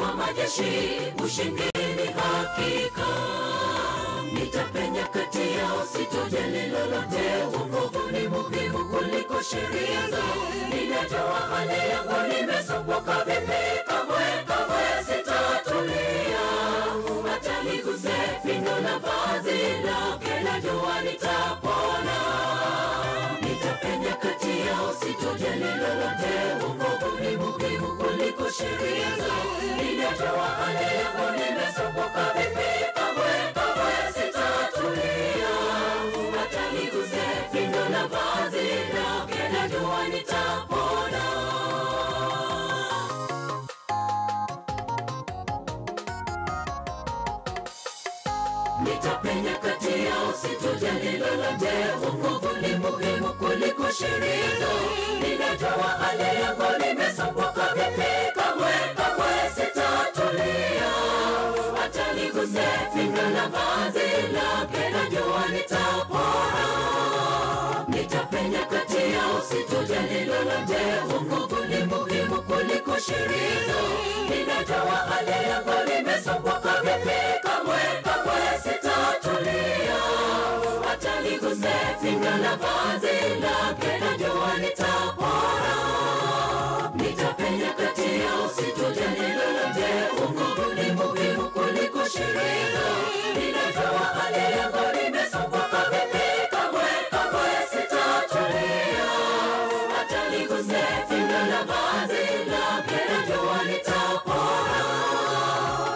wa majeshi, ushindi ni hakika. Nitapenya kati yao, sitojali lolote. Wokovu ni muhimu kuliko sheria zao. Ninajua hali yangu, nimesumbuka vipi, kamwe kamwe sitatulia. Hata niguse pindo la vazi lake, najua nitapona. Nitapenya kati yao, sitojali lolote. Wokovu ni muhimu kuliko sheria zao. Ninajua hali yangu, nimesumbuka vipi, kamwe kamwe sitatulia. Hata niguse pindo la vazi lake, najua nitapona. Nitapenya kati yao, sitojali lolote. Wokovu ni muhimu kuliko sheria zao. Ninajua hali yangu, nimesumbuka vipi, kamwe kamwe sitatulia. Hata niguse pindo la vazi lake, najua nitapona. Nitapenya kati yao, sitojali lolote. Wokovu ni muhimu kuliko sheria zao. Ninajua hali yangu, nimesumbuka vipi, kamwe kamwe sitatulia. Hata niguse pindo la vazi lake, najua nitapona. Nitapenya kati yao, sitojali lolote. Wokovu ni muhimu kuliko sheria zao. Ninajua hali yangu, nimesumbuka vipi, kamwe kamwe sitatulia. Hata niguse pindo la vazi lake, najua nitapona.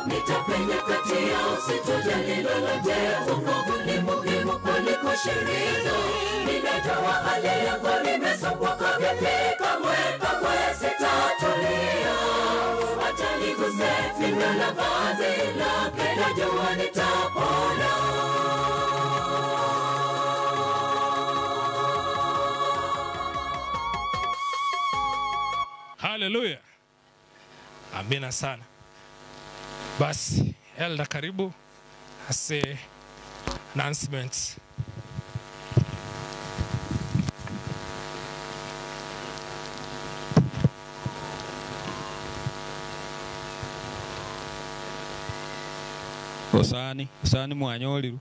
Nitapenya kati yao, sitojali lolote. Wokovu ni muhimu kuliko sheria zao. Ninajua hali yangu, nimesumbuka vipi, kamwe kamwe sitatulia. Hata niguse pindo la vazi lake, najua nitapona. Haleluya, amina sana. Basi Elda, karibu ase announcements. Osani, osani mwanyoliru.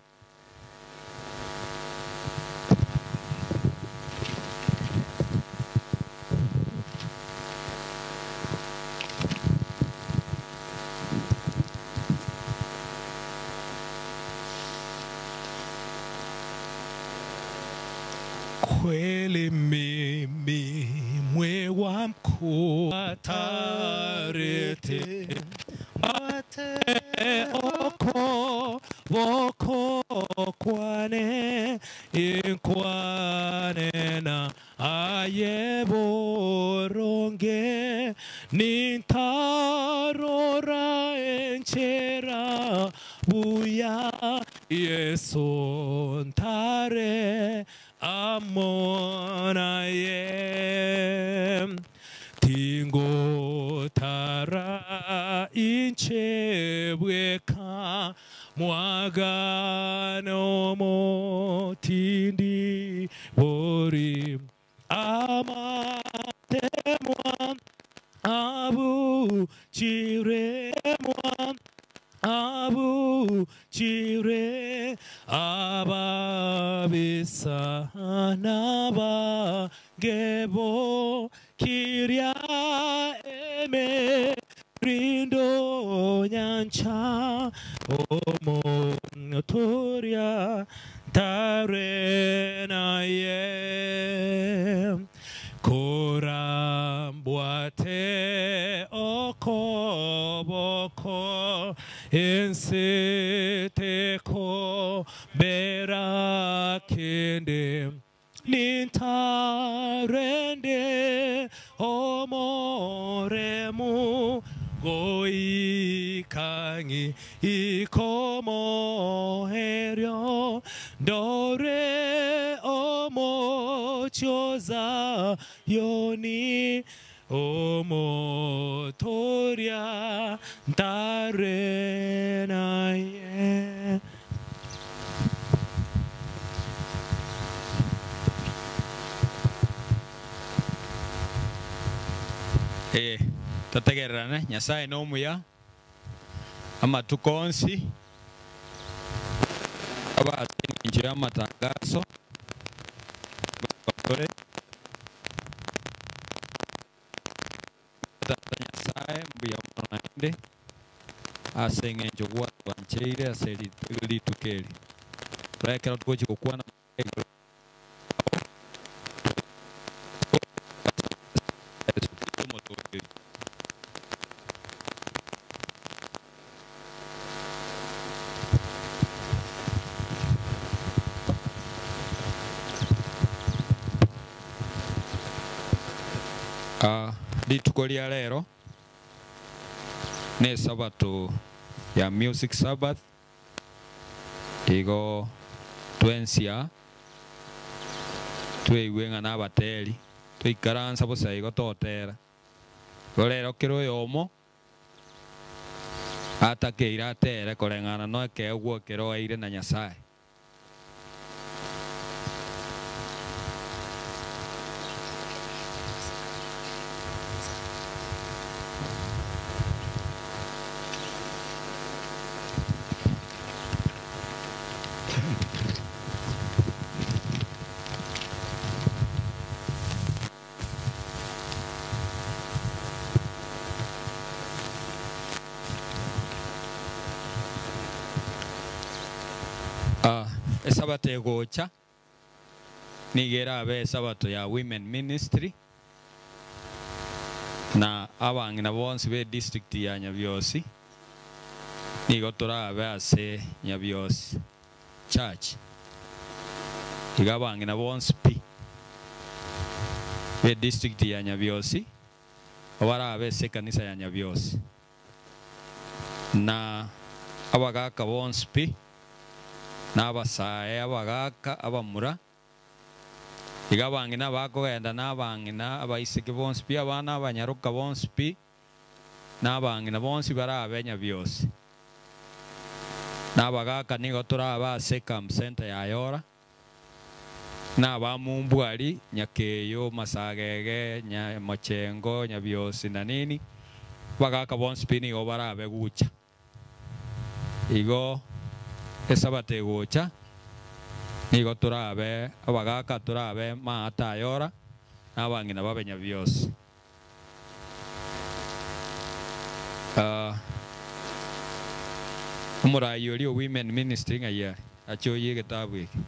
Kweli mimi mwewa mkuu atarete ate oko boko kwane inkwane na aye boronge nintarora enchera buya Yesu ntare amonaye tingotara inchebweka mwagano motindi bori amatemwa abuchiremwa abuchire ababisa n'abagebo kirya eme rindo nyancha omotoria tarenaye korambwate okoboko enseteko berakende nintarende omoremu goikangi ikomoherio ndore omochoza yoni omotoria ntarenaye. Eh, totegererane nyasaye nomuya. Amatuko onsi aba ase engencho y'amatangaso tore Tata Nyasae, mbuya mono naende ase eng'encho gwatwancheire ase rituko eri. Rora ekero togochia gokwana igoro Yeso Kristo omotoori oito. Rituko ria rero nesabato ya Music Sabbath, igo twensi aa tweigwe ng'a nabateri, toikaransa bosa igo totera. Igo rero kera oyomo atakeire atere koreng'ana nekeegwa ekero oeire na Nyasae. Esabato egocha nigo erabe esabato ya Women Ministry, na abang'ina bonsi be district ya Nyabiosi nigo torabe ase Nyabiosi Church. Iga abang'ina bonsi pi be district ya Nyabiosi barabe ase ekanisa ya Nyabiosi. Na abagaaka bonsi pi, na abasae, abagaaka, abamura, iga abang'ina bakogenda na abang'ina, abaiseke bonsi pi, abana abanyaroka bonsi pi, na abang'ina bonsi barabe Nyabiosi. Na abagaaka nigo torabe ase ecamp centre ya Yora, na abamumbwari, Nyakeyo, Masagege, Mochengo, Nyabiosi na nini, abagaaka bonsi pi nigo barabe gucha. Igo Esabato egocha, nigo torabe abagaaka torabe maata ayora, na abang'ina babe Nyabiosi. Omorai oria o Women Ministry ng'ai are? Ache oyie egetabu eke.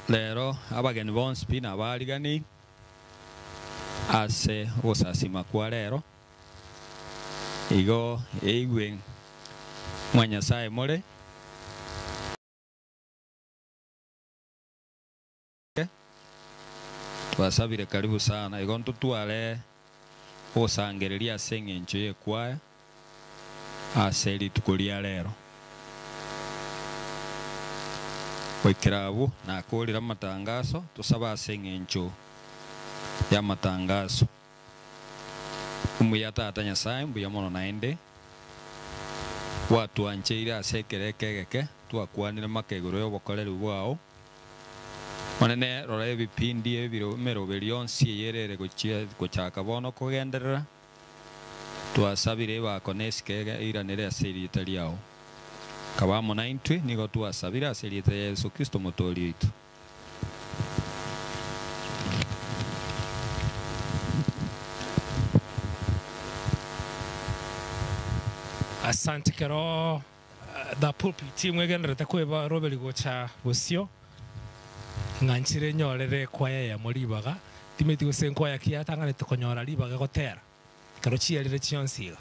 Rero abageni bonsi pi nabariganirie ase ogosasima kwa rero, igo eigwe mwa Nyasae more. Twasabire karibu sana, igo ntotware ogosangereria ase eng'encho y'ekwaya ase rituko ria rero. Goikera abwo nakorire amatangaso, tosabe ase eng'encho y'amatangaso. Omuya Tata Nyasae, mbuya mono naende gwatwancheire ase ekero eke egeke twakwanire maka igoro y'obokoreri bwao. Omonene, rora ebipindi ebiro emeroberi yonsi eyerere gochia gochaka bono kogenderera. Twasabire ebako na esike eiranere ase erieta riao. Kaba amo naintwe, nigo twasabire ase erieta ria Yeso Kristo Omotoori oito. Asante kero The pulpit mwegendererete kweba roberi gocha bosio, ng'a nchire nyorere ekwaya eyemo ribaga, timeti gose nkwaya ki yatang'anete konyora ribaga gotera, ekero chierire chionsi iga.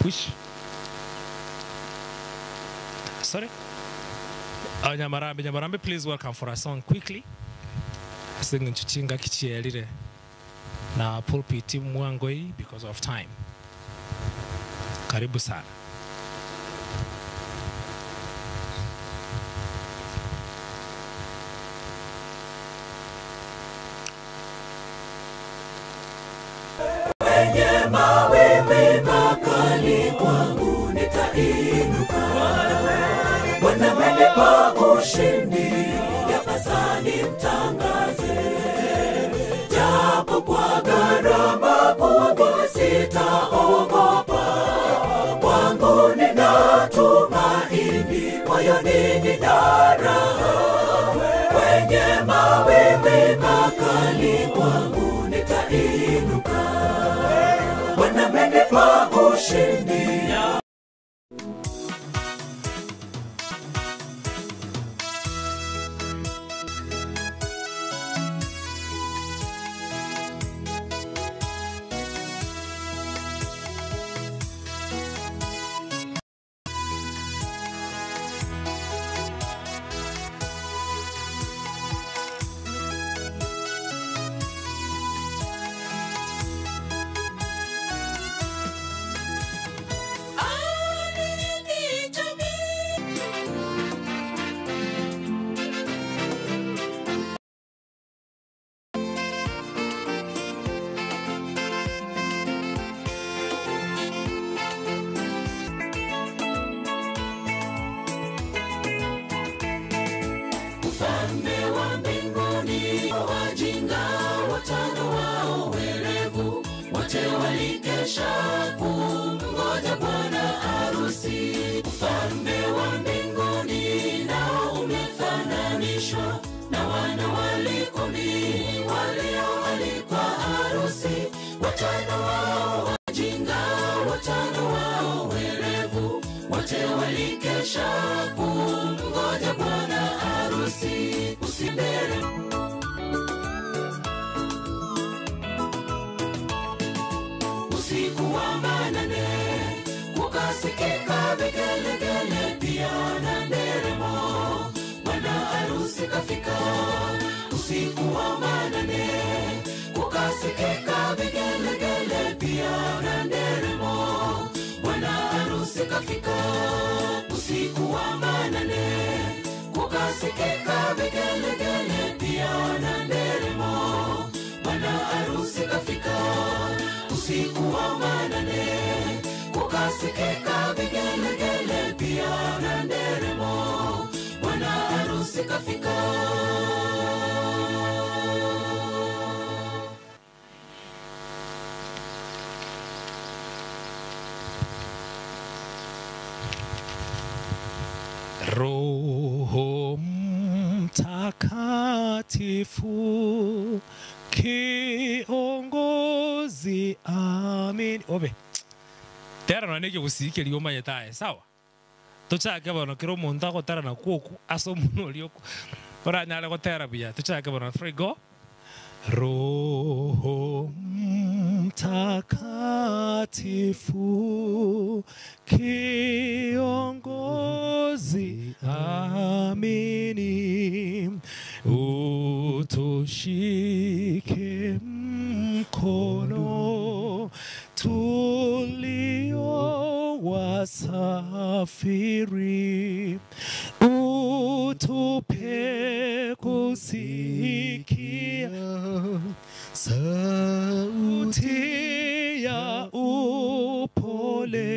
Which? Sorry? Oh, Nyamarambe, Nyamarambe, please welcome for a song quickly. Ase eng'encho chingaki chierire na pulpit mwangoi because of time. Karibu sana. Yaje mawimbi makali kwangu, nitainuka. Bwana amenipa ushindi. Ufalme wa mbinguni, wajinga watano wao werevu, wote walikesha kumngoja bwana harusi. Ufalme wa mbinguni nao umefananishwa na wana walikumi walioalikwa harusi. Watano wao wajinga, watano wao werevu, wote walikesha kumngoja bwana harusi. Usindere usiku wa manane, kukasikika vigelegele pia na nderemo, bwana harusi kafika. Usiku wa manane, kukasikika vigelegele pia na nderemo, bwana harusi kafika. Usiku wa manane, kukasikika vigelegele pia na nderemo, bwana harusi kafika. Usiku wa manane, kukasikika vigelegele pia na nderemo, bwana harusi kafika. Roho Mtakatifu kiongozi, amin. Obe tera none gĩgũciikĩria ũmanyĩtae sawa tũchake bono kĩrĩ mũntũ agũtera na kuoku ase omonto oria oku oranyare gũtera buya tũchake bono frigo. Roho Mtakatifu kiongozi, amini, utushike mkono tulio wasafiri, utupe kusikia sauti ya upole,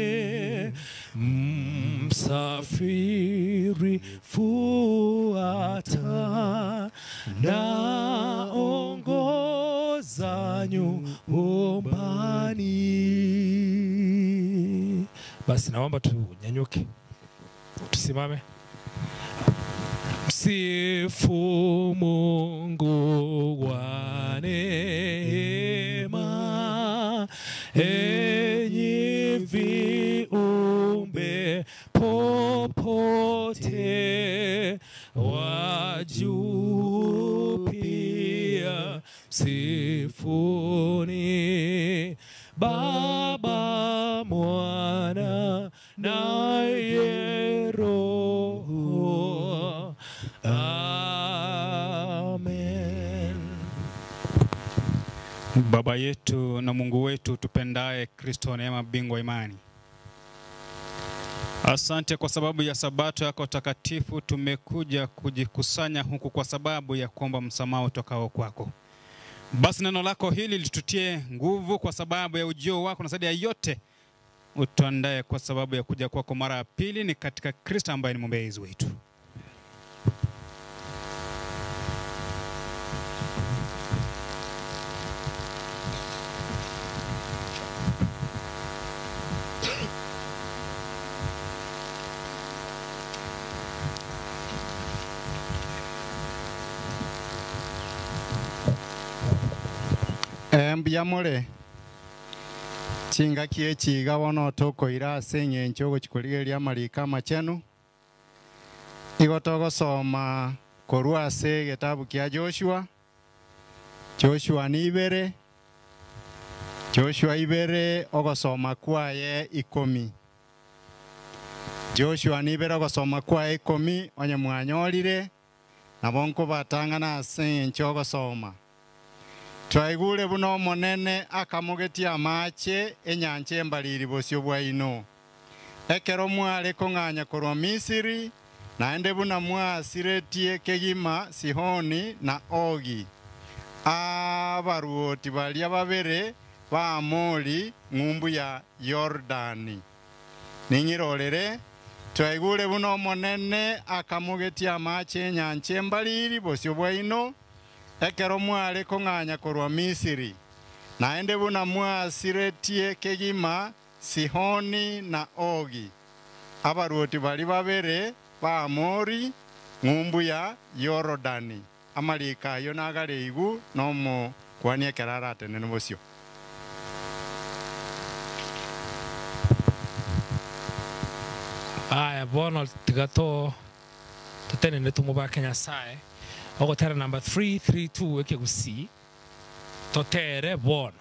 msafiri fuata na ongoza nyumbani. Basi naomba tunyanyuke, tusimame. Msifu Mungu wa neema, enyi viumbe popote, wa juu pia msifuni Baba, Mwana naye Roho. Amen. Baba yetu na Mungu wetu tupendaye Kristo neema bingwa imani, asante kwa sababu ya sabato yako takatifu. Tumekuja kujikusanya huku kwa sababu ya kuomba msamaha utokao kwako. Basi neno lako hili litutie nguvu kwa sababu ya ujio wako, na zaidi ya yote utuandae kwa sababu ya kuja kwako mara ya pili, ni katika Kristo ambaye ni mwombezi wetu. Mbuya more chingaki echi iga bono tokoira ase eng'encho ogochia korigereria amariko amachenu. Igo togosoma korwa ase egetabu kia Joshua, Joshua nibere, Joshua ibere ogosoma kwaye ikomi. Joshua nibere ogosoma kwaye ikomi, onye mwanyorire, nabo nkobatang'ana ase eng'encho ogosoma. Twaigure buna Omonene akamogetie amache enyancha embariri bosio bwaino, ekero mware kong'anya korwa Misiri, naende buna mwasiretie kegima Sihoni na Ogi, abaruoti baria babere b'Aamori ng'umbu ya Yorodani. Ning'irorere, twaigure buna Omonene akamogetie amache enyancha embariri bosio bwaino, ekero mware kong'anya korwa Misiri, naende buna mwasiretie kegima Sihoni na Ogi, abaruoti baria babere b'Aamori, ng'umbu ya Yorodani. Amariko ayio nagareigu nomokuani ekero aratenene bosio. Aya bono tiga to totenene tomobake Nyasae. Ogotera number 332 ekegusii totere bono.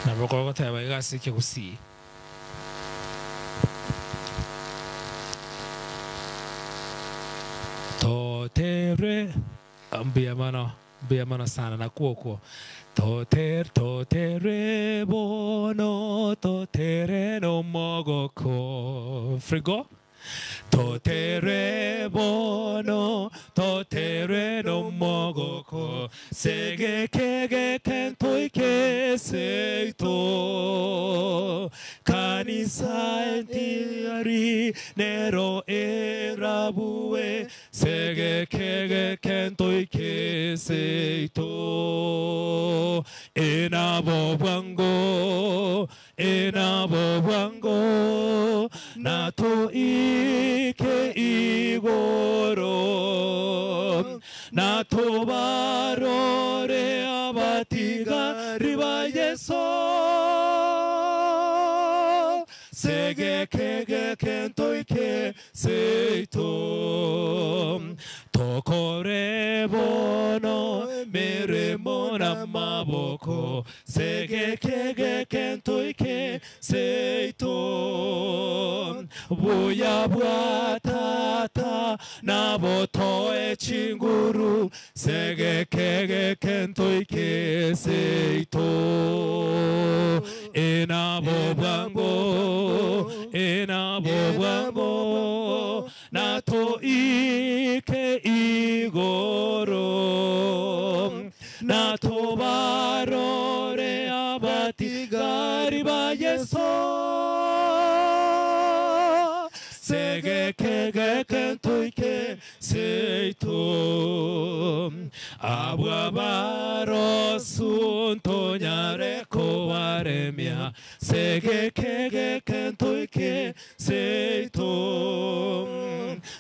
Nabo kogoteba iga ase ekegusii. Totere mbuya mono mbuya mono sana nakwo okwo. Totere totere bono totere nomogoko. Frigo. Totere bono totere nomogoko segekege kentoike seito kanisa entiari nero erabue segekege kentoike seito enabo bwango enabo bwango natoike igoro natobarore abatigari ba Yeso segekege kentoike seito tokore bono meremo namaboko segekege kentoike seito buya bwa tata nabo toe chinguru segekege kentoike seito enabo bwango enabo bwango natoike igoro natobarore abatigari ba Yeso segekege kentoike seito abwa barosunto nyareko baremia segekege kentoike seito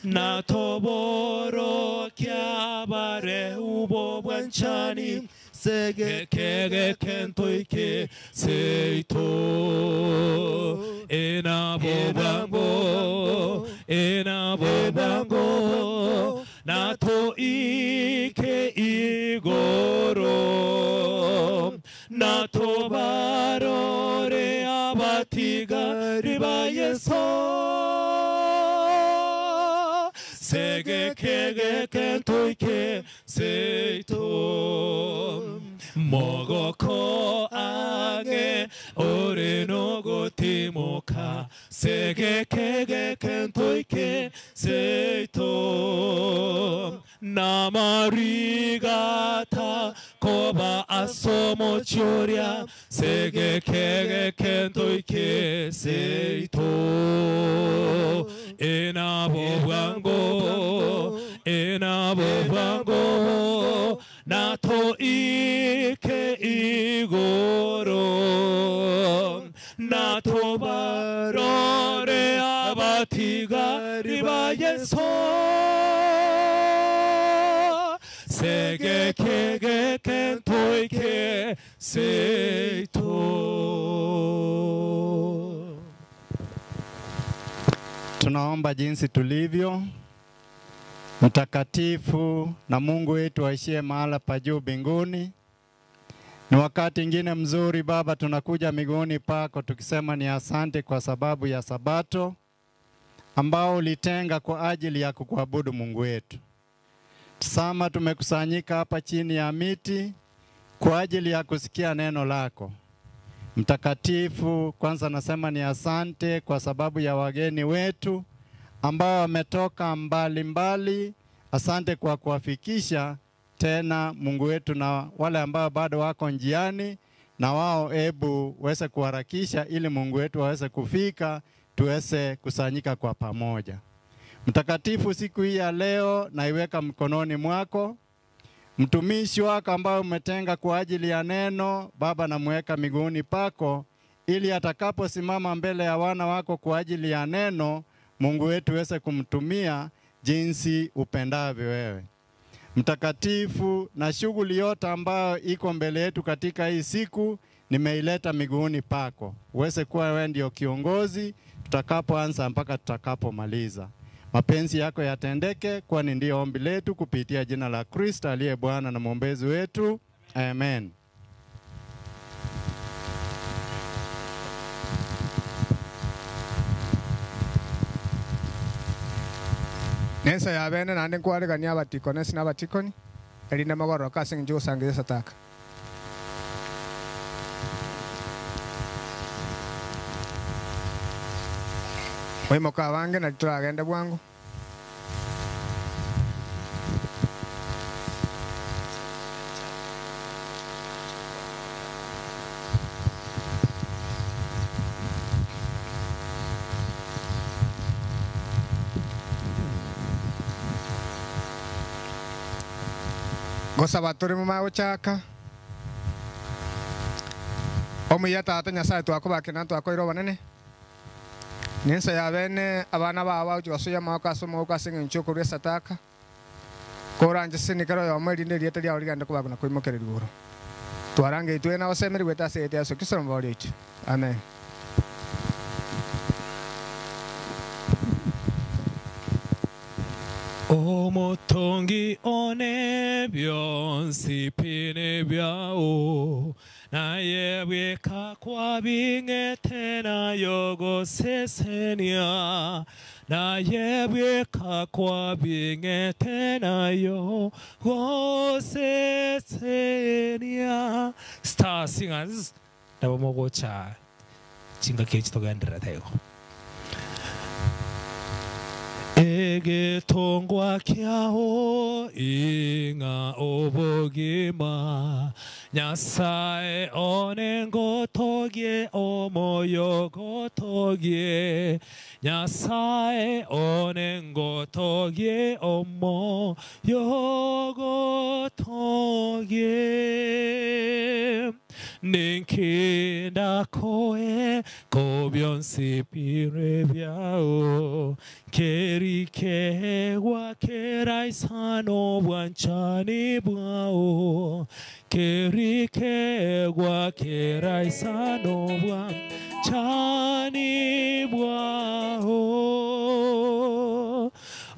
natoborokia bare ubo bwanchani segekege kentoike seito enabo bwango enabo bwango natoike igoro natobarore abatigari ba Yeso segekege kentoike seito mogoko ange ore nogotimoka segekege kentoike seito namarigata koba asomochoria segekege kentoike seito enabo bwango enabo bwango natoike igoro natobarore abatigari ba Yeso segekege kentoike seito. Tunaomba jinsi tulivyo mtakatifu na Mungu wetu aishie mahala pa juu mbinguni. Ni wakati ingine mzuri Baba, tunakuja miguuni pako tukisema ni asante kwa sababu ya Sabato ambao ulitenga kwa ajili ya kukuabudu Mungu wetu. Tazama, tumekusanyika hapa chini ya miti kwa ajili ya kusikia neno lako mtakatifu. Kwanza nasema ni asante kwa sababu ya wageni wetu ambao wametoka mbali mbali. Asante kwa kuwafikisha tena Mungu wetu, na wale ambao bado wako njiani, na wao ebu weze kuharakisha ili Mungu wetu waweze kufika, tuweze kusanyika kwa pamoja. Mtakatifu, siku hii ya leo naiweka mkononi mwako mtumishi wako ambaye umetenga kwa ajili ya neno Baba, namweka miguuni pako ili atakaposimama mbele ya wana wako kwa ajili ya neno, Mungu wetu uweze kumtumia jinsi upendavyo wewe. Mtakatifu, na shughuli yote ambayo iko mbele yetu katika hii siku nimeileta miguuni pako, uweze kuwa wewe ndio kiongozi tutakapoanza mpaka tutakapomaliza. Mapenzi yako yatendeke, kwani ndiyo ombi letu kupitia jina la Kristo aliye Bwana na mwombezi wetu, amen. Nensa ya bene nande nkwarigania abatikoni ase na abatikoni erinde mogoroka ase eng'encho gosangereria esataka. Moimoka abange nari toragende bwango. Gosaba tore mumagochaka omuya tata Nyasaye twakobakena twakoira obonene nensa ya bene abana babo bagochi amaboko ase omogoko ase eng'encho okorwa esataka koranje sinikero yomo erinde erieta riao rigende kobakuna koimokereria igoro twarangeitwe na osemerigwete ase egete Yesu Kristo omobori oito amen. Omotongi one byonsi pine byao naye bweka kwa bingete nayo gosesenia naye bweka kwa bingete nayo gosesenia. Star Singers nabo mogocha chingaki chitogenderera taigo Egetongwa kyao inga obogima Nyasaye onengotogie omoyo gotogie Nyasaye onengotogie omoyo gotogie Ninkinda koe kobyonsi pire byao kerikewa keraisano bwanchani bwao kerikewa keraisano bwanchani bwao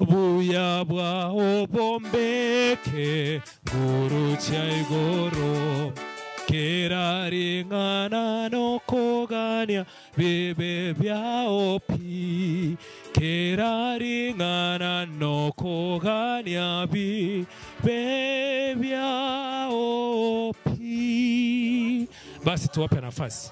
buya bwao bombeke nguru chaigoro keraringana nokogania bibe byao pi keraringana nokogania bibe byao pi. Basi tuwape nafasi.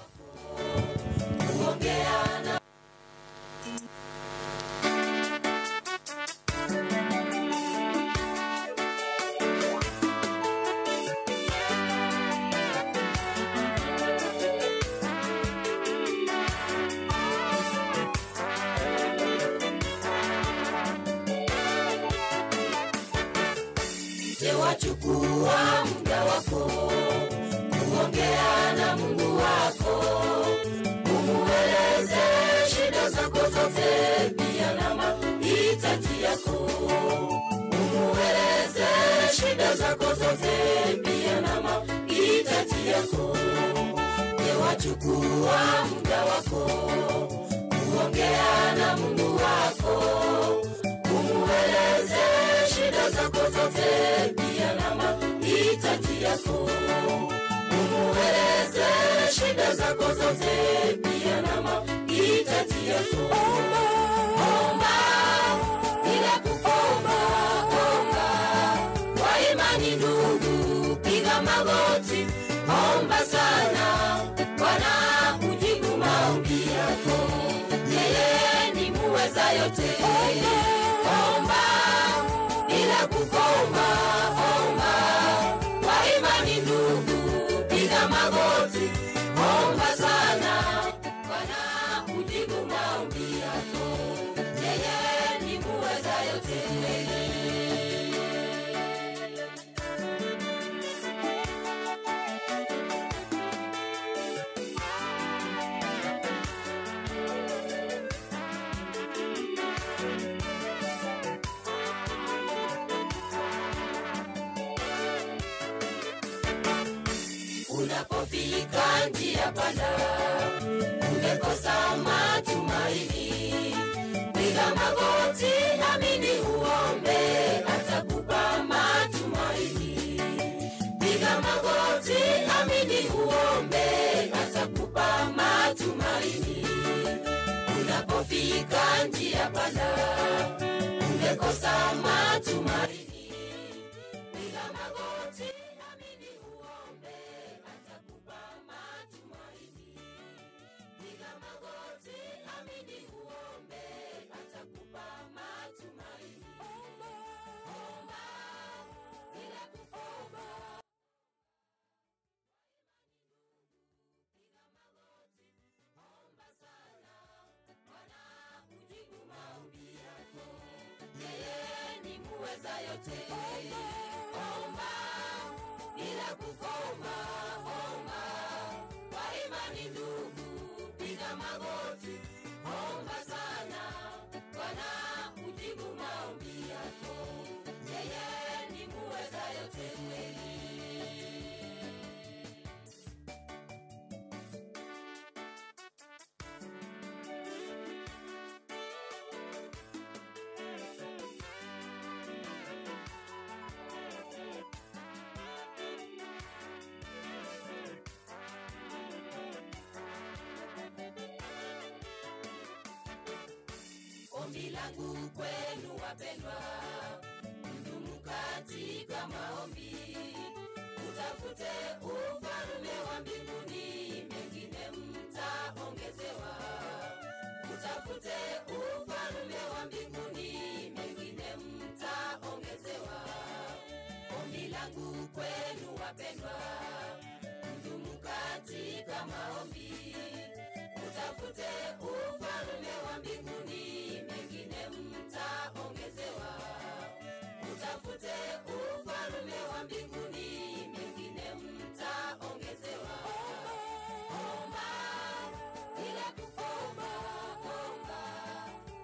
Je, wachukua muda wako kuongea na Mungu wako, umueleze shida zako zote pia na mahitaji yako, umueleze shida zako zote pia na mahitaji yako. Wachukua muda wako kuongea na Mungu wako, umueleze shida zako zote, pia na mahitaji yako. Umueleze shida zako zote, pia na mahitaji yako. Omba bila kukoma, omba kwa imani ndugu, piga magoti, omba sana, Bwana hujibu maombi yako, yeye ni muweza yote. Omba bila kukoma, omba kwa imani ndugu, piga magoti, omba sana, Bwana hujibu maombi yako, yeye ni muweza yote. Unapofika njia panda, umekosa matumaini, piga magoti, amini uombe, atakupa matumaini. Piga magoti, amini uombe, atakupa matumaini. Unapofika njia panda, umekosa matumaini, piga magoti, amini uombe, atakupa matumaini. Piga magoti, amini uombe, atakupa matumaini. Omba bila kukoma. Piga magoti, omba sana, Bwana hujibu maombi yako, yeye ni muweza yote. Omba bila kukoma, omba kwa imani ndugu, piga magoti, omba sana, Bwana hujibu maombi yako, yeye ni muweza yote. Ombi langu kwenu wapendwa, mdumu katika maombi, utafute ufalme wa mbinguni, mengine mtaongezewa. Utafute ufalme wa mbinguni, mengine mtaongezewa. Ombi langu kwenu wapendwa, mdumu katika maombi, utafute ufalme wa mbinguni, mengine mtaongezewa. Utafute ufalme wa mbinguni, mengine mtaongezewa. Omba bila kukoma, omba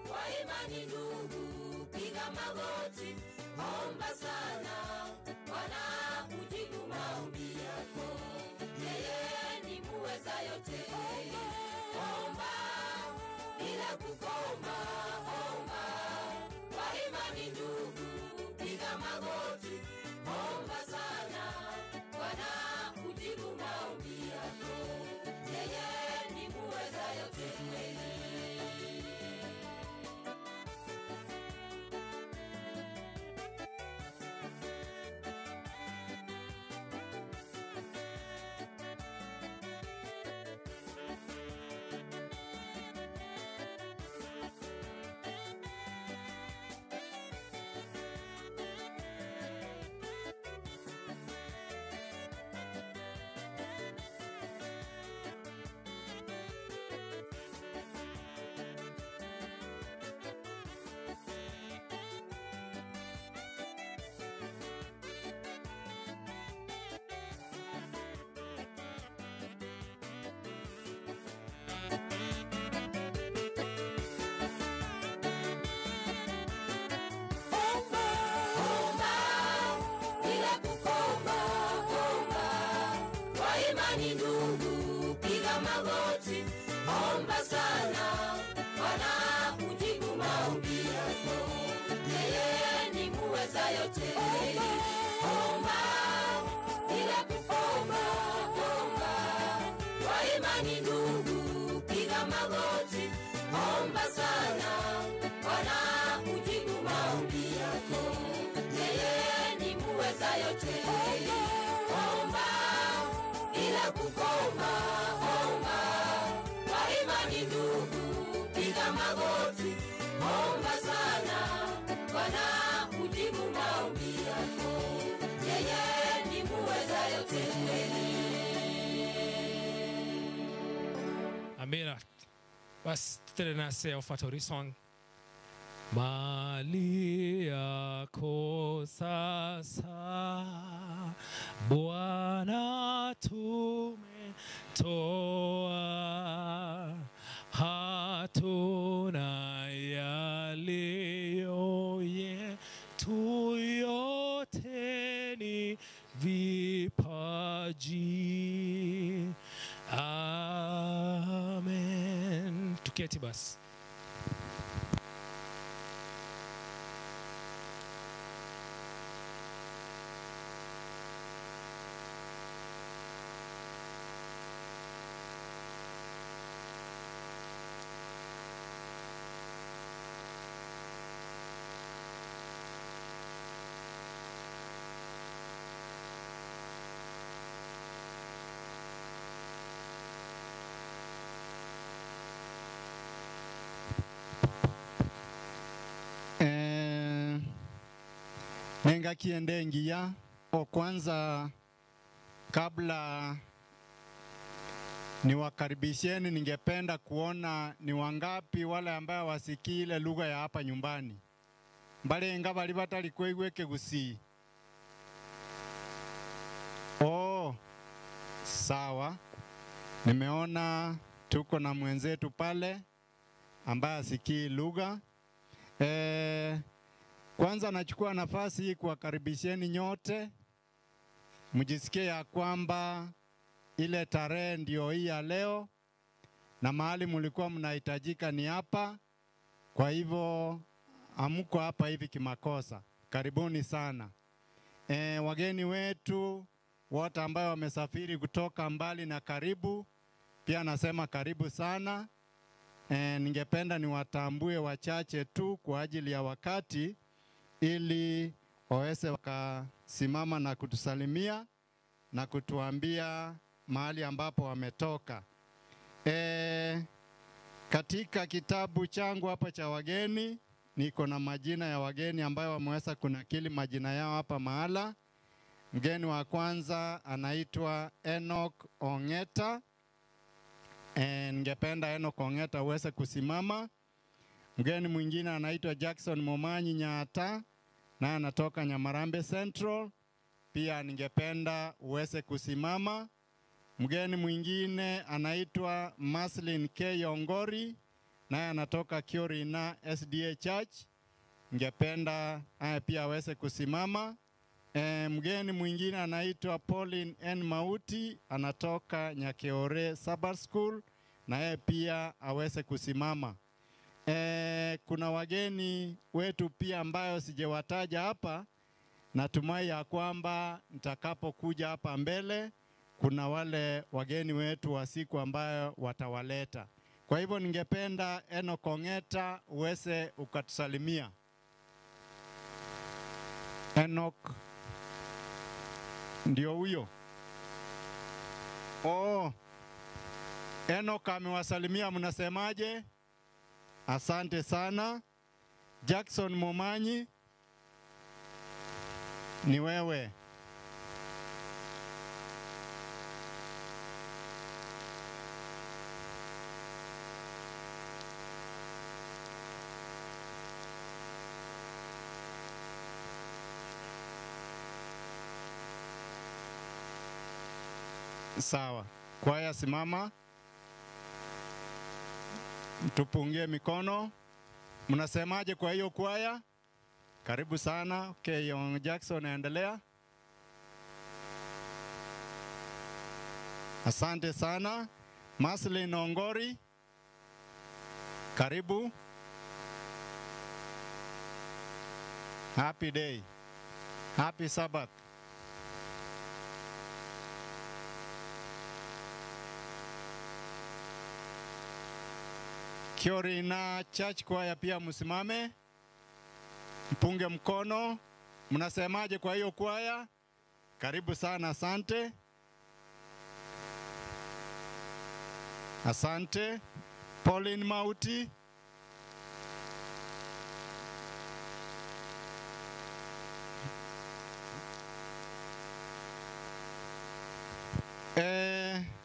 kwa imani ndugu, piga magoti, omba sana, Bwana hujibu maombi yako, yeye ni muweza yote. Omba bila kukoma, omba kwa imani ndugu, piga magoti, omba sana, Bwana hujibu maombi yako, yeye ni muweza yote. Omba bila kukoma, omba kwa imani ndugu, piga Omba sana, Bwana kujibu maombi yako. Yeye ni muweza yote. Omba bila kukoma, omba kwa imani ndugu, piga magoti, omba sana, Bwana kujibu maombi yako. Yeye ni muweza yote. Omba bila kukoma, omba kwa imani ndugu, piga magoti, omba sana, Bwana kujibu maombi yako. Yeye ni muweza yote. Amina. Basi tutere nase ofatori song. Mali yako sasa Bwana tumetoa, hatuna yaliyo yetu, yote ni vipaji. Amen. Tuketi basi. Eh, nengakiende ngiya o kwanza kabla niwakaribisheni, ningependa kuona ni wangapi wale ambayo wasikii ile lugha ya hapa nyumbani mbalenga bali batali kweiweke gusii. Oh, sawa, nimeona tuko na mwenzetu pale ambaye asikii lugha. Eh, kwanza nachukua nafasi hii kuwakaribisheni nyote, mjisikie ya kwamba ile tarehe ndio hii ya leo na mahali mlikuwa mnahitajika ni hapa. Kwa hivyo hamko hapa hivi kimakosa. Karibuni sana. E, wageni wetu wote ambao wamesafiri kutoka mbali na karibu, pia nasema karibu sana. E, ningependa niwatambue wachache tu kwa ajili ya wakati ili waweze wakasimama na kutusalimia na kutuambia mahali ambapo wametoka. E, katika kitabu changu hapa cha wageni niko na majina ya wageni ambayo wameweza kunakili majina yao hapa mahala. Mgeni wa kwanza anaitwa Enoch Ongeta. E, ningependa Enoch Ongeta uweze kusimama. Mgeni mwingine anaitwa Jackson Momanyi Nyaata, naye anatoka Nyamarambe Central. Pia ningependa uweze kusimama. Mgeni mwingine anaitwa Maslin K Yongori, naye anatoka Kiorina SDA Church. Ningependa naye pia aweze kusimama. E, mgeni mwingine anaitwa Pauline N Mauti anatoka Nyakeore Sabbath School, na yeye pia aweze kusimama. E, kuna wageni wetu pia ambayo sijawataja hapa. Natumai ya kwamba nitakapokuja hapa mbele kuna wale wageni wetu wa siku ambayo watawaleta. Kwa hivyo ningependa Enoch Ongeta uweze ukatusalimia. Enoch ndio huyo. Oh, Enoch amewasalimia, mnasemaje? Asante sana. Jackson Momanyi, ni wewe. Sawa. Kwaya simama, tupungie mikono. Mnasemaje kwa hiyo kwaya? Karibu sana. Okay, Young Jackson, endelea. Asante sana. Maslin Ongori. Karibu. Happy day. Happy Sabbath. Kiorina Church Choir pia msimame, mpunge mkono. Mnasemaje kwa hiyo kwaya? Karibu sana, asante. Asante. Pauline Mauti.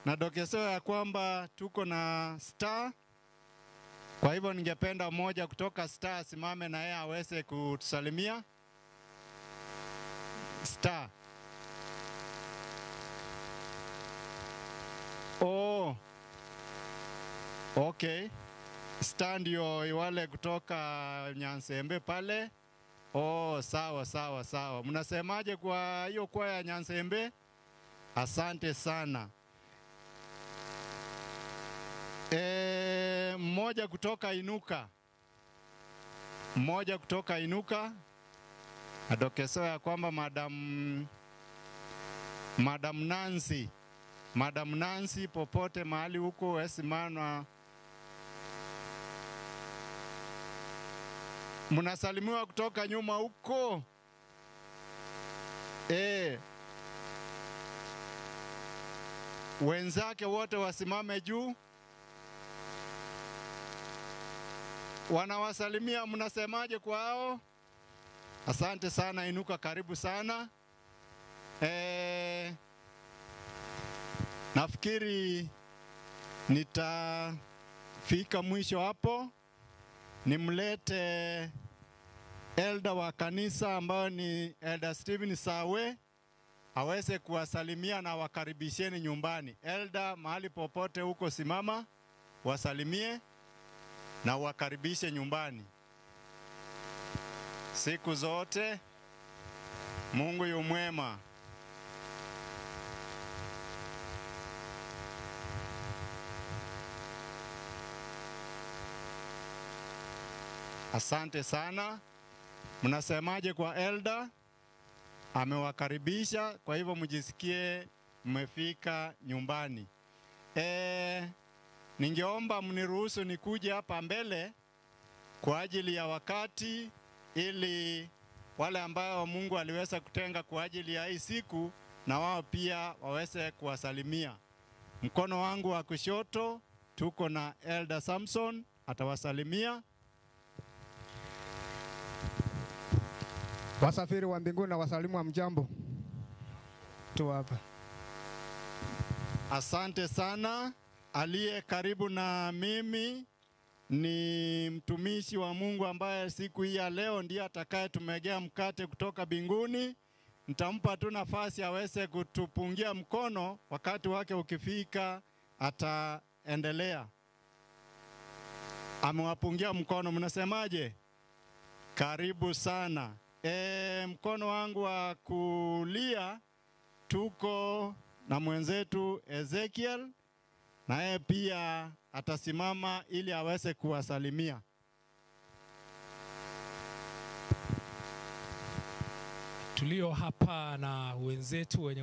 Nadokezewa ya kwamba tuko na star. Kwa hivyo ningependa mmoja kutoka star asimame na yeye aweze kutusalimia. Star. Oh. Okay. Star ndio wale kutoka Nyansembe pale. Oh, sawa sawa sawa. Mnasemaje kwa hiyo kwaya ya Nyansembe? Asante sana. Mmoja kutoka Inuka. Mmoja kutoka Inuka. Adokesewa ya kwamba Madam Nancy. Madam Nancy popote mahali huko wesimama. Mnasalimiwa kutoka nyuma huko. Wenzake wote wasimame juu. Wanawasalimia, mnasemaje kwao? Asante sana Inuka, karibu sana. Nafikiri nitafika mwisho hapo. Nimlete elder wa kanisa ambayo ni Elder Steven Sawe aweze kuwasalimia na wakaribisheni nyumbani. Elder, mahali popote huko simama, wasalimie na wakaribishe nyumbani. Siku zote Mungu yu mwema. Asante sana. Mnasemaje kwa elder? Amewakaribisha, kwa hivyo mjisikie mmefika nyumbani. Ningeomba mniruhusu nikuje hapa mbele kwa ajili ya wakati, ili wale ambao Mungu aliweza kutenga kwa ajili ya hii siku na wao pia waweze kuwasalimia. Mkono wangu wa kushoto tuko na Elder Samson, atawasalimia. Wasafiri wa mbinguni na wasalimu wa mjambo. Tu hapa. Asante sana. Aliye karibu na mimi ni mtumishi wa Mungu ambaye siku hii ya leo ndiye atakayetumegea mkate kutoka mbinguni. Nitampa tu nafasi aweze kutupungia mkono, wakati wake ukifika ataendelea. Amewapungia mkono, mnasemaje? Karibu sana. Mkono wangu wa kulia tuko na mwenzetu Ezekiel, na yeye pia atasimama ili aweze kuwasalimia. Tulio hapa na wenzetu wenye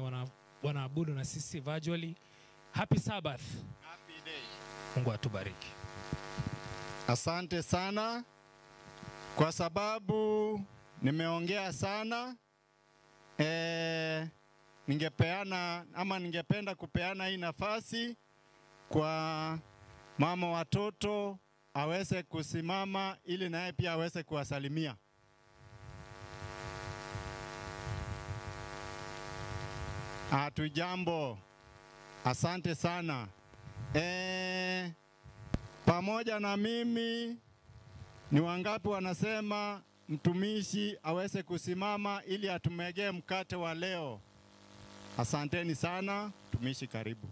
wanaabudu na sisi virtually. Happy Sabbath. Happy day. Mungu atubariki. Asante sana. Kwa sababu nimeongea sana, ningepeana ama ningependa kupeana hii nafasi kwa mama watoto aweze kusimama ili naye pia aweze kuwasalimia. Hatujambo. Asante sana. Pamoja na mimi ni wangapi wanasema mtumishi aweze kusimama ili atumegee mkate wa leo? Asanteni sana. Mtumishi, karibu.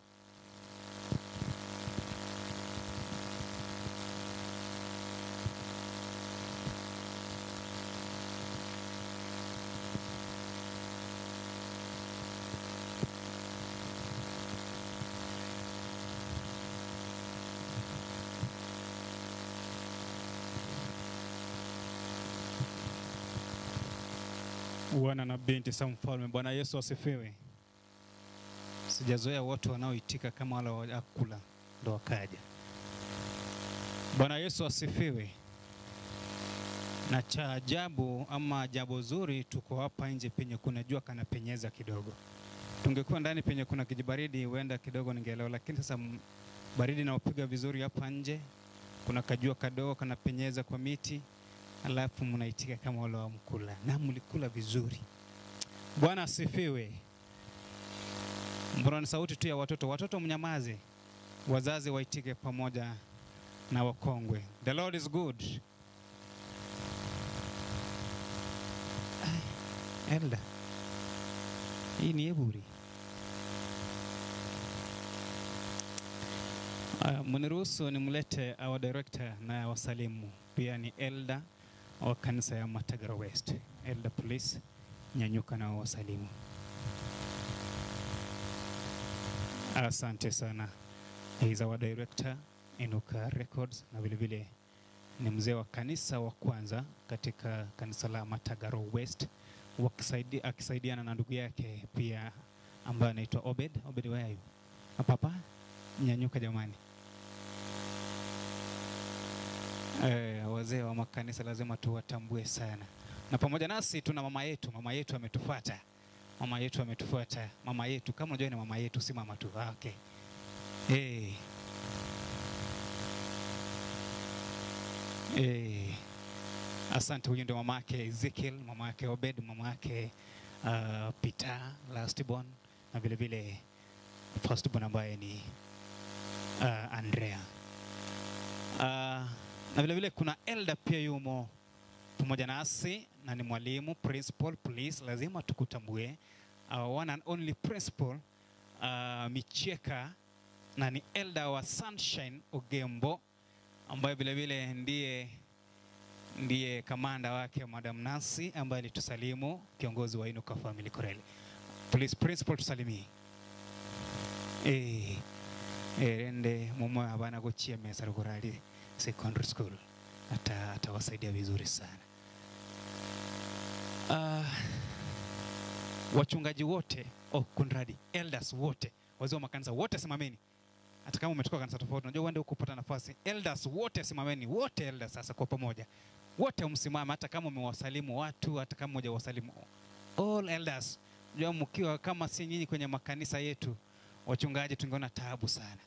Wana na binti sa mfalme. Bwana Yesu asifiwe. Sijazoea watu wanaoitika kama wale wakula ndo wakaja. Bwana Yesu asifiwe. Na cha ajabu ama jambo zuri, tuko hapa nje penye kuna jua kanapenyeza kidogo. Tungekuwa ndani penye kuna kijibaridi, huenda kidogo ningeelewa, lakini sasa baridi inaopiga vizuri hapa nje, kuna kajua kadogo kanapenyeza kwa miti, alafu mnaitika kama wale wa mkula, na mlikula vizuri. Bwana asifiwe. Mbona ni sauti tu ya watoto? Watoto mnyamaze, wazazi waitike pamoja na wakongwe. The Lord is good. Ai, Elda, hii ni eburi. Uh, mniruhusu nimlete our director na wasalimu, pia ni elder wa kanisa ya Matagara West. Elder please, nyanyuka na wasalimu. Asante sana. He is our director Inuka Records na vile vile ni mzee wa kanisa wa kwanza katika kanisa la Matagaro West wakisaidi, akisaidiana na ndugu yake pia ambaye anaitwa Obed. Obed, where are you? Na Papa, nyanyuka jamani. Eh, wazee wa makanisa lazima tuwatambue sana. Na pamoja nasi tuna mama yetu, mama yetu ametufuata. Mama yetu ametufuata. Mama yetu kama unajua ni mama yetu, si mama tu. Ah, okay. Eh. Eh. Asante, huyu ndio mama yake Ezekiel, mama yake Obed, mama yake Peter lastborn na vile vile firstborn ambaye ni Andrea. Na vile vile kuna elder pia yumo pamoja nasi na ni mwalimu principal. Please, lazima tukutambue, our one and only principal Micheka, na ni elder wa Sunshine Ogembo ambaye vile vile ndiye ndiye kamanda wake Madam Nancy ambaye alitusalimu, kiongozi wa Inuka Family Koreli. Please principal, tusalimie. Eh, erende mumo abana gochia mesa Rugorali Secondary School ata atawasaidia vizuri sana. Wachungaji wote, oh, kunradi, elders wote, wazee wa makanisa wote simameni. Hata kama umetoka kanisa tofauti, unajua uende huko kupata nafasi. Elders wote simameni, wote elders sasa kwa pamoja. Wote msimame, hata kama umewasalimu watu, hata kama hujawasalimu. All elders. Unajua mkiwa kama si nyinyi kwenye makanisa yetu, wachungaji tungeona taabu sana.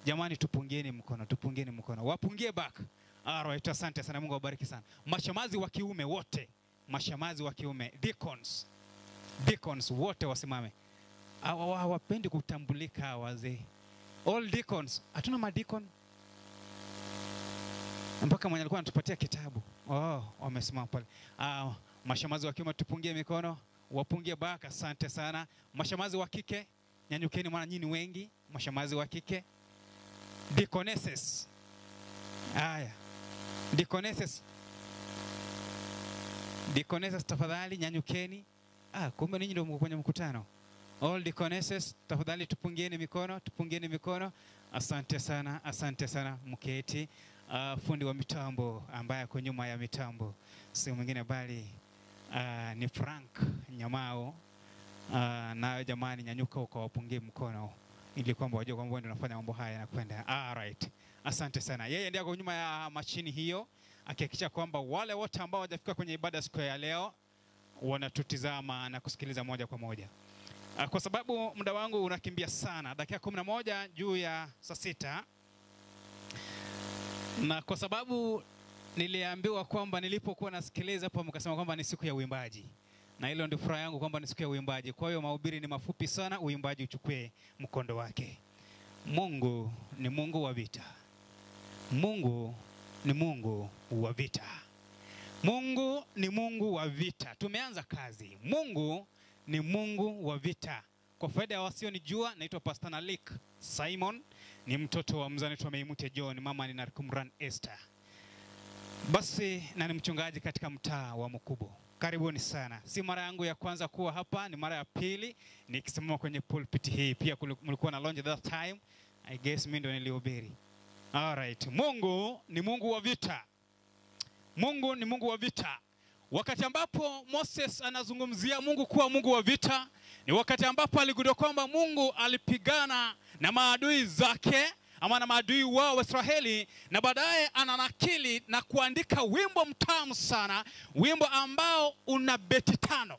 Jamani, tupungieni mkono, tupungieni mkono. Wapungie back. Alright, asante sana, Mungu awabariki sana. Mashamazi wa kiume wote, mashamazi wa kiume, deacons. Deacons wote wasimame. Hawapendi kutambulika wazee. All deacons, hatuna madeacon. Mpaka mwenye alikuwa anatupatia kitabu. Oh, wamesimama pale. Mashamazi wa kiume tupungie mikono, wapungie back, asante sana. Mashamazi wa kike, nyanyukeni maana nyinyi wengi. Mashamazi wa kike. Deaconesses. Haya. Deaconesses. Deaconesses tafadhali nyanyukeni. Ah, kumbe ninyi ndio mko kwenye mkutano. All deaconesses tafadhali tupungieni mikono, tupungieni mikono. Asante sana, asante sana mketi. Fundi wa mitambo ambaye ako nyuma ya mitambo si mwingine bali ni Frank Nyamao. Nayo jamani, nyanyuka ukawapungie mkono ili kwamba wajue kwamba wewe ndio unafanya mambo haya na kwenda. All right. Asante sana. Yeye ndiye ako nyuma ya mashini hiyo akihakikisha kwamba wale wote ambao hawajafika kwenye ibada siku ya leo wanatutizama na kusikiliza moja kwa moja. Kwa sababu muda wangu unakimbia sana, dakika 11 juu ya saa 6, na kwa sababu niliambiwa kwamba nilipokuwa nasikiliza hapo mkasema kwamba ni siku ya uimbaji, na hilo ndio furaha yangu kwamba ni siku ya uimbaji. Kwa hiyo mahubiri ni mafupi sana, uimbaji uchukue mkondo wake. Mungu ni Mungu wa vita. Mungu ni Mungu wa vita. Mungu ni Mungu wa vita. Tumeanza kazi. Mungu ni Mungu wa vita. Kwa faida ya wasionijua, naitwa Pastor Nalik Simon, ni mtoto wa mzee anaitwa Meimute John, mama ni Narkumran Esther. Basi na ni mchungaji katika mtaa wa Mukubo. Karibuni sana. Si mara yangu ya kwanza kuwa hapa, ni mara ya pili nikisimama kwenye pulpit hii. Pia mlikuwa na launch that time. I guess mimi ndo nilihubiri. All right. Mungu ni Mungu wa vita. Mungu ni Mungu wa vita. Wakati ambapo Moses anazungumzia Mungu kuwa Mungu wa vita, ni wakati ambapo aligundua kwamba Mungu alipigana na maadui zake ama na maadui wao Waisraeli, na baadaye ananakili na kuandika wimbo mtamu sana, wimbo ambao una beti tano.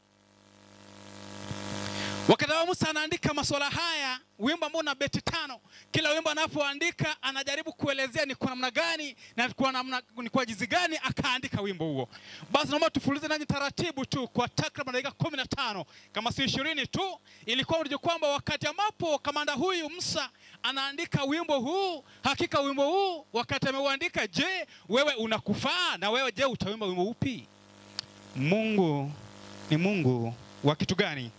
Wakati ambao Musa anaandika masuala haya, wimbo ambao una beti tano, kila wimbo anapoandika anajaribu kuelezea ni kwa namna gani na kwa namna, ni kwa jinsi gani akaandika wimbo huo. Basi naomba tufulize nanyi taratibu tu kwa takriban dakika 15 kama si 20 tu, ilikuwa ndio kwamba wakati ambapo kamanda huyu Musa anaandika wimbo huu, hakika wimbo huu wakati ameuandika, je, wewe unakufaa? Na wewe je, utawimba wimbo upi? Mungu ni Mungu wa kitu gani?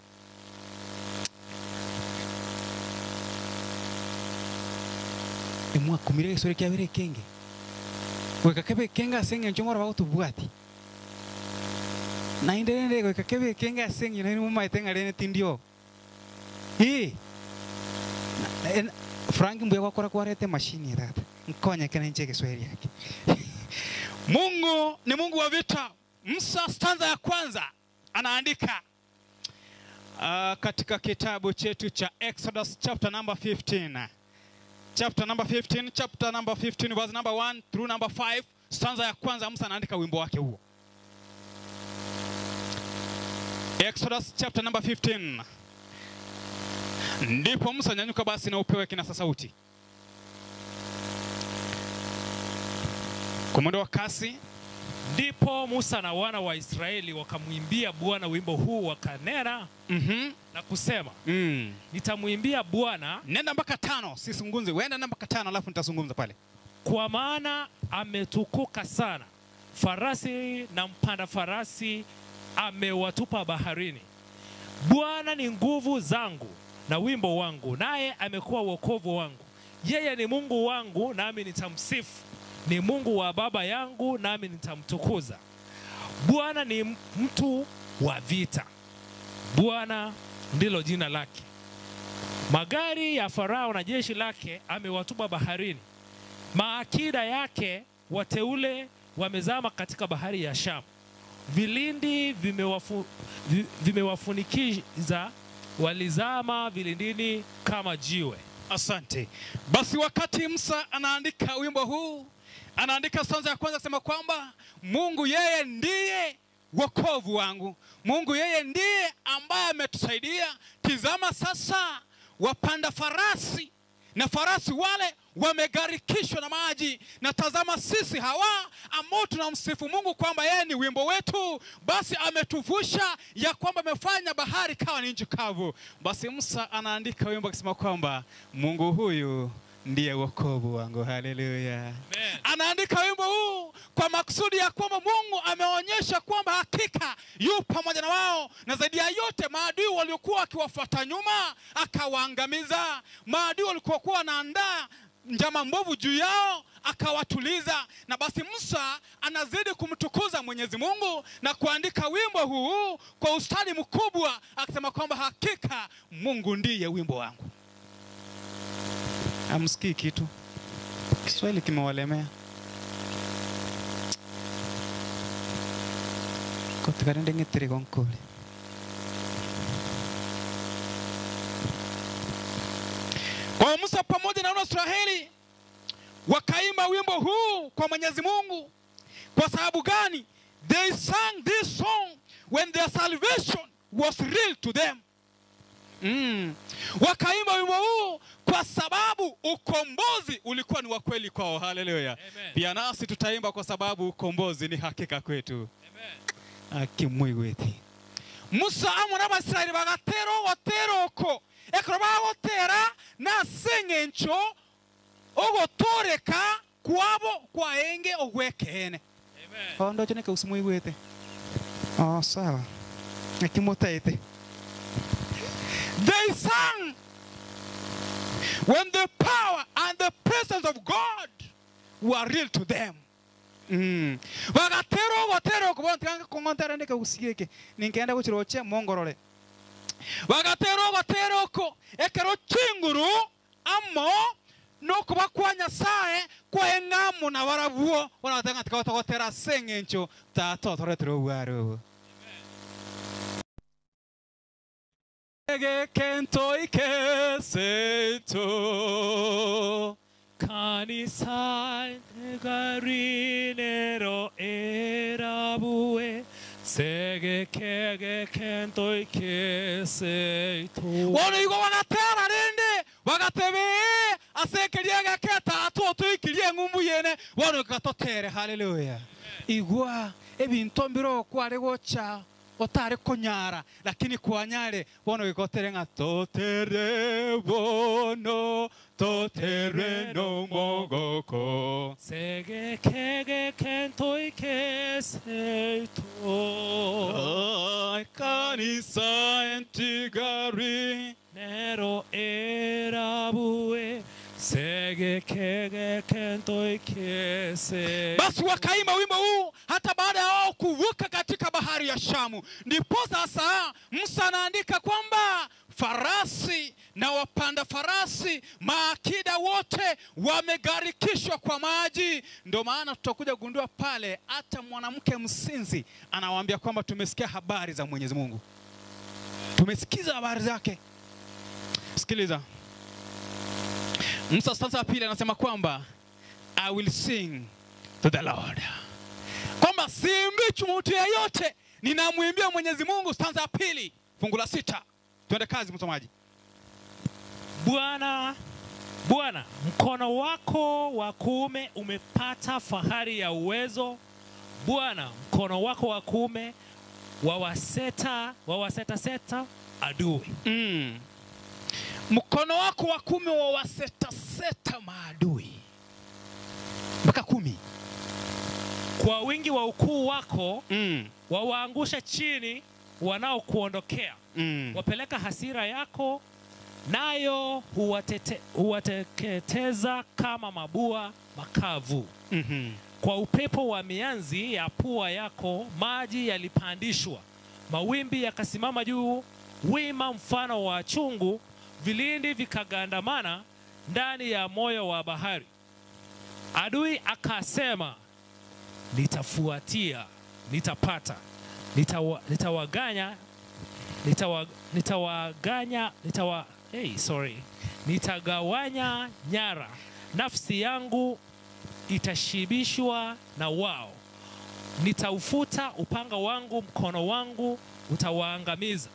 Emwakumire egesore kiabere ekenge goika kebe ekenge ase eng'encho ng'ora bagotobwati naende rende goika kebe ekenge ase eng'encho naende momaete ng'a rende tindio ee Frank mbuya gwakora kwareta emashini eye tata nkonyeke nainche egeswahili ake. Mungu ni Mungu wa vita. Musa stanza ya kwanza anaandika katika kitabu chetu cha Exodus chapter number 15. Chapter number 15, chapter number 15, verse number 1 through number 5. Stanza ya kwanza Musa anaandika wimbo wake huo. Exodus chapter number 15. Ndipo Musa nyanyuka basi na upewe kinasa sauti. Kwa mwendo wa kasi. Ndipo Musa na wana wa Israeli wakamwimbia Bwana wimbo huu wakanena na kusema, nitamwimbia Bwana. Nenda mpaka 5, sisungumze. Wenda mpaka 5 alafu nitazungumza pale. Kwa maana ametukuka sana. Farasi na mpanda farasi amewatupa baharini. Bwana ni nguvu zangu na wimbo wangu, naye amekuwa wokovu wangu. Yeye ni Mungu wangu nami nitamsifu. Ni Mungu wa baba yangu nami nitamtukuza. Bwana ni mtu wa vita. Bwana ndilo jina lake. Magari ya Farao na jeshi lake amewatupa baharini. Maakida yake wateule wamezama katika bahari ya Shamu. Vilindi vimewafunikiza, walizama vilindini kama jiwe. Asante. Basi wakati Musa anaandika wimbo huu, anaandika stanza ya kwanza kusema kwamba Mungu yeye ndiye wokovu wangu. Mungu yeye ndiye ambaye ametusaidia. Tizama sasa wapanda farasi na farasi wale wamegarikishwa na maji, na tazama sisi hawa ambao tunamsifu Mungu kwamba yeye ni wimbo wetu, basi ametuvusha ya kwamba amefanya bahari kawa ni nchi kavu. Basi Musa anaandika wimbo akisema kwamba Mungu huyu ndiye wokovu wangu. Haleluya. Anaandika wimbo huu kwa makusudi ya kwamba Mungu ameonyesha kwamba hakika yu pamoja na wao, na zaidi ya yote maadui waliokuwa wakiwafuata nyuma akawaangamiza. Maadui waliokuwa wanaandaa njama mbovu juu yao akawatuliza. Na basi Musa anazidi kumtukuza Mwenyezi Mungu na kuandika wimbo huu kwa ustadi mkubwa akisema kwamba hakika Mungu ndiye wimbo wangu. Amsikii kitu. Kiswahili kimewalemea. Kotikarende ng'etire gonkore. Kwa Musa pamoja na Israeli wakaimba wimbo huu kwa Mwenyezi Mungu. Kwa sababu gani? They sang this song when their salvation was real to them. Wakaimba wimbo huu kwa sababu ukombozi ulikuwa ni wa kweli kwao. Haleluya. Pia nasi tutaimba kwa sababu ukombozi ni hakika kwetu. Amen. Akimwigweti. Musa amwe n'Abasirayeli bagatera ogoteroko ekero bagotera nase eng'encho ogotoreka kwabo kwaenge ogwekene. Amen. Ondo chone kausimwigwete. Oh, sawa. Akimotaete. They sang when the power and the presence of God were real to them. Bagatero gotero kubontika kongontara ndeka usigeke ninkeenda guchiroche mongorore. Bagatero gotero ko ekero chinguru amo no kuba kwa Nyasaye kwaye ng'amo nabarabwo, bono agateba ng'a tiga togotera ase eng'encho Tata otoretire obware obo. Egekento ike seito. Kanisa egari nero erabue segeke gekento ike seito. Bono igo bagatera rende, bagateba, Ee, ase ekeria egeke Tata otoikirie eng'umbu yene, bono goika totere. Haleluya! Igwa, ebinto mbire okware gocha otare konyara, lakini kwanyare, bono goika otere ng'a totere bono, totere nomogoko. Segeke gekento ike seito. Kanisa entigari. Nero erabue segeke gekento ike seito. Basi wakaimba wimbo huu hata baada ya wao kuvuka katika bahari ya Shamu. Ndipo sasa Musa anaandika kwamba farasi na wapanda farasi, maakida wote wamegharikishwa kwa maji. Ndio maana tutakuja kugundua pale hata mwanamke msinzi anawaambia kwamba tumesikia habari za Mwenyezi Mungu, tumesikiza habari zake. Sikiliza, Musa stanza ya pili anasema kwamba I will sing to the Lord, kwamba siimbichi mtu yeyote, ninamwimbia Mwenyezi Mungu. Stanza ya pili fungu la 6. Twende kazi, msomaji. Bwana, Bwana, mkono wako wa kuume umepata fahari ya uwezo. Bwana, mkono wako wa kuume wawaseta wawasetaseta adui. Mkono wako wa kuume wawasetaseta maadui mpaka 10. Kwa wingi wa ukuu wako wawaangusha chini wanaokuondokea. Wapeleka hasira yako nayo huwateketeza kama mabua makavu. Kwa upepo wa mianzi ya pua yako maji yalipandishwa, mawimbi yakasimama juu wima mfano wa chungu, vilindi vikagandamana ndani ya moyo wa bahari. Adui akasema, nitafuatia, nitapata, nitawaganya, nitawaganya, nitawa, hey, sorry, nitagawanya nyara, nafsi yangu itashibishwa na wao, nitaufuta upanga wangu, mkono wangu utawaangamiza.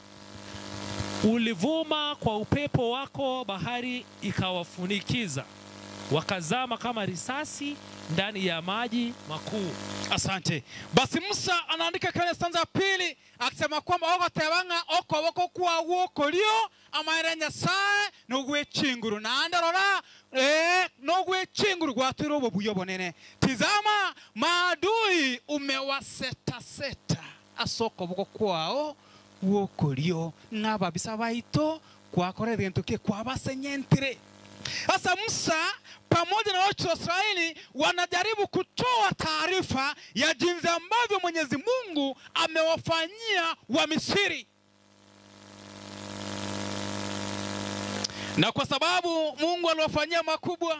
Ulivuma kwa upepo wako, bahari ikawafunikiza, wakazama kama risasi ndani ya maji makuu. Asante. Basi Musa anaandika kwenye stanza ya pili akisema kwamba ogotebang'a okoboko kwago okorio amaere Nyasaye nogwechinguru naende rora nogwechinguru gwatwire obobuya obonene. Tizama maadui umewasetaseta ase okoboko kwao gwokorio ng'ababisa baito kwakora ebinto ki kwabasenyentire. Sasa Musa pamoja na watu wa Israeli wanajaribu kutoa taarifa ya jinsi ambavyo Mwenyezi Mungu amewafanyia Wamisri. Na kwa sababu Mungu aliwafanyia makubwa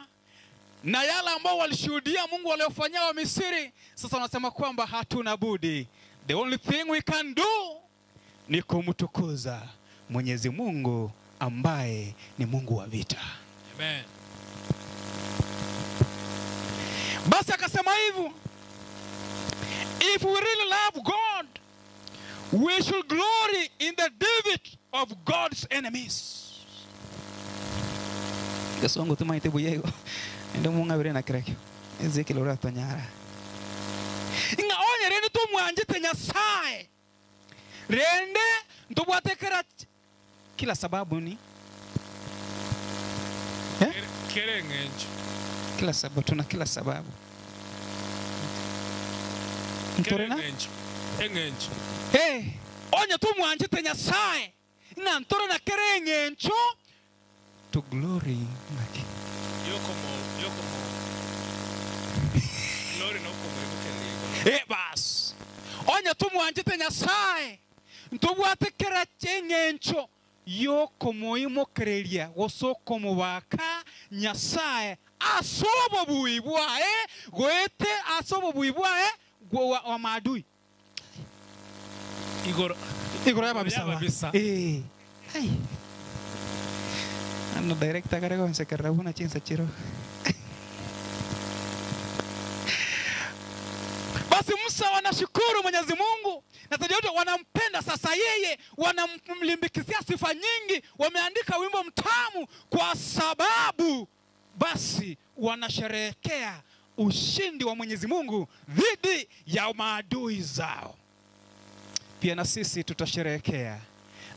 na yale ambao walishuhudia Mungu aliwafanyia Wamisri, sasa wanasema kwamba hatuna budi, the only thing we can do ni kumtukuza Mwenyezi Mungu ambaye ni Mungu wa vita. Amen. Basi akasema hivyo, if we really love God, we should glory in the defeat of God's enemies. Gasongo tumaite buyego. Ndo munga bire na kirakyo. Ezekiel ora tonyara. Inga onye rende tumwanjite Nyasaye. Rende ntubwatekera kila sababu ni Kere ng'encho. kila sababu, tuna kila sababu. Kere Ntorena? ng'encho. Eng'encho. Hey, onye tumwanjite Nyasaye ng'a ntore na kere eng'encho to glory ng'aki. Yokomo, yokomo. Glory no komo ikukeliko. Bas onye tumwanjite Nyasaye ntobwate kera eng'encho yokomoimokereria gose okomobaka Nyasaye Ase obobui bwaye goete ase obobui bwaye bwa maadui. Igoro Igoro y'ababisa ba. Y'ababisa. Eh. Ai. Ano director kare gonsekerera buna chinsa chiro. Basi Musa wanashukuru Mwenyezi Mungu na zaidi yote wanampenda sasa yeye, wanamlimbikizia sifa nyingi, wameandika wimbo mtamu kwa sababu basi wanasherehekea ushindi wa Mwenyezi Mungu dhidi ya maadui zao. Pia na sisi tutasherehekea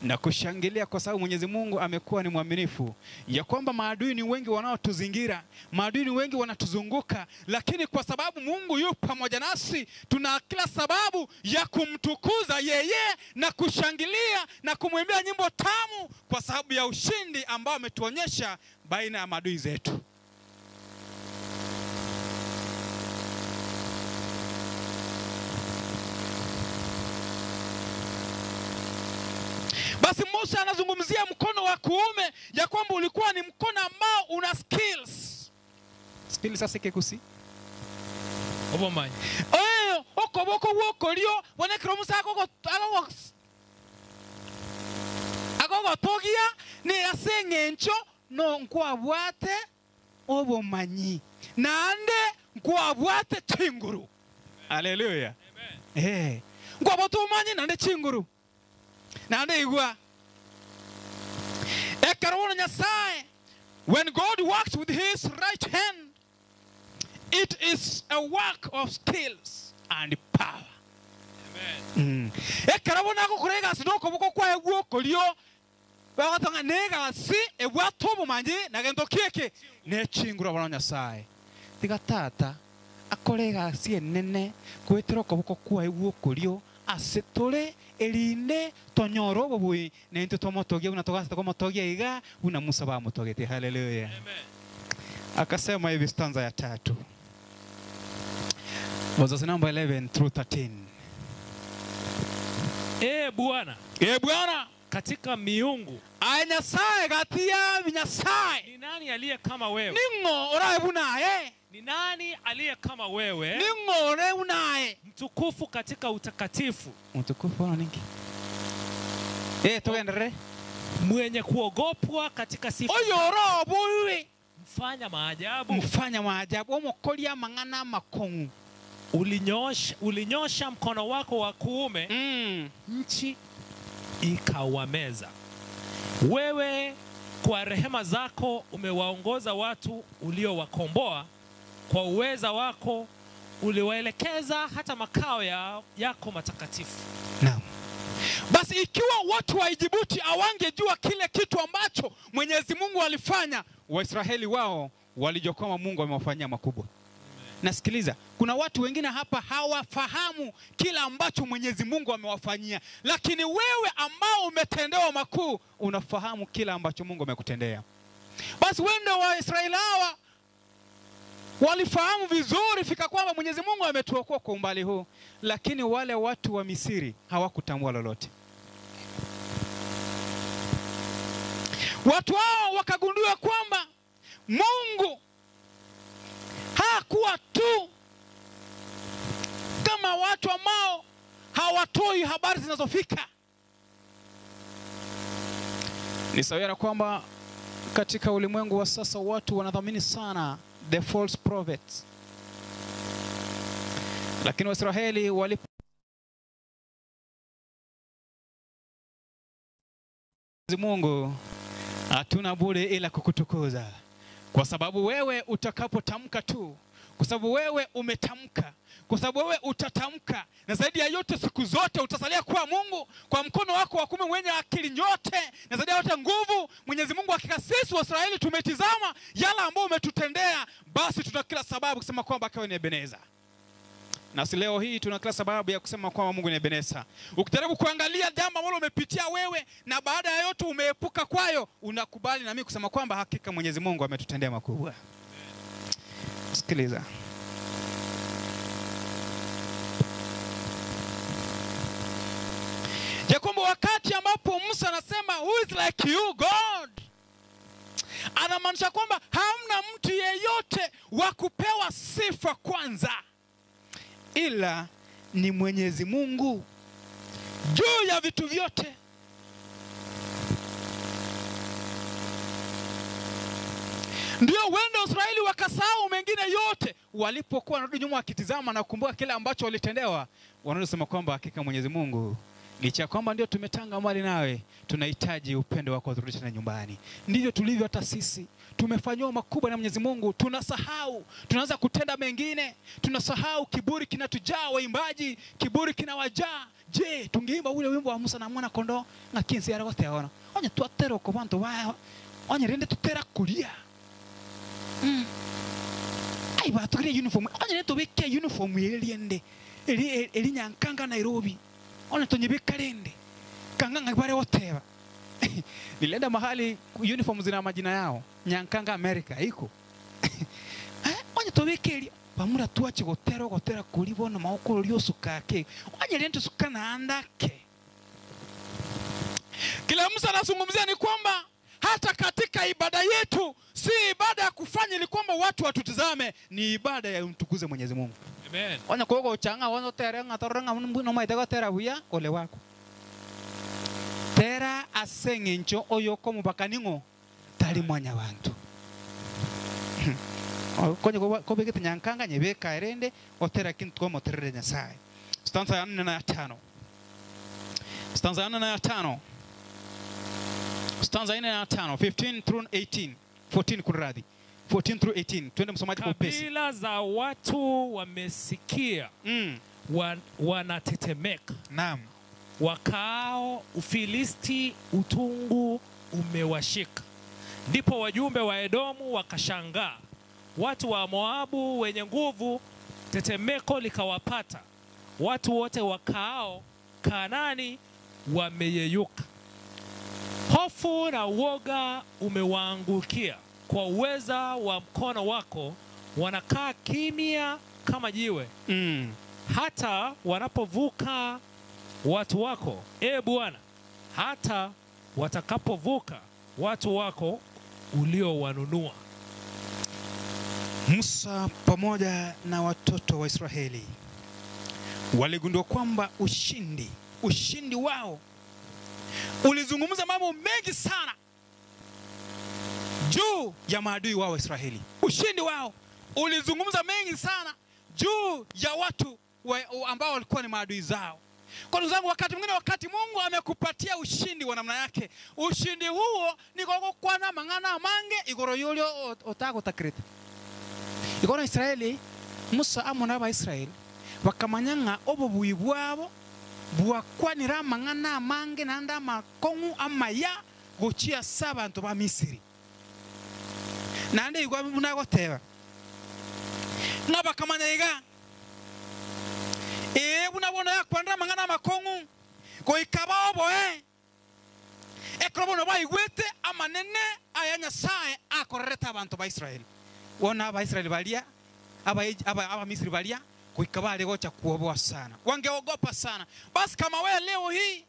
na kushangilia kwa sababu Mwenyezi Mungu amekuwa ni mwaminifu, ya kwamba maadui ni wengi wanaotuzingira, maadui ni wengi wanatuzunguka, lakini kwa sababu Mungu yu pamoja nasi, tuna kila sababu ya kumtukuza yeye na kushangilia na kumwimbia nyimbo tamu kwa sababu ya ushindi ambao ametuonyesha baina ya maadui zetu. Basi Musa anazungumzia mkono wa kuume ya kwamba ulikuwa ni mkono ambao una skills. Skills sasa kekusi. Obomanyi. Eh, okoboko gwokorio bonekero Musa agogo agogo agogotogia ni ase eng'encho no nkwabwate obomanyi naende nkwabwate chinguru. Haleluya. Eh, nkwabwate obomanyi naende chinguru. Naende igwa ekero bono Nyasaye, when God works with his right hand, it is a work of skills and power. Mm. Ekero bono agokora egasi nokoboko kwaye gwokorio bagotonga na egasi ebwate obomanyi na gento kieke nechinguru bono Nyasaye tiga tata akore egasi enene gwetera okoboko kwaye gwokorio ase tore erinde tonyore obobui nentwe twamotogia buna togasa tokomotogia iga buna Musa bamotogetie. Haleluya. Akasema hivi stanza ya tatu verses number 11 through 13. Ee Bwana, Ee Bwana, katika miungu aye Nyasaye gati ya Nyasaye ni nani aliye kama wewe? ning'o orae bunaye Ni nani aliye kama wewe, ning'o ore bunaye mtukufu katika utakatifu, mtukufu ono ninki eh tugenderere mwenye kuogopwa katika sifa, oyo orobuwe mfanya maajabu? mfanya maajabu omokoria mang'ana makong'u Ulinyosha mkono wako wa kuume, nchi ikawameza. Wewe kwa rehema zako umewaongoza watu uliowakomboa, kwa uweza wako uliwaelekeza hata makao yako matakatifu. Naam. Basi ikiwa watu wa Ijibuti hawangejua kile kitu ambacho Mwenyezi Mungu alifanya, Waisraeli wao walijua kwamba Mungu amewafanyia makubwa. Nasikiliza, kuna watu wengine hapa hawafahamu kila ambacho Mwenyezi Mungu amewafanyia, lakini wewe ambao umetendewa makuu unafahamu kila ambacho Mungu amekutendea. Basi wende Waisraeli hawa walifahamu vizuri fika kwamba Mwenyezi Mungu ametuokoa kwa umbali huu, lakini wale watu wa Misri hawakutambua lolote. Watu hao wakagundua kwamba Mungu hakuwa tu kama watu ambao hawatoi habari zinazofika. Ni sawia na kwamba katika ulimwengu wa sasa watu wanadhamini sana the false prophets, lakini Waisraeli walipo Mungu, hatuna budi ila kukutukuza, kwa sababu wewe utakapotamka tu, kwa sababu wewe umetamka, kwa sababu wewe utatamka, na zaidi ya yote siku zote utasalia kuwa Mungu kwa mkono wako wa kuume mwenye akili nyote, na zaidi ya yote nguvu. Mwenyezi Mungu, hakika sisi Waisraeli tumetizama yale ambayo umetutendea, basi tuna kila sababu kusema kwamba akawe ni Ebeneza. Nasi leo hii tuna kila sababu ya kusema kwamba Mungu ni Ebeneza. Ukijaribu kuangalia jambo ambalo umepitia wewe na baada ya yote umeepuka kwayo, unakubali na mimi kusema kwamba hakika Mwenyezi Mungu ametutendea makubwa. Sikiliza. Ya kwamba wakati ambapo Musa anasema who is like you God, Anamaanisha kwamba hamna mtu yeyote wa kupewa sifa kwanza ila ni Mwenyezi Mungu juu ya vitu vyote. Ndio wende Israeli wakasahau mengine yote, walipokuwa wanarudi nyuma wakitizama na kukumbuka kile ambacho walitendewa, wanarudi sema kwamba hakika Mwenyezi Mungu, licha ya kwamba ndio tumetanga mbali nawe, tunahitaji upendo wako uturudishe tena nyumbani. Ndivyo tulivyo hata sisi, tumefanyiwa makubwa na Mwenyezi Mungu, tunasahau, tunaanza kutenda mengine, tunasahau. Kiburi kinatujaa, waimbaji, kiburi kinawajaa. Je, tungeimba ule wimbo wa Musa na mwana kondoo ng'akinsi yaragoteona onye twatera oko bantu ba onye rende tutera kuria ai batugire uniform onye rende tubike uniform eri eri eri nyankanga Nairobi onye tonyebeka rende kanga ngabare woteba nilienda mahali uniform zina majina yao nyankanga America iko onye tubike eri bamura twache gotera gotera kuri bono maokoro ryosukake onye rende sukana andake. Kila Musa anazungumzia ni kwamba hata katika ibada yetu si ibada ya kufanya ili kwamba watu watutizame, ni ibada ya umtukuze Mwenyezi Mungu. Amen. Onye kogo changa wono tere ngatorora nga no maite gotera buya ole wako. Tera aseng'encho oyoko mubakaningo tali mwanya bantu. Konye kobegete nyankanga nyebeka erende otera kintu komoterere Nyasaye. Stanza ya 4 na ya 5. Stanza ya 4 na ya 5. Stanza 4 na ya 5, 15 through 18. 14 kunradhi. 14 through 18. Twende msomaji kwa upesi. Kabila za watu wamesikia, wanatetemeka. Naam. Wakaao Ufilisti utungu umewashika. Ndipo wajumbe wa Edomu wakashangaa, watu wa Moabu wenye nguvu, tetemeko likawapata. Watu wote wakaao Kanaani wameyeyuka. Hofu na uoga umewaangukia. Kwa uweza wa mkono wako wanakaa kimya kama jiwe, hata wanapovuka watu wako, e Bwana, hata watakapovuka watu wako uliowanunua. Musa pamoja na watoto wa Israeli waligundua kwamba ushindi wao ulizungumza mambo mengi sana juu ya maadui wao Israeli. Ushindi wao ulizungumza mengi sana juu ya watu ambao walikuwa ni maadui zao. Kwa ndugu zangu, wakati mwingine, wakati Mungu amekupatia ushindi wa namna yake, ushindi huo ni gogokwana mang'ana mange igoro yulio otagotakrete. Igoro Israeli, Musa amona aba Israeli bakamanya obubuyi bwabo bwakwanira amang'ana amange nanda amakong'u amaya gochia ase abanto ba Misiri. Nande igwa bunagoteba ng'a bakamanya iga buna bono yakwanira amang'ana amakong'u goika baoboe ekero bono baigwete amanene aya Nyasaye akorerete abanto ba Israeli. Wona Abaisraeli baria aba Misri baria goika bari gocha kuoboa sana, wangeogopa sana. Basi kama wewe leo hii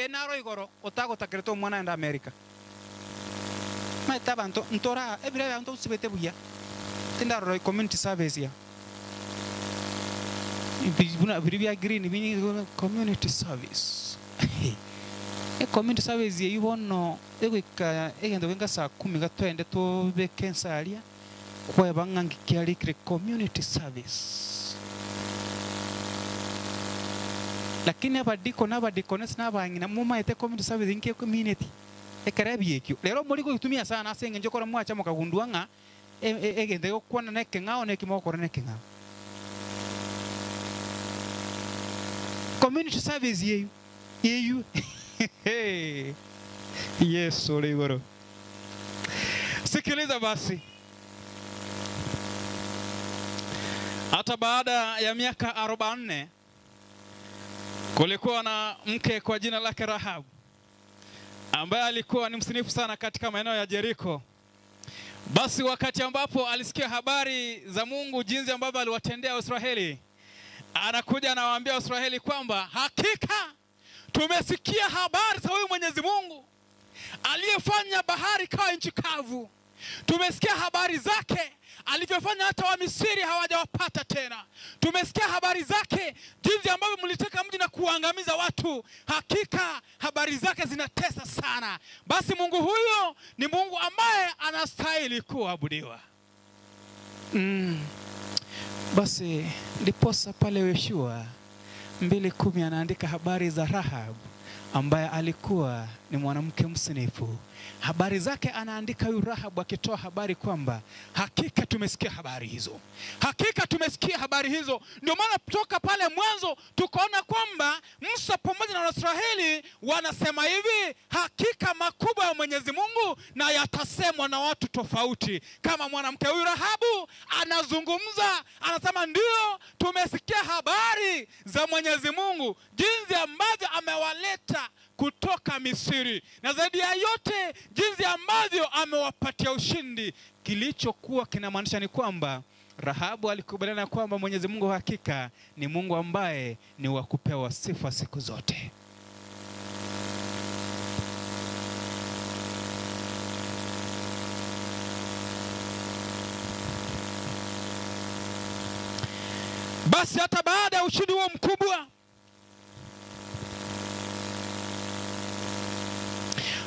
naro igoro otagotakerete omwana enda America maita banto ntora ebira banto usibete buya tindarora community service ya biri bya green bini community service. Community service yeyu bono egoika egento genga saa 10 gatwende tobeke ensaria kweba ng'angi kiarikire community service. Lakini abadiko n'abadikonesi n'abang'ina mumaete community service nke community ekere biekio lero muri gutumia sana ase eng'encho kora mwacha mukagundua ng'a egente gokwana nekeng'ao nekimokora nekeng'ao. Community service yeyu yeyu Yesu uri igoro. Sikiliza basi, hata baada ya miaka 44 kulikuwa na mke kwa jina lake Rahabu ambaye alikuwa ni msinifu sana katika maeneo ya Jeriko. Basi wakati ambapo alisikia habari za Mungu jinsi ambavyo aliwatendea Israeli, anakuja anawaambia Israeli kwamba hakika tumesikia habari za huyu Mwenyezi Mungu aliyefanya bahari kawa nchi kavu. Tumesikia habari zake alivyofanya hata Wamisri hawajawapata tena. Tumesikia habari zake jinsi ambavyo mliteka mji na kuangamiza watu. Hakika habari zake zinatesa sana. Basi Mungu huyo ni Mungu ambaye anastahili kuabudiwa. Basi ndiposa pale Yoshua 2:10 anaandika habari za Rahab ambaye alikuwa ni mwanamke msinifu. Habari zake anaandika huyu Rahabu akitoa habari kwamba hakika tumesikia habari hizo, hakika tumesikia habari hizo. Ndio maana toka pale mwanzo tukaona kwamba Musa pamoja na Waisraeli wanasema hivi, hakika makubwa ya Mwenyezi Mungu na yatasemwa na watu tofauti. Kama mwanamke huyu Rahabu anazungumza, anasema ndio tumesikia habari za Mwenyezi Mungu, jinsi ambavyo amewaleta kutoka Misri, na zaidi ya yote jinsi ambavyo amewapatia ushindi. Kilichokuwa kinamaanisha ni kwamba Rahabu alikubaliana kwamba Mwenyezi Mungu hakika ni Mungu ambaye ni wa kupewa sifa siku zote. Basi hata baada ya ushindi huo mkubwa,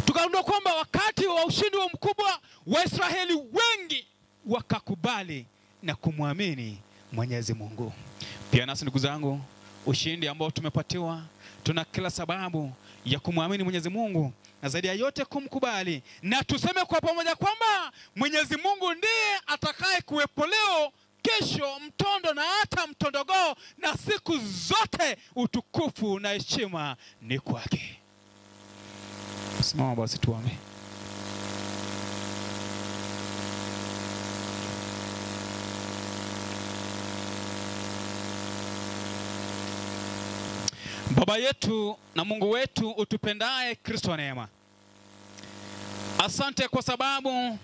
tukagundua kwamba wakati wa ushindi huo mkubwa Waisraeli wengi wakakubali na kumwamini Mwenyezi Mungu. Pia nasi ndugu zangu, ushindi ambao tumepatiwa, tuna kila sababu ya kumwamini Mwenyezi Mungu na zaidi ya yote kumkubali, na tuseme kwa pamoja kwamba Mwenyezi Mungu ndiye atakaye kuwepo leo, kesho, mtondo na hata mtondogoo, na siku zote utukufu na heshima ni kwake. Simama basi tuombe. Baba yetu na Mungu wetu utupendaye, Kristo wa neema, asante kwa sababu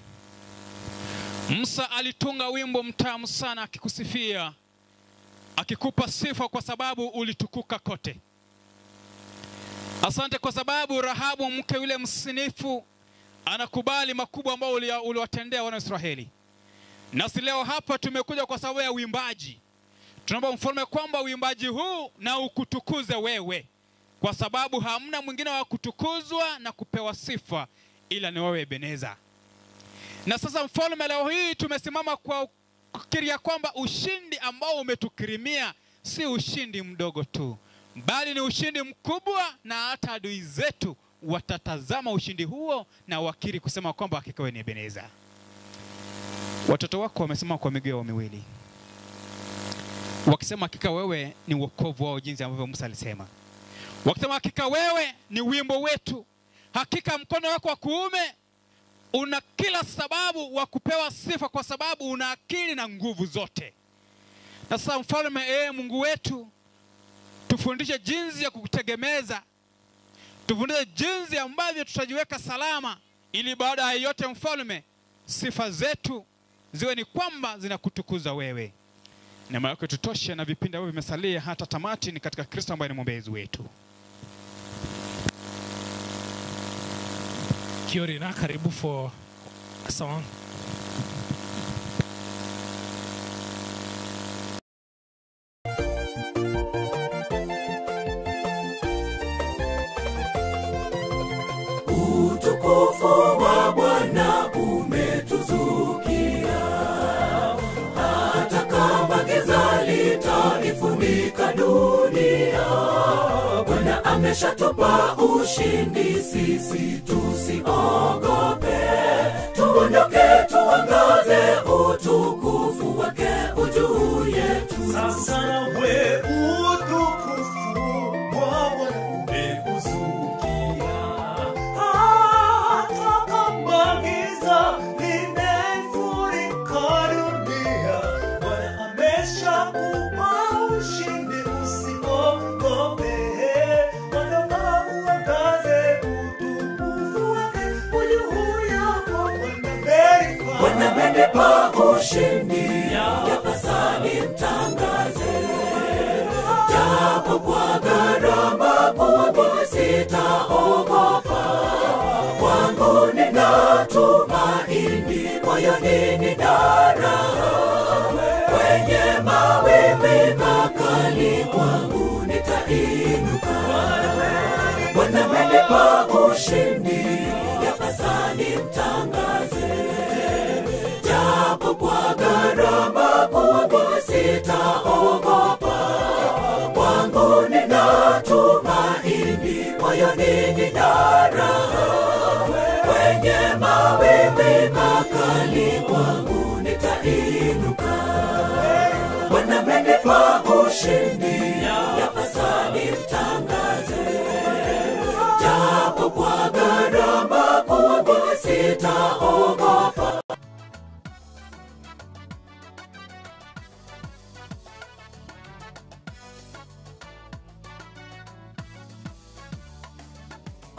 Musa alitunga wimbo mtamu sana akikusifia, akikupa sifa kwa sababu ulitukuka kote. Asante kwa sababu Rahabu mke yule msinifu anakubali makubwa ambayo uliwatendea wana Israeli. Nasi leo hapa tumekuja kwa sababu ya uimbaji. Tunaomba mfalme kwamba uimbaji huu na ukutukuze wewe, kwa sababu hamna mwingine wa kutukuzwa na kupewa sifa ila ni wewe Ebeneza. Na sasa mfalme, leo hii tumesimama kwa kukiria kwamba ushindi ambao umetukirimia si ushindi mdogo tu, bali ni ushindi mkubwa, na hata adui zetu watatazama ushindi huo na wakiri kusema kwamba hakika wewe ni Ebeneza. Watoto wako wamesimama kwa miguu yao miwili wakisema hakika wewe ni wokovu wao, jinsi ambavyo Musa alisema, wakisema hakika wewe ni wimbo wetu, hakika mkono wako wa kuume una kila sababu wa kupewa sifa, kwa sababu una akili na nguvu zote. Na sasa mfalme, ee Mungu wetu, tufundishe jinsi ya kukutegemeza, tufundishe jinsi ambavyo tutajiweka salama, ili baada ya yote mfalme, sifa zetu ziwe ni kwamba zinakutukuza wewe. Neema yako tutoshe na vipindi ambavyo vimesalia hata tamati ni katika Kristo ambaye ni mwombezi wetu. Kiorina, karibu for a song. Utukufu wa Bwana umetuzukia, hata kama giza litaifunika dunia. Bwana ameshatupa ushindi, sisi tusiogope. Tuondoke, tuangaze utukufu wake ujuu yetu. Sasa nawe utukufu wa Bwana umekuzukia, hata kama giza limefurika dunia, Bwana ameshakupa ushindi, usiogope. Ondoka uangaze utukufu wake ujuu yako. Bwana Bwana amenipa ushindi, yapasa nimtangaze. Japo kwa gharama kubwa sitaogopa, kwangu nina tumaini. moyoni nina raha. Kwenye mawimbi makali kwangu nitainuka. Bwana amenipa ushindi, yapasa nimtangaze. Japo kwa gharama kubwa sitaogopa, kwangu nina tumaini, moyoni nina raha. Kwenye mawimbi makali kwangu nitainuka. Bwana amenipa ushindi, yapasa nimtangaze. Japo kwa gharama kubwa sitaogopa.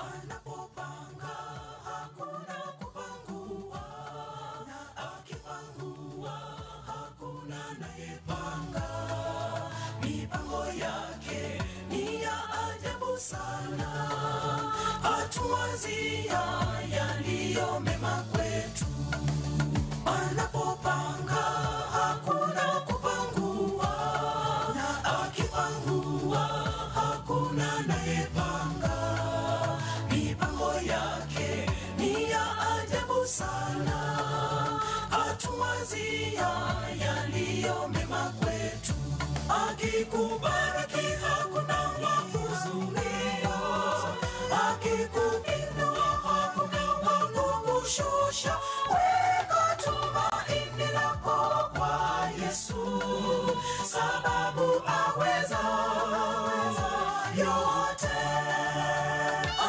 Anapopanga hakuna kupangua, na akipangua hakuna anayepanga. Mipango yake ni ya ajabu sana, hatuwazia yaliyo mema kwetu. Anapopanga hakuna kupangua, na akipangua hakuna anayepanga. Mipango yake ni ya ajabu sana, hatuwazia yaliyo mema kwetu. Akikubariki hakuna wa kuzuia, akikuinua hakuna wa kukushusha. Weka tumaini lako kwa Yesu, sababu aweza yote.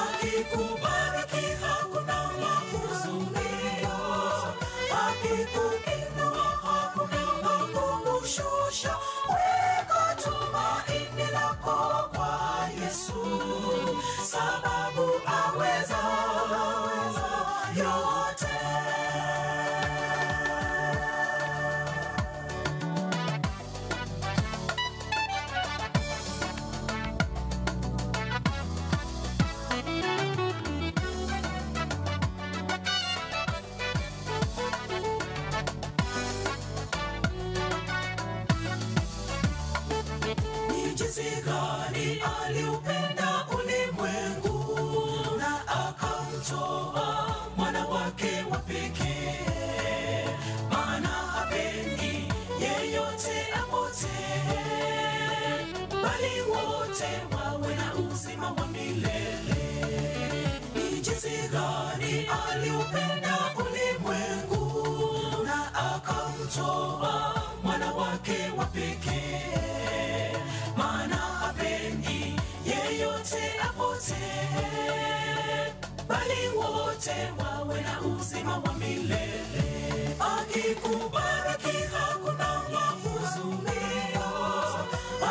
Akikubariki hakuna wa kuzuia, akikuinua hakuna wa kukushusha. Weka tumaini lako kwa Yesu, sababu aweza yote. Ni jinsi gani aliupenda ulimwengu na akamtoa mwana wake wa pekee, maana hapendi yeyote apotee, bali wote wawe na uzima wa milele. Ni jinsi gani aliupenda ulimwengu na akamtoa mwana wake wa pekee, maana hapendi yeyote apotee, bali wote wawe na uzima wa milele. Akikubariki hakuna wa kuzuia,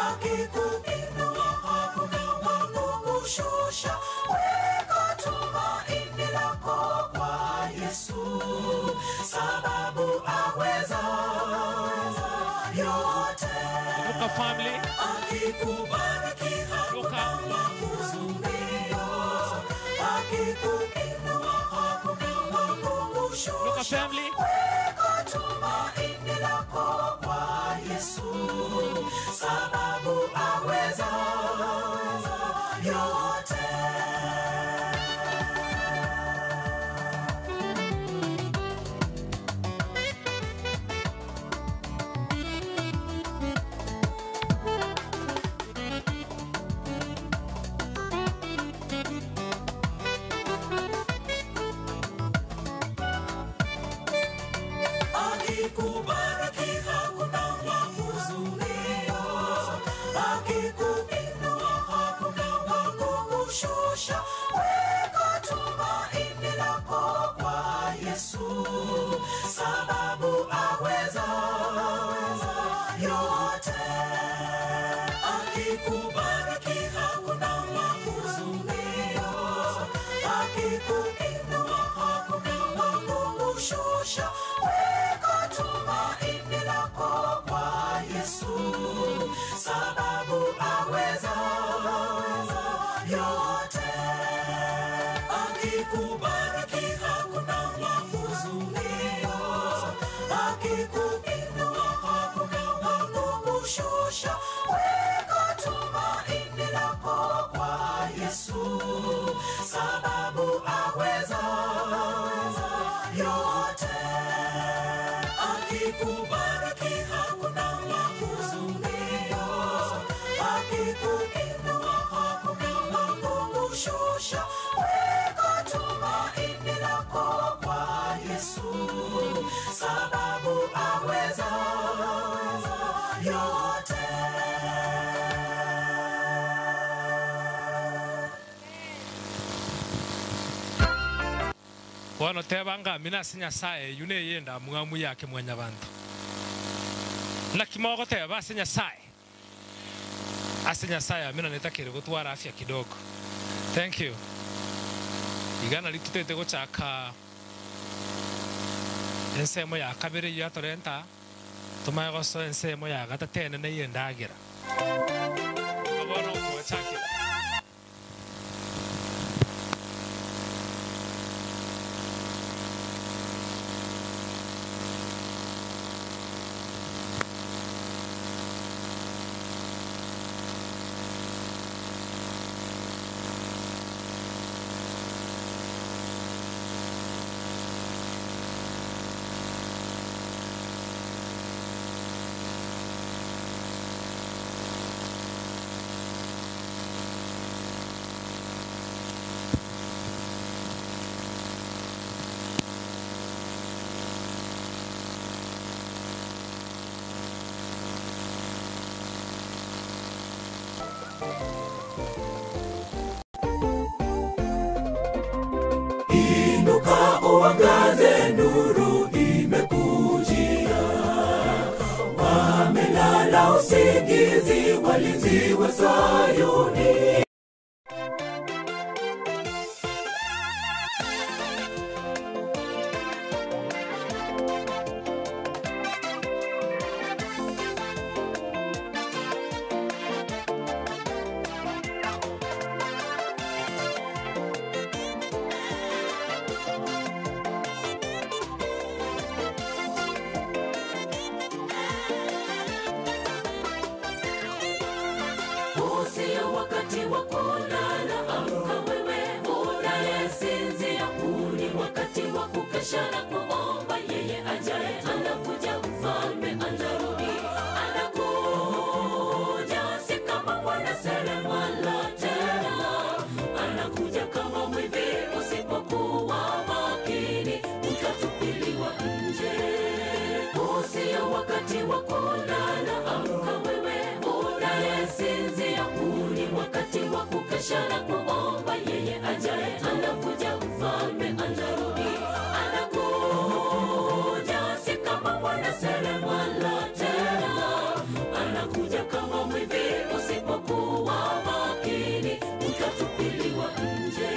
akikuinua hakuna wa kukushusha. Weka tumaini lako kwa Yesu, sababu aweza yote. Luka family. Akikubariki hakuna wa kuzuia, akikuinua hakuna wa kukushusha. Luka family. Weka tumaini lako kwa Yesu, sababu aweza yote. Akikubariki hakuna wa kuzuia, akikuinua hakuna wa kukushusha. Weka tumaini lako kwa Yesu, sababu aweza yote. Akikubariki hakuna wa kuzuia, akikuinua hakuna wa kukushusha. Weka tumaini lako kwa Yesu, sababu aweza yote. Akikubariki hakuna wa kuzuia, sababu aweza yote. Bono teba ngamina ase Nyasaye eywo neye endamwamu yake mwanyabanto. Naki mogoteba ase Nyasaye? Ase Nyasaye amina netakere gotwara afya kidogo. Thank you. Iga nari totete gochaka ensemo ya kabere eywo yatorenta tomanye gosoa ensemo ya gatato enene ya endagera. Igo bono twachakire. Inuka uangaze, nuru imekujia. Wamelala usingizi, walinzi wa Sayuni. Sio wakati wa kulala, amka wewe unayesinzia. Huu ni wakati wa kukesha na kuomba, yeye ajaye anakuja, mfalme anarudi, anakuja si kama mwana seremala tena, anakuja kama mwivi. Usipokuwa makini utatupiliwa nje. Huu sio wakati wa kulala, amka wewe unayesinzia. Huu ni wakati wa kukesha na kuomba, yeye ajaye anakuja, mfalme anarudi, anakuja si kama mwana seremala tena, anakuja kama mwivi. Usipokuwa makini utatupiliwa nje.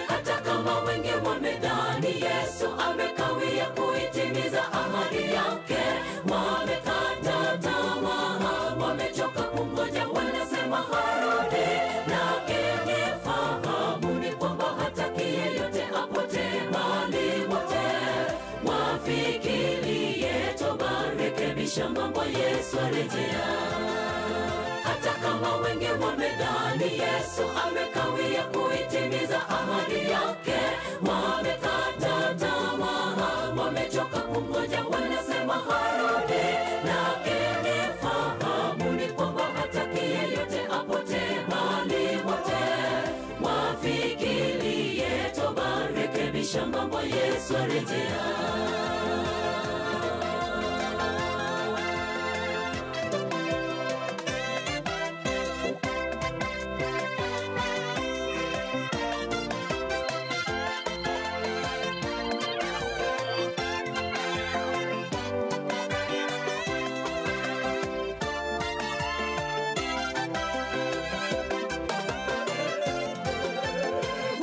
Hata kama wengi wamedhani Yesu amekawia kuitimiza ahadi yake, wamekata tamaa, wamechoka kungoja, wanasema harudi. Lakini fahamu ni kwamba hataki yeyote apotee, bali wote wafikirie toba, rekebisha mambo, Yesu arejea. Hata kama wengi wamedhani Yesu amekawia kuitimiza ahadi yake, wamekata tamaa, wamechoka kungoja, wanasema harudi. Lakini fahamu ni kwamba hataki yeyote apotee, bali wote wafikirie toba, rekebisha mambo, Yesu arejea.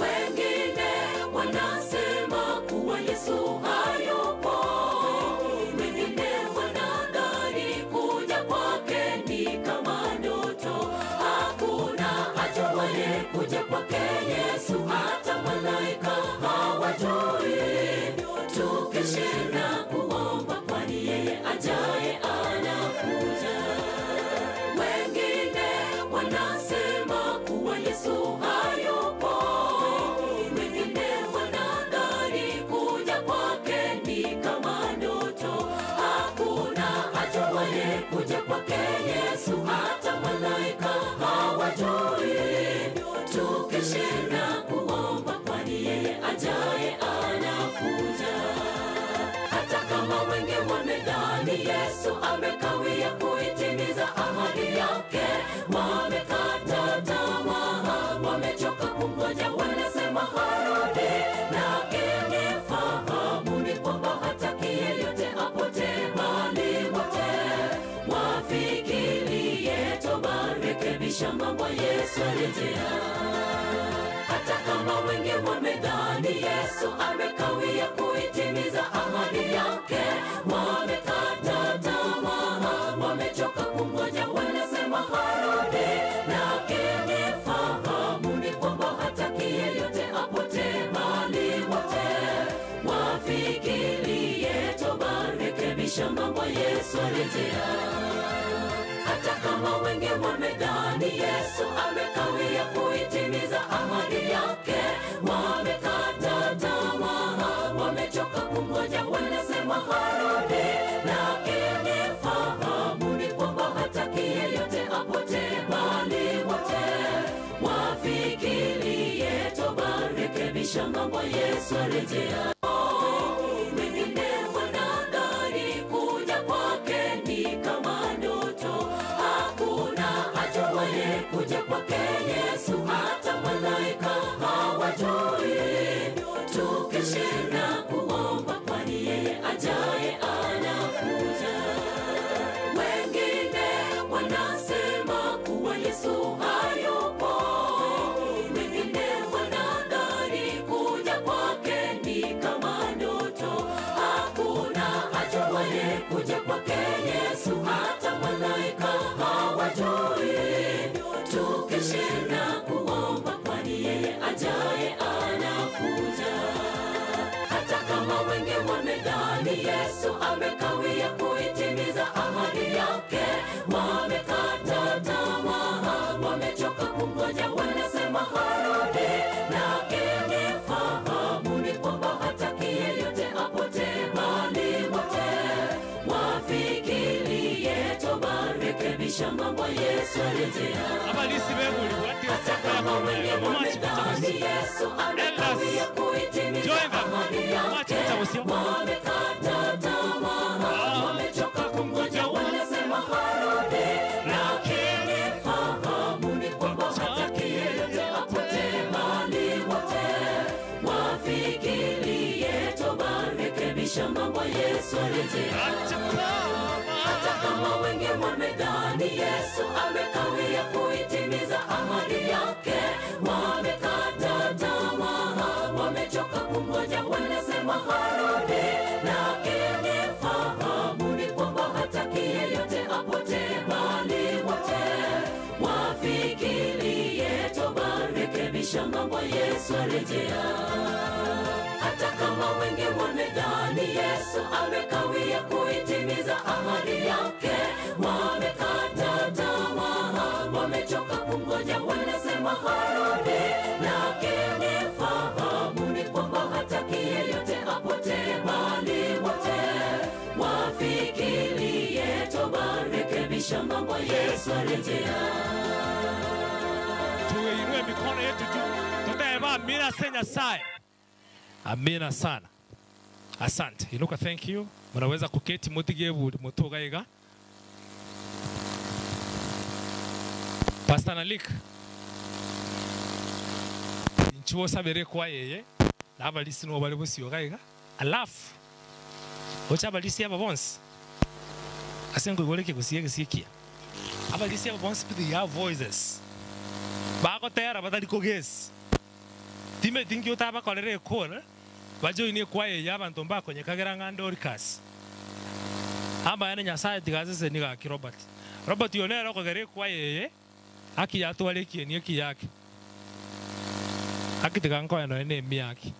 Wengine wanasema kuwa Yesu hayupo, wengine wanadhani kuja kwake ni kama ndoto. Hakuna ajuaye kuja kwake Yesu, hata malaika hawajui. Tukeshe na kuomba, kwani yeye ajaye anakuja. Wengine wanasema kuwa Yesu hayupo, wengine wanadhani kuja kwake ni kama ndoto. Hakuna ajuaye kuja kwake Yesu, hata malaika hawajui. Tukeshe na kuomba, kwani yeye ajaye anakuja. wengi wamedhani Yesu amekawia kuitimiza ahadi yake, wamekata tamaa, wamechoka kungoja, wanasema harudi. Lakini fahamu ni kwamba hataki yeyote apotee, bali wote wafikirie toba, rekebisha mambo, Yesu arejea. Hata kama wengi wamedhani Yesu amekawia kuitimiza ahadi yake, wamekata tamaa, wamechoka kungoja, wanasema harudi. Lakini fahamu ni kwamba hataki yeyote apotee, bali wote wafikirie toba, rekebisha mambo, Yesu arejea. Hata kama wengi wamedhani Yesu amekawia kuitimiza ahadi yake, wamekata tamaa, wamechoka kungoja, wanasema harudi. Lakini fahamu ni kwamba hataki yeyote apotee, bali wote wafikirie toba, rekebisha mambo, Yesu arejea. Wengine wanadhani kuja kwake ni kama ndoto, hakuna ajuaye kuja kwake Yesu, hata malaika hawajui. Tukeshe na kuomba, kwani yeye ajaye anakuja. Wengine wanasema kuwa Yesu hayupo, wengine wanadhani kuja kwake ni kama ndoto, hakuna ajuaye kuja kwake Yesu, hata malaika hawajui. Tukeshe na kuomba, kwani yeye ajaye anakuja. Hata kama wengi wamedhani Yesu amekawia kuitimiza ahadi yake, wamekata tamaa, wamechoka kungoja, wanasema harudi. Lakini fahamu ni kwamba hataki yeyote apotee, bali wote wafikirie toba, rekebisha mambo, Yesu arejea. Abalisi bebuli Hata kama wengi wamedhani Yesu amekawia kuitimiza Join them. ahadi yake, wamekata tamaa, wamechoka kungoja, wanasema harudi. Lakini fahamu ni kwamba hataki yeyote apotee, bali wote wafikirie toba, rekebisha mambo, Yesu arejea. Hata kama wengi wamedhani Yesu amekawia kuitimiza ahadi yake, wamekata tamaa, wamechoka kungoja, wanasema harudi. Lakini fahamu ni kwamba hataki yeyote apotee, bali wote wafikirie toba, rekebisha mambo, Yesu arejea. Hata kama wengi wamedhani Yesu amekawia kuitimiza ahadi yake, wamekata tamaa, wamechoka kungoja, wanasema harudi. Lakini fahamu ni kwamba hataki yeyote apotee, bali wote wafikirie toba, rekebisha mambo, Yesu arejea. Tuinue mikono yetu juu, tuteva amina se Nyasaye. Amina sana, asante. Inuka, thank you. Mnaweza kuketi mutige buli mutugaiga. Pastor Nalik nchiwo sabere kwa yeye n'abalisi nibo bali bosio gaiga alafu ocha abalisi aba bonsi ase nkoigoreke gosiya gesikia abalisi aba bonsi they have voices bagotera batari kogesi time tingi otabakorera ekora bajoine ekwaya eye abanto mbakonyekagera ng'a Dorcas ambayane nyasaye tigaseseni gaki Robert Robert oyo nere okogera ekwaya eye haki yatwara ekieni eki yake haki tiga nkoya noe na emiaki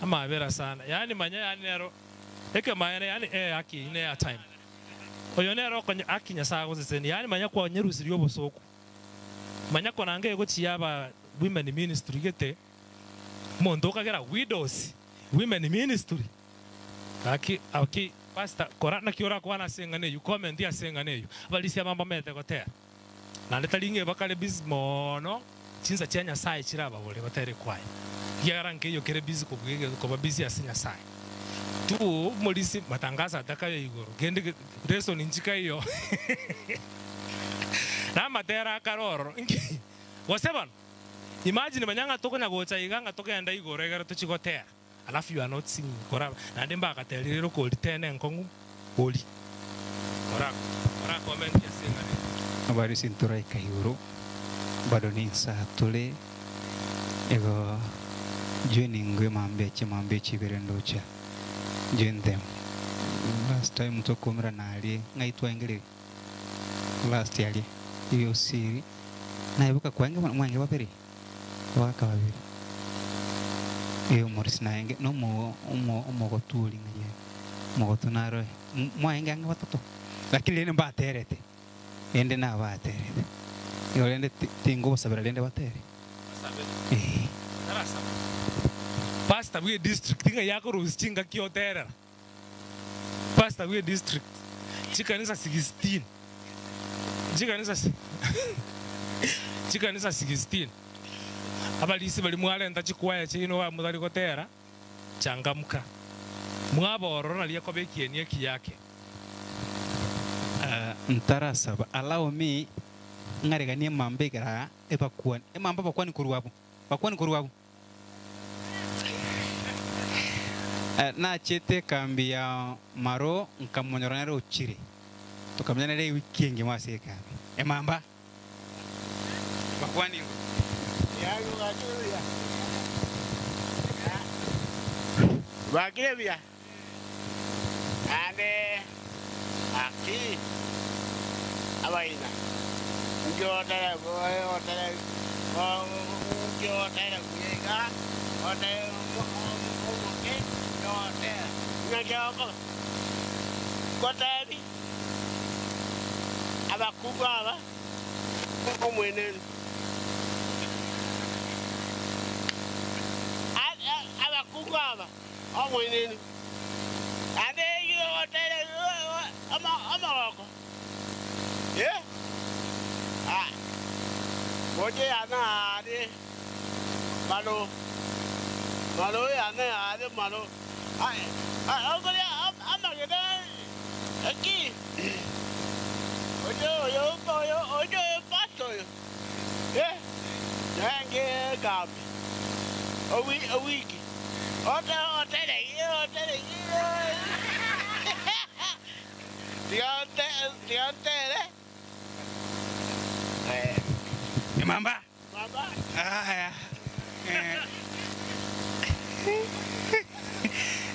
amabera sana yaani manya yaani nero ekemaene yaani eh haki ine ya time oyo nere okonya haki nyasaye agoseseni yaani manya kwanyerusirie obosoku manya konanga egochia aba women ministry gete omonto okagera widows women ministry aki aki pastor kora naki orakwana ase eng'ana eywo comment ase eng'ana eywo abarisia bambo mete gotera naende tari ng'e bakare busy mono chinsa chia nyasaye chirababore batere kwaya kiagera nkeiyo kere busy kobwege koba busy ase nyasaye. Tu omorisia matangazo atakayo igoro kende ge lesson nchikaiyo na amatera akare ororo nki gose bono imagine manya ng'a tokonya gocha iga ng'a togende igoro egere tochie gotera alafu you are not singing kora naende mbagaterire rero kori tena enkong'u ori ora ora comment ase eng'ana eye. Abarisia ntoraika igoro, bado ninsa tore igo joining emambia chimambia chibere ndocha join them last time tokomerana aria ng'ai twaengereri last aria ebiosiri naye boka kwaenge mwaenge babere abagaka babere eh omorisia naenge na omo omo omogotu oria ng'ai aye omogotu naro mwaenge ang'e batato lakini rende mbaterete. Rende nabaterete. Igo rende tingobasabera rende batere. Ee. Pastor bwe district ng'ai akorusia chingaki oterera. Pastor bwe district chikanisa 16 chikanisa chikanisa 16 abarisia baria mwarenta chikwaya chiaino iga motari gotera changamka mwaba ororo nario ekoba ekieni ekiya ake. Ntarasaba, allow me ng'areganie emamba ekero aa ebakuani, emamba abakuani korwa abwo, bakuani korwa abwo. Nachete ekambi ya Maro nkamonyora nere ochire, tokamenya nere ewiki engima ase ekambi. Emamba, bakuani ingo. Bakire buya. Naende gaki abaina, inki otere otere inki otere buya iga, otere omoke notera, naki okoba? Ngotebi abakungu aba omwenenu, abakungu aba. Omoenenu, naende eyio ogoteera omogoko, eh, ah, gocha yane aare malo, malo yane aare malo, okoria amagena eki, oyo oyo oyo oyo pastor oyo, eh, nenge ekambi, ewiki. Emamba. Aya.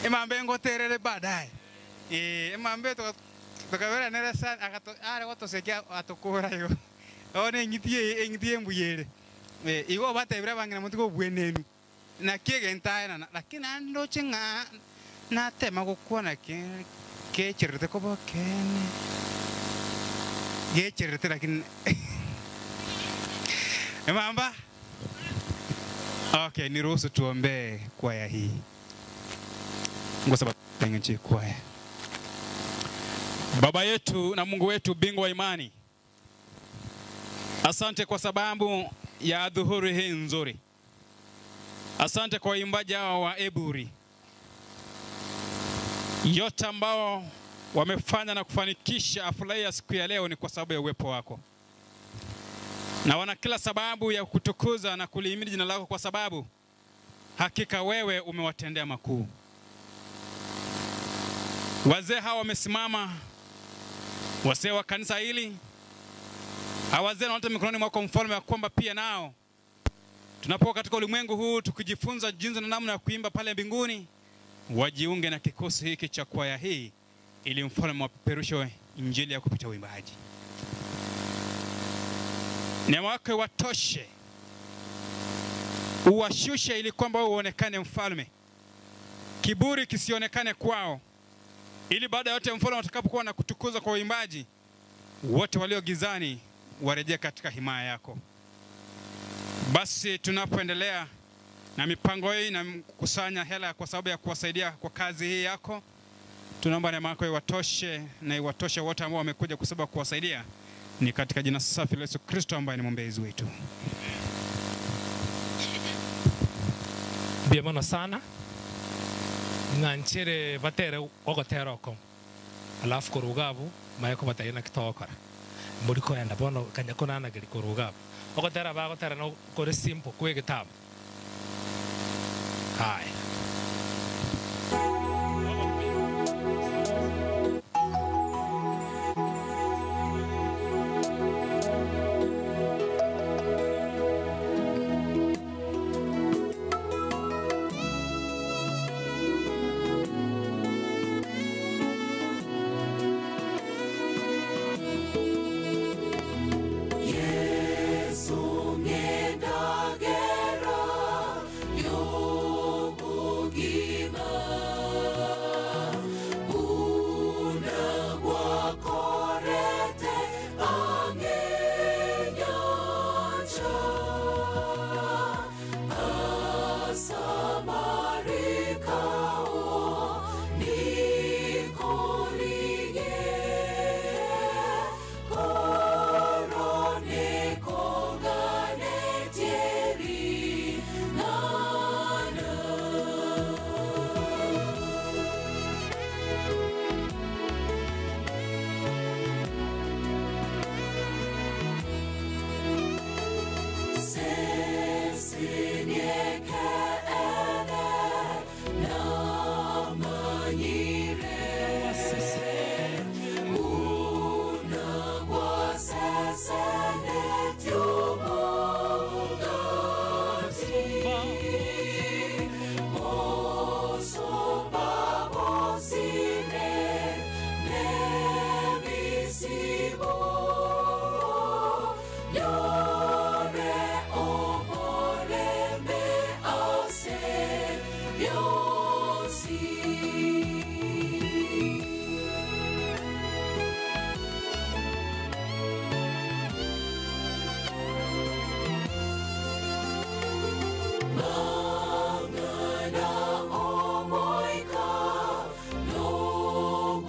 Emamba engoterere baadaye. Eh, emamba tokabera nere sana agato are gotosekia atokora igo. Bono eng'iti eye eng'iti embuya ere. Igo obatebire abang'ina motige obwenenu. Naki egento aenana, lakini naende ndoche ng'a natema gokwana kechererete koba ekeene, gechererete lakini Emamba? Okay, niruhusu tuombee kwaya hii. Ngosaba eng'encho y'ekwaya. Baba yetu na Mungu wetu, bingwa wa imani, asante kwa sababu ya dhuhuri hii nzuri. Asante kwa waimbaji hawa wa Eburi, yote ambao wamefanya na kufanikisha hafla hii ya siku ya leo ni kwa sababu ya uwepo wako, na wana kila sababu ya kutukuza na kulihimidi jina lako, kwa sababu hakika wewe umewatendea makuu. Wazee hawa wamesimama, wazee wa kanisa hili, hawa wazee wanaleta mikononi mwako mfalme, wa kwamba pia nao tunapokuwa katika ulimwengu huu tukijifunza jinsi na namna ya kuimba pale mbinguni, wajiunge na kikosi hiki cha kwaya hii ili mfalme wapeperushe injili ya kupita uimbaji. Neema yako iwatoshe, uwashushe ili kwamba wewe uonekane mfalme, kiburi kisionekane kwao, ili baada ya yote mfalme watakapokuwa na kutukuza kwa uimbaji, wote walio gizani warejee katika himaya yako. Basi tunapoendelea na mipango hii na kukusanya hela kwa sababu ya kuwasaidia kwa kazi hii yako, tunaomba neema yako iwatoshe na iwatoshe wote ambao wamekuja kwa sababu ya kuwasaidia, ni katika jina safi la Yesu Kristo ambaye ni mwombezi wetu. Mbuya mono sana. Ng'a nchere batere ogotera okomo, alafu korwa iga abwo manye kobatebia naki togokora. Mbori koenda bono kanya konanageria korwa iga abwo. Ogotera bagotera no kore simple kwa egetabu. Haya. Yesu ng'endagera y'obogima, buna gwakorete ang'e nyancha. Asamarikao nikorige, korone koganetieri ng'ana. Yore omorembe ase yonsi. Mang'ana omoika n'obogima,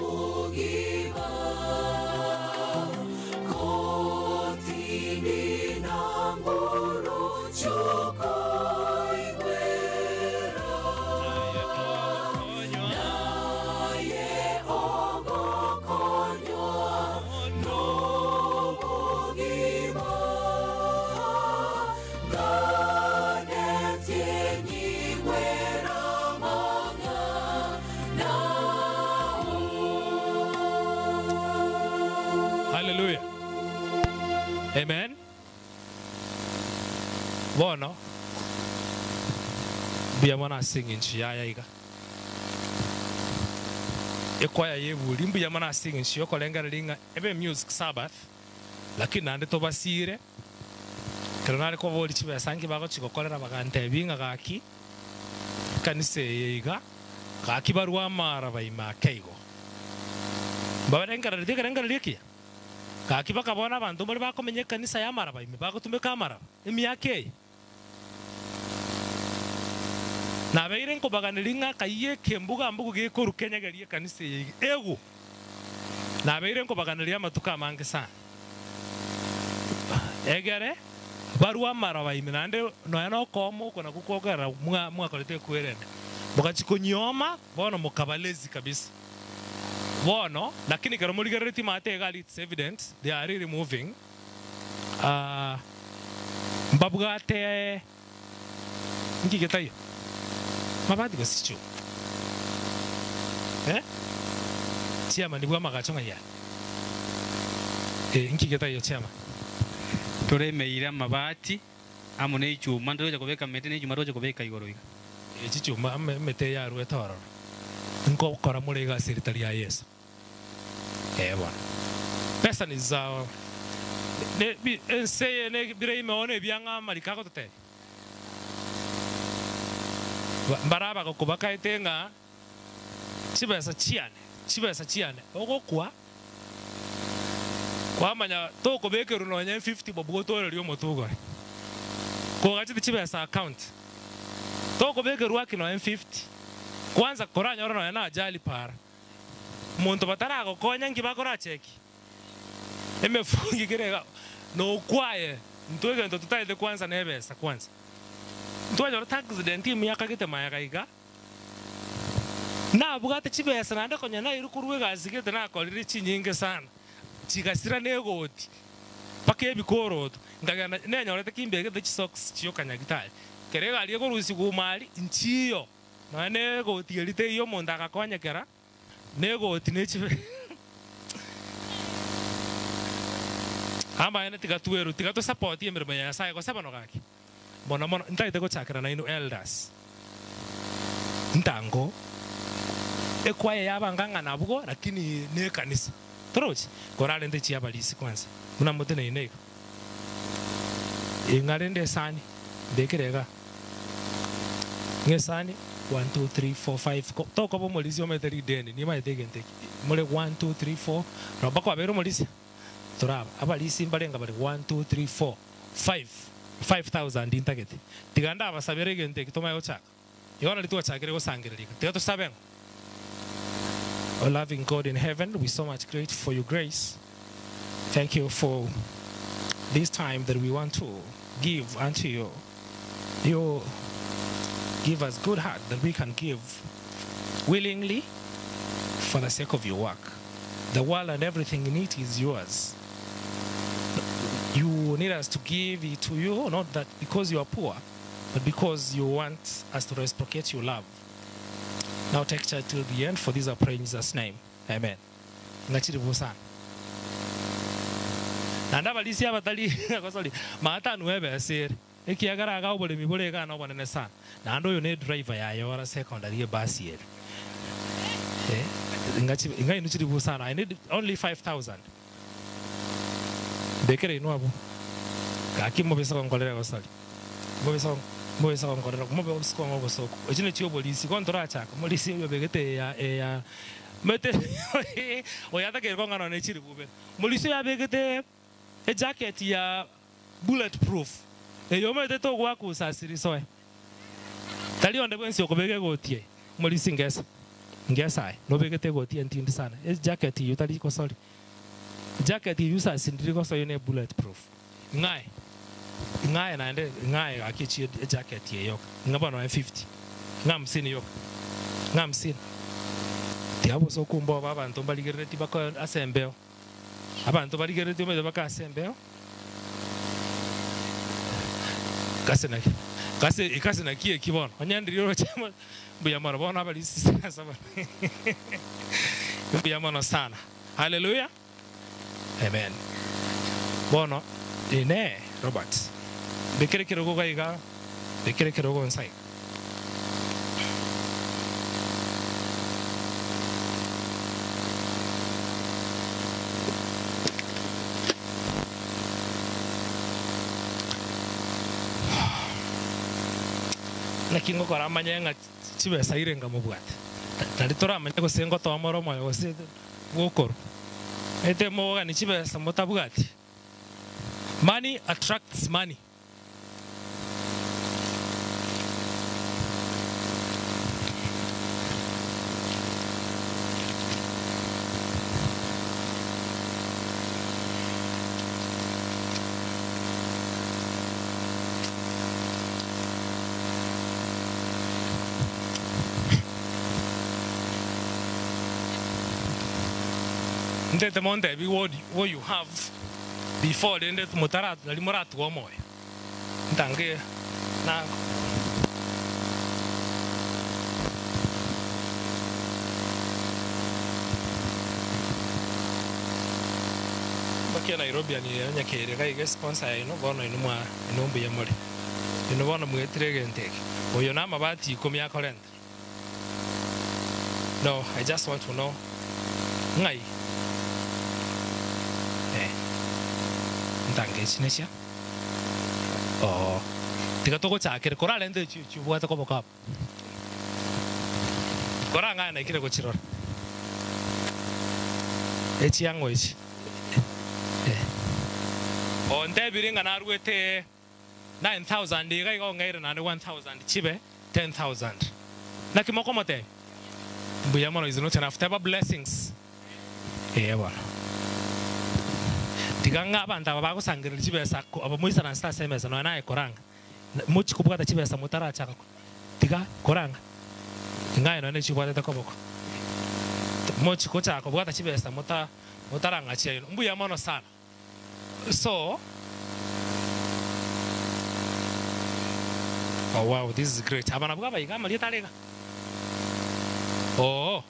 kotini na nguru ch'okoigwera. Naye ogokonywa n'obogima, ganetie nyigwera mang'ana Hallelujah. Amen. Bono mbuya mono ase eng'encho yaya iga. Ekwaya y'eburi mbuya mono ase eng'encho y'okorengereria ng'a ebe music Sabbath, lakini naende tobasire, ekero nare koboria chibesa nki bagochia gokorera bagantebia ng'a gaki ekanisa eye iga, gaki barwe amaaraba ime ake igo. Mbarengereretie ekerengererio ekiya? Gaki bakabona abanto mbare bakomenya ekanisa y'amaraba ime bagotumeka amaraba emiaka eye. Nabeire nkobaganeria ng'a akayia ekembuga-mbugu gekorwa kenyegerie ekanisa eye iga egwo. Nabeire nkobaganeria amatuko amange sana. Egere barue amaraba ime naende nonya nokooma oko nakwo kogerera mwakorete ekwerende. Mogachia konyioma bono mokaba lazy kabisa. Bono, lakini ekero morigereretie maate iga aria it's evident they are really moving, ah, mbabwate nki getaiyo? Mabati gose chichuma? Eh? Chairman bwa amagacho ng'ai are? Eh, nki getaiyo chairman? Toremeire amabati amo ne echuma, ntogocha kobeka emete ne echuma togocha kobeka igoro iga. Echichuma amo emete yaruete ororo, nkokora more iga ase erita ria Yeso. Ee bono. Pesa ni za ne bi ense eye ne bire ime oo nebiang'a amariko agototebia. Ba mbare abagokobakaete ng'a chibesa chiane, chibesa chiane, ogokwa kwamanya tokobekerwa nonya 50 bob gotoreria omotwe ogore. Kogachete chibesa account, tokobekerwa aki nonya 50, kwanza koranyore nonya na ajali para, omonto bataragokonya nki bakoracheki? Emefungi kere iga, nokwaye, intwe egento totaete kwanza na ebesa kwanza. Ntwanyorete accident emiaka gete magega iga. Nabwate chibesa naende konya nairwe korwa egasi gete nakorire chinyinge sana, chigasira na egoti mpaka ebikoroto, nkagenda nenyorete ki mbegete chisocks chioka nyagitari. Kera egari ekorusigwa ime aria, nchiyo, nonya na egoti eria teiyo omonto agakonyekera, na egoti ne chibe Amaene tiga twerwe, tiga tosapotie emeremo ya Nyasaye gose bono gaki. Mono mono ntagete gochakera nainwe elders, ntango ekwaya yabanga ng'a nabwo lakini ne ekanisa. Torochi? Korarente chiabarisi kwanza buna moteneine iga. Ing'a rende esani mbekere igaa. Ng'a esani one two three four five ko tokoba omorisia omanyete rideni nimanyete egento eke. More one two three four nabo mpaka kwabeire omorisia. Toraba abarisia mbarenga bare one two three four. 5, 5000 intagete. Tiga ndabasabere egento eke tomanye gochaka. Igo nari twachakire gosangereria iga. Tiga tosabe ng'o? O loving God in heaven, we so much grateful for your grace. Thank you for this time that we want to give unto you. You give us good heart that we can give willingly for the sake of your work. The world and everything in it is yours. You need us to give it to you, not that because you are poor, but because you want us to reciprocate your love. Now take charge till the end, for this I pray in Jesus' name. Amen. Ngachiri busana. Naende abarisia abatari gosori maatanu ebesere ekiagera iga oboremi bore iga nobonene sana. Naende oyo ne driver yaye ora secondary ebasi ere. Eh, inga inwe chiri busana. I need only 5000. Mbekere inwe abwo. Gaki mobisa gonkorera egosori. Mobisa mobisa gonkorera mobisa kong'a obosoku. Echi nachio oborisi bono torachaka omorisia oyio obegete eya eya omanyete oyo atakeire kong'a nonye ne chiribu ibere. Omorisia oyo abegete ejacket ya bullet proof eye omanyete togoakusa ase risoe. Tari onde bwensi okobeka egoti eye. Omorisia ngesa ngesa aye nobegete egoti entindi sana ejacket eyio tari gosori. Jacket eyio sasi ndiri gosoyio ne bullet proof. Ng'ae ng'ae naende ng'ae gaki echio ejacket eye yoka. Ng'a bono nonye 50. Ng'a hamsini yoka. Ng'a hamsini. Tiga bosa okumba obe abanto mbarigerereti bako ase embeo. Abanto barigerereti omanyete baka ase embeo. Gase naki gase gase naki eki bono. Onye ndiri oroche mbuya mono bono abarisi sasa bono. Mbuya mono sana. Haleluya! Amen. Bono, Inee, Robert, mbekere ekerogo iga iga, mbekere ekerogo inse iga. Naki ngokora manye ng'a chibesa ire nkamobwate. Nari toramanye gose ngotoa more omoyo gose. Gokorwa. Ete mogani chibesa motabwati. Money attracts money. Ntete montebi what, what you have before rende motara nari moratwe omoyo. Ntange na Bakia Nairobi ani onye kere iga iga sponsor yaino bono inwe mwa inwe mbuya more. Inwe bono mwetire egento eke. Oyo na amabati ikomi akorenta. No, I just want to know ng'ai eh ntange echi nechia oo tiga togochakere korarente echi echi obwate koboko abo korang'ane naikire gochirora echi ang'o echi eh ontebire ng'a naruete 9,000 iga iga ong'eire naende 1,000 chibe 10,000. Naki mokomotebia? Mbuya mono is not enough. Teba blessings. Ee bono. Tiga ng'a abanto aba bagosangereria chibesa ko aba moisaransete ase emesa nonya naye koranga. Mochi kobwata chibesa motarachaka ko tiga koranga. Ing'aye nonya nechibwatete koboko. Mochi gochaka kobwata chibesa mota motarang'achia ino. Mbuya mono sana. So Oh wow, this is great. Aba nabwo abaiga amarieta are iga. Oo.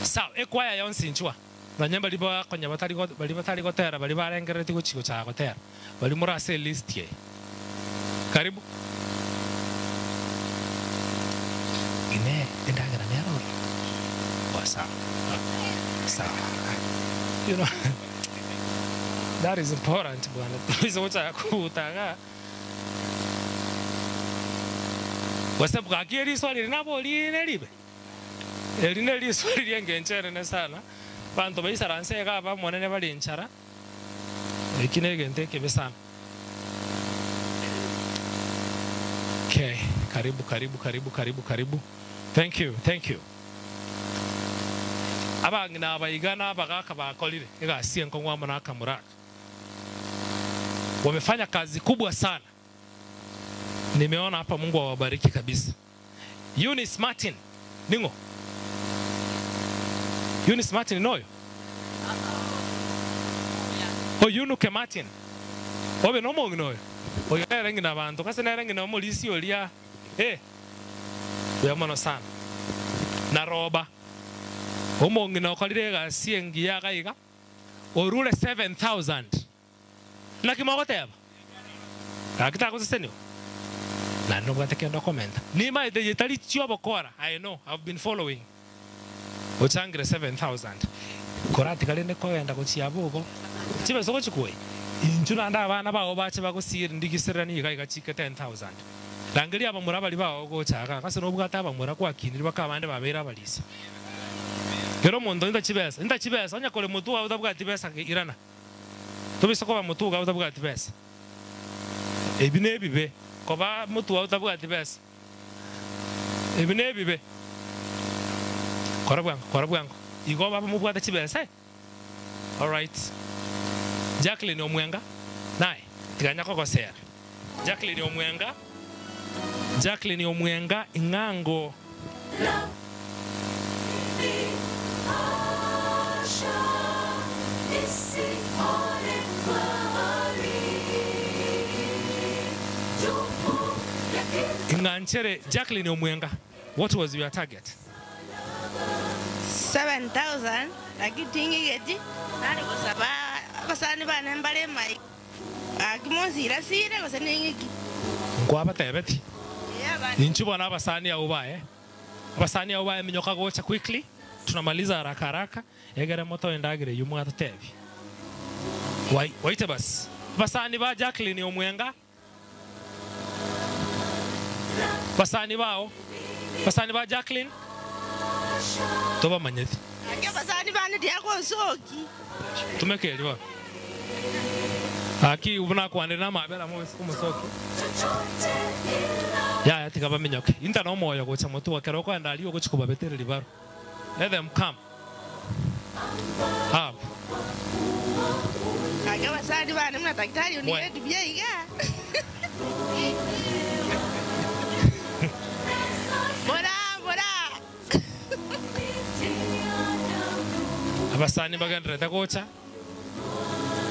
Sawa, ekwaya yonsi inchwa. Nonya baria bakonya batari baria batari gotera baria barengereretie gochia gochaka gotera. Baria more ase elist eye. Karibu. Inee, endagera nere ore? Oh, sawa. Sawa. You know, that is important bwana. Toise gochaka kobuta igaa. Gose gaki eriswali eri naborie neribe? Eri neriswali ri'engencho enene sana. Abanto baisaranse iga abamonene bare enchara. Eki negento ekebe sana. Okay, karibu karibu karibu karibu karibu. Thank you, thank you. Abang'ina aba iga na abagaka bakorire egasi enkong'u amo na akamura aka. Wamefanya kazi kubwa sana. Nimeona hapa Mungu awabariki kabisa. Eunice Martin, ning'o? Eunice Martin noyo? Oyunuke Martin, obe nomong'ina oyo? Oyo nere ng'ina abanto, gose nere ng'ina omorisia oria? Eh, buya mono sana. Na Roba, omong'ina okorire egasi engiya iga iga, orure 7,000. Naki mogoteba? Gaki tagosesenigwa? Naende nobwate kende okomenta? Nimaete eye tari chi'obokora, I know, I've been following. Ochangire 7,000. Koratiga rende kogenda gochia abwo igo, chibesa ogochikwoyia, inchuo naende abana bao bache bagosiere ndigisereranie iga iga chike 10,000. Rangeria abamura baria bao gocha iga, gose nobwate abamura gwakinire baka abande babeire abarisia. Kera omonto inta chibesa, inta chibesa, onye kore motwe oye otabwati besa irana. Tobisa koba motuga otabwati besa. Ebi nebibe, koba motuga otabwati besa. Ebi nebibe. Kora bwango, kora bwango. Igo baba mobwate chibesa eh? Alright. Jacqueline Omwenga, naye, tiga nyakogosera. Jacqueline Omwenga, Jacqueline Omwenga, ing'ango. Ing'anchere Jacqueline Omwenga, what was your target? 7,000 lakini ting'igeti nare gosaba abasani bane mbare emaiga. Gaki monsira-sire gose ning'iki? Nkwabatebetie, Inchuo bono abasani abwo baye, abasani abwo baye minyoka gocha quickly, tunamaliza haraka haraka, egere motoe endagera eyio mwatotebia. Wai, waite basi. Abasani ba Jacqueline Omwenga, abasani bao, abasani ba Jacqueline, tobamanyeti. Gaki abasani bane tiagonsoki. Tumeka erio bono. Gaki buna akwanire namabera amo omosoki. Yaya tiga baminyoke. Inta nomoyo gocha motwe ekero okoenda aria ogochia kobabetereria ribaru. Let them come up. Gaki abasani bane buna daktari Mwe. onire buya iga. Bora bora. Abasani mbagendererete gocha.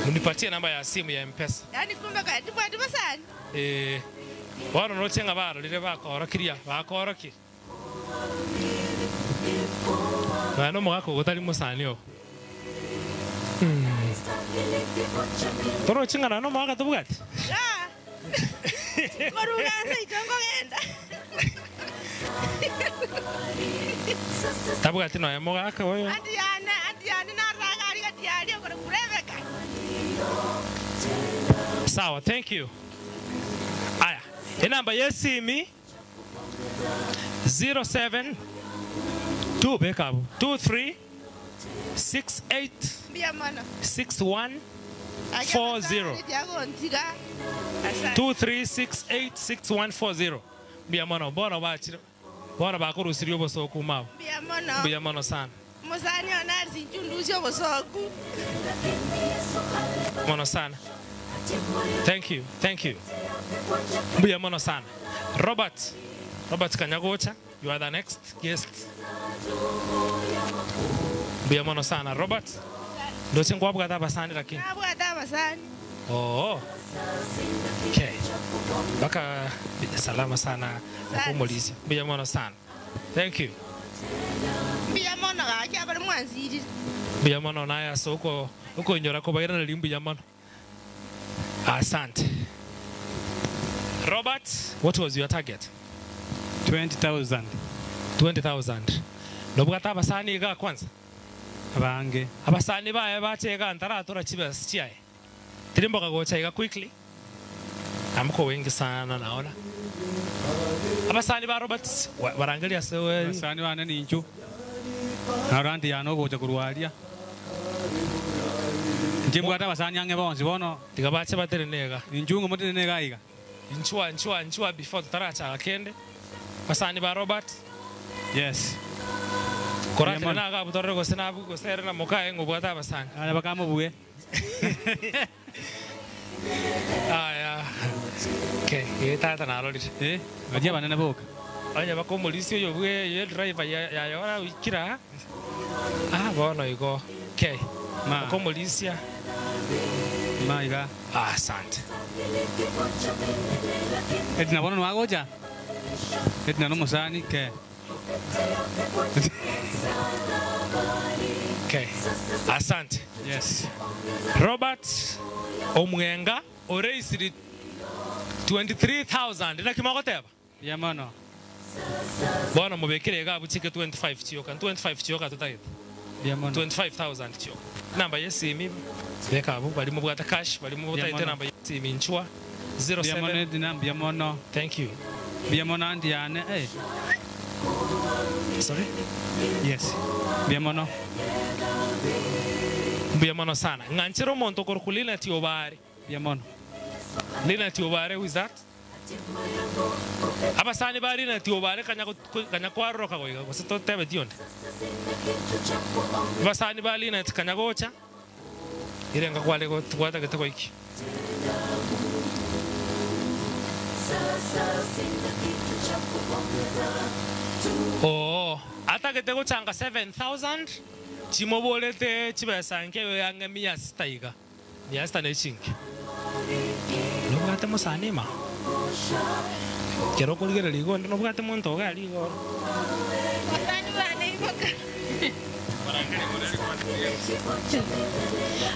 Munipatie namba ya simu ya Mpesa. Yaani kumbe kare tibwati basani. Ee, bono roche ng'a barorire bakoorokirie, bakoorokirie. Nonya nomogaka ogo tari mosani oo. Toroche ng'a nonya nomogaka tobwati? Yaa, nkoruga nseito nkogenda. Tabwati nonya mogaka oyo. Anti yane, anti yane narora aria gati aria okorokwa Rebeka. Sawa, thank you. Aya, enamba y'esimi 07 2 beka abwo 23 68 Mbuya mono. 61 Gaki 40. abasani tiagontiga. Asante. 23686140. Mbuya mono, bono bachire bono bakorusirie obosoku mao. Mbuya mono. Mbuya mono sana. Omosani one are sinche ondusie obosoku. Mono sana. Thank you, thank you. Mbuya mono sana. Robert, Robert Kanyagocha. you are the next guest. Mbuya mono sana Robert. Ndoche nkwabwate abasani lakini. Nabwate abasani. Oo. Okay. Mpaka salama sana nakumulisia. Mbuya mono sana. Thank you. Mbuya mono gaki abare mwansirire. Mbuya mono naye ase oko okonyora kobairaneria mbuya mono. Asante. Robert, what was your target? 20,000. 20,000. Nobwate abasani iga kwanza? Abange. Abasani baye bache iga ntaratora chibesa chiaye. Tirimboka gocha iga quickly. Amko wengi sana naona. Abasani ba Robert barangeria ase we. Abasani bane ninchu. Narandi yane ogocha korwaria. Inche mbwate abasani ang'e bonsi bono. Tiga bache baterene iga. Inchu ng'o motenene iga iga. Inchwa inchwa inchwa before tutarachaka kende. Basani ba Robert. Yes. Koratire nagabutorere gose nabu gose ere na mokaye ng'obwate abasani. Aya bakamobue. Aya. Okay, eh tata narorire. Eh, baria abanene boka. Onye bakomorisia oyo bwe ye driver ya yayora kira. Ah, bono igo. Okay. Ma. Bakomorisia. Ma iga. Ah, asante. Edna bono nwagocha? Edna nomosani ke. Okay. Asante. Yes. Robert Omwenga oreisiri 23,000 naki mogoteba? Mbuya mono. Bono mobekere iga abwo chike 25 chioka 25 chioka totagete. Mbuya mono. 25,000 chioka. Namba ye esimi beka abwo bari mobwate cash bari Mbuya motagete mono. namba ye esimi inchwa Mbuya mono 07 Edna mbuya mono. Thank you. Mbuya mono aunty yane eh. Sorry? Yes. Mbuya mono. Mbuya mono sana. Ng'anchere omonto okorokwa Linet Obare. Mbuya mono. Linet Obare who is that? Abasani ba Linet Obare kanya kanya kwaroroka goiga gose totebeti onde. Abasani ba Linet kanya gocha irenga kware gwatagete goikia. Oo, atagete gochanga 7,000 chimoborete chibesa nke ang'e mia sita iga. Mia sita ne chinke. Nobwate mosani ima? Kero okorigereria igo onde nobwate monto iga aria igoro. Basani bane iboka.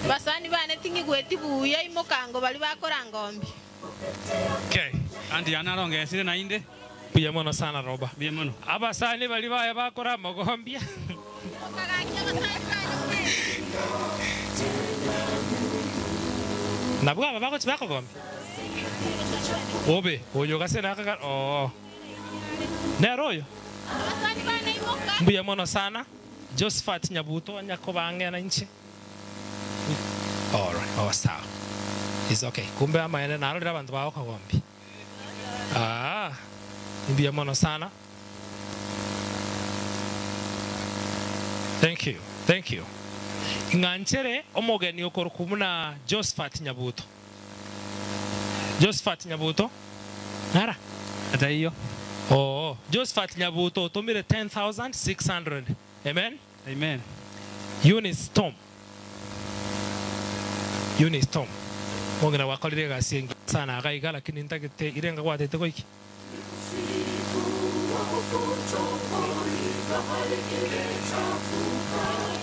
Basani bane ting'igweti buya imokango baria bakoranga ombi. Okay. Aunty yane arongesire naende. Mbuya mono sana Roba. Mbuya mono. Abasani baria baye bakora amagombia. Nabwo aba bagochi bakogombia. Obe oyo gase nakaga oo. Nere oyo. Mbuya mono sana. Josephat Nyabuto nyakoba ang'e na inche. Alright, oh sawa. It's okay. Kumbe amaene narorire abanto bagokogombia. Ah, mbuya mono sana. Thank you. Thank you. Ng'anchere omogeni okorokwa buna Josephat Nyabuto. Josephat Nyabuto? Nara? Ataiyo. Oo. Josephat Nyabuto otomire 10,600. Amen? Amen. Eunice Tom. Eunice Tom. Omong'ina gwakorire egasi engiya sana iga iga lakini ntagete irenga gwatete goikia.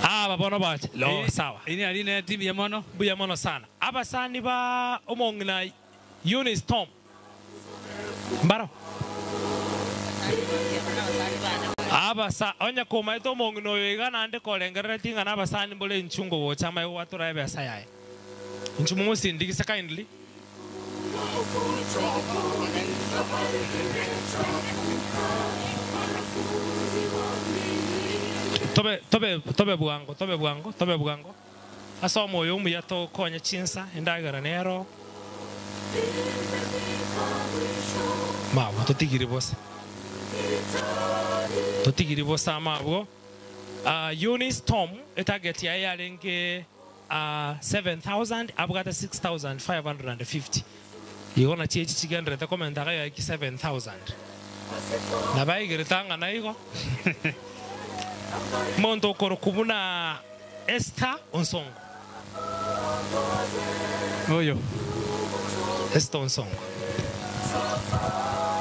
Aba bono bache. Lo sawa. Ini ari neti mbuya mono. Mbuya mono sana. Abasani ba omong'ina Eunice Tom. Mbaro. Abasa onye komaete omong'ina oyo iga naende korengereretie ng'a nabasani mbore inchu ngogocha amaye gwatora ebesa yaye. Inchu momosindigise kindly. Tobe tobe tobe bwango tobe bwango tobe bwango ase omoyo omuya tokonye chinsa endagera nero mabwo totigiri bosa totigiri bosa mabwo uh, Eunice Tom etarget yaye yarenge uh, 7000 abwate 6550 igo nachi echi chigenderete komenta iga yaiki 7000. Nabaigerete ang'ana igo. Omonto okorokwa buna Esther Onsongo. Oyo. Esther Onsongo.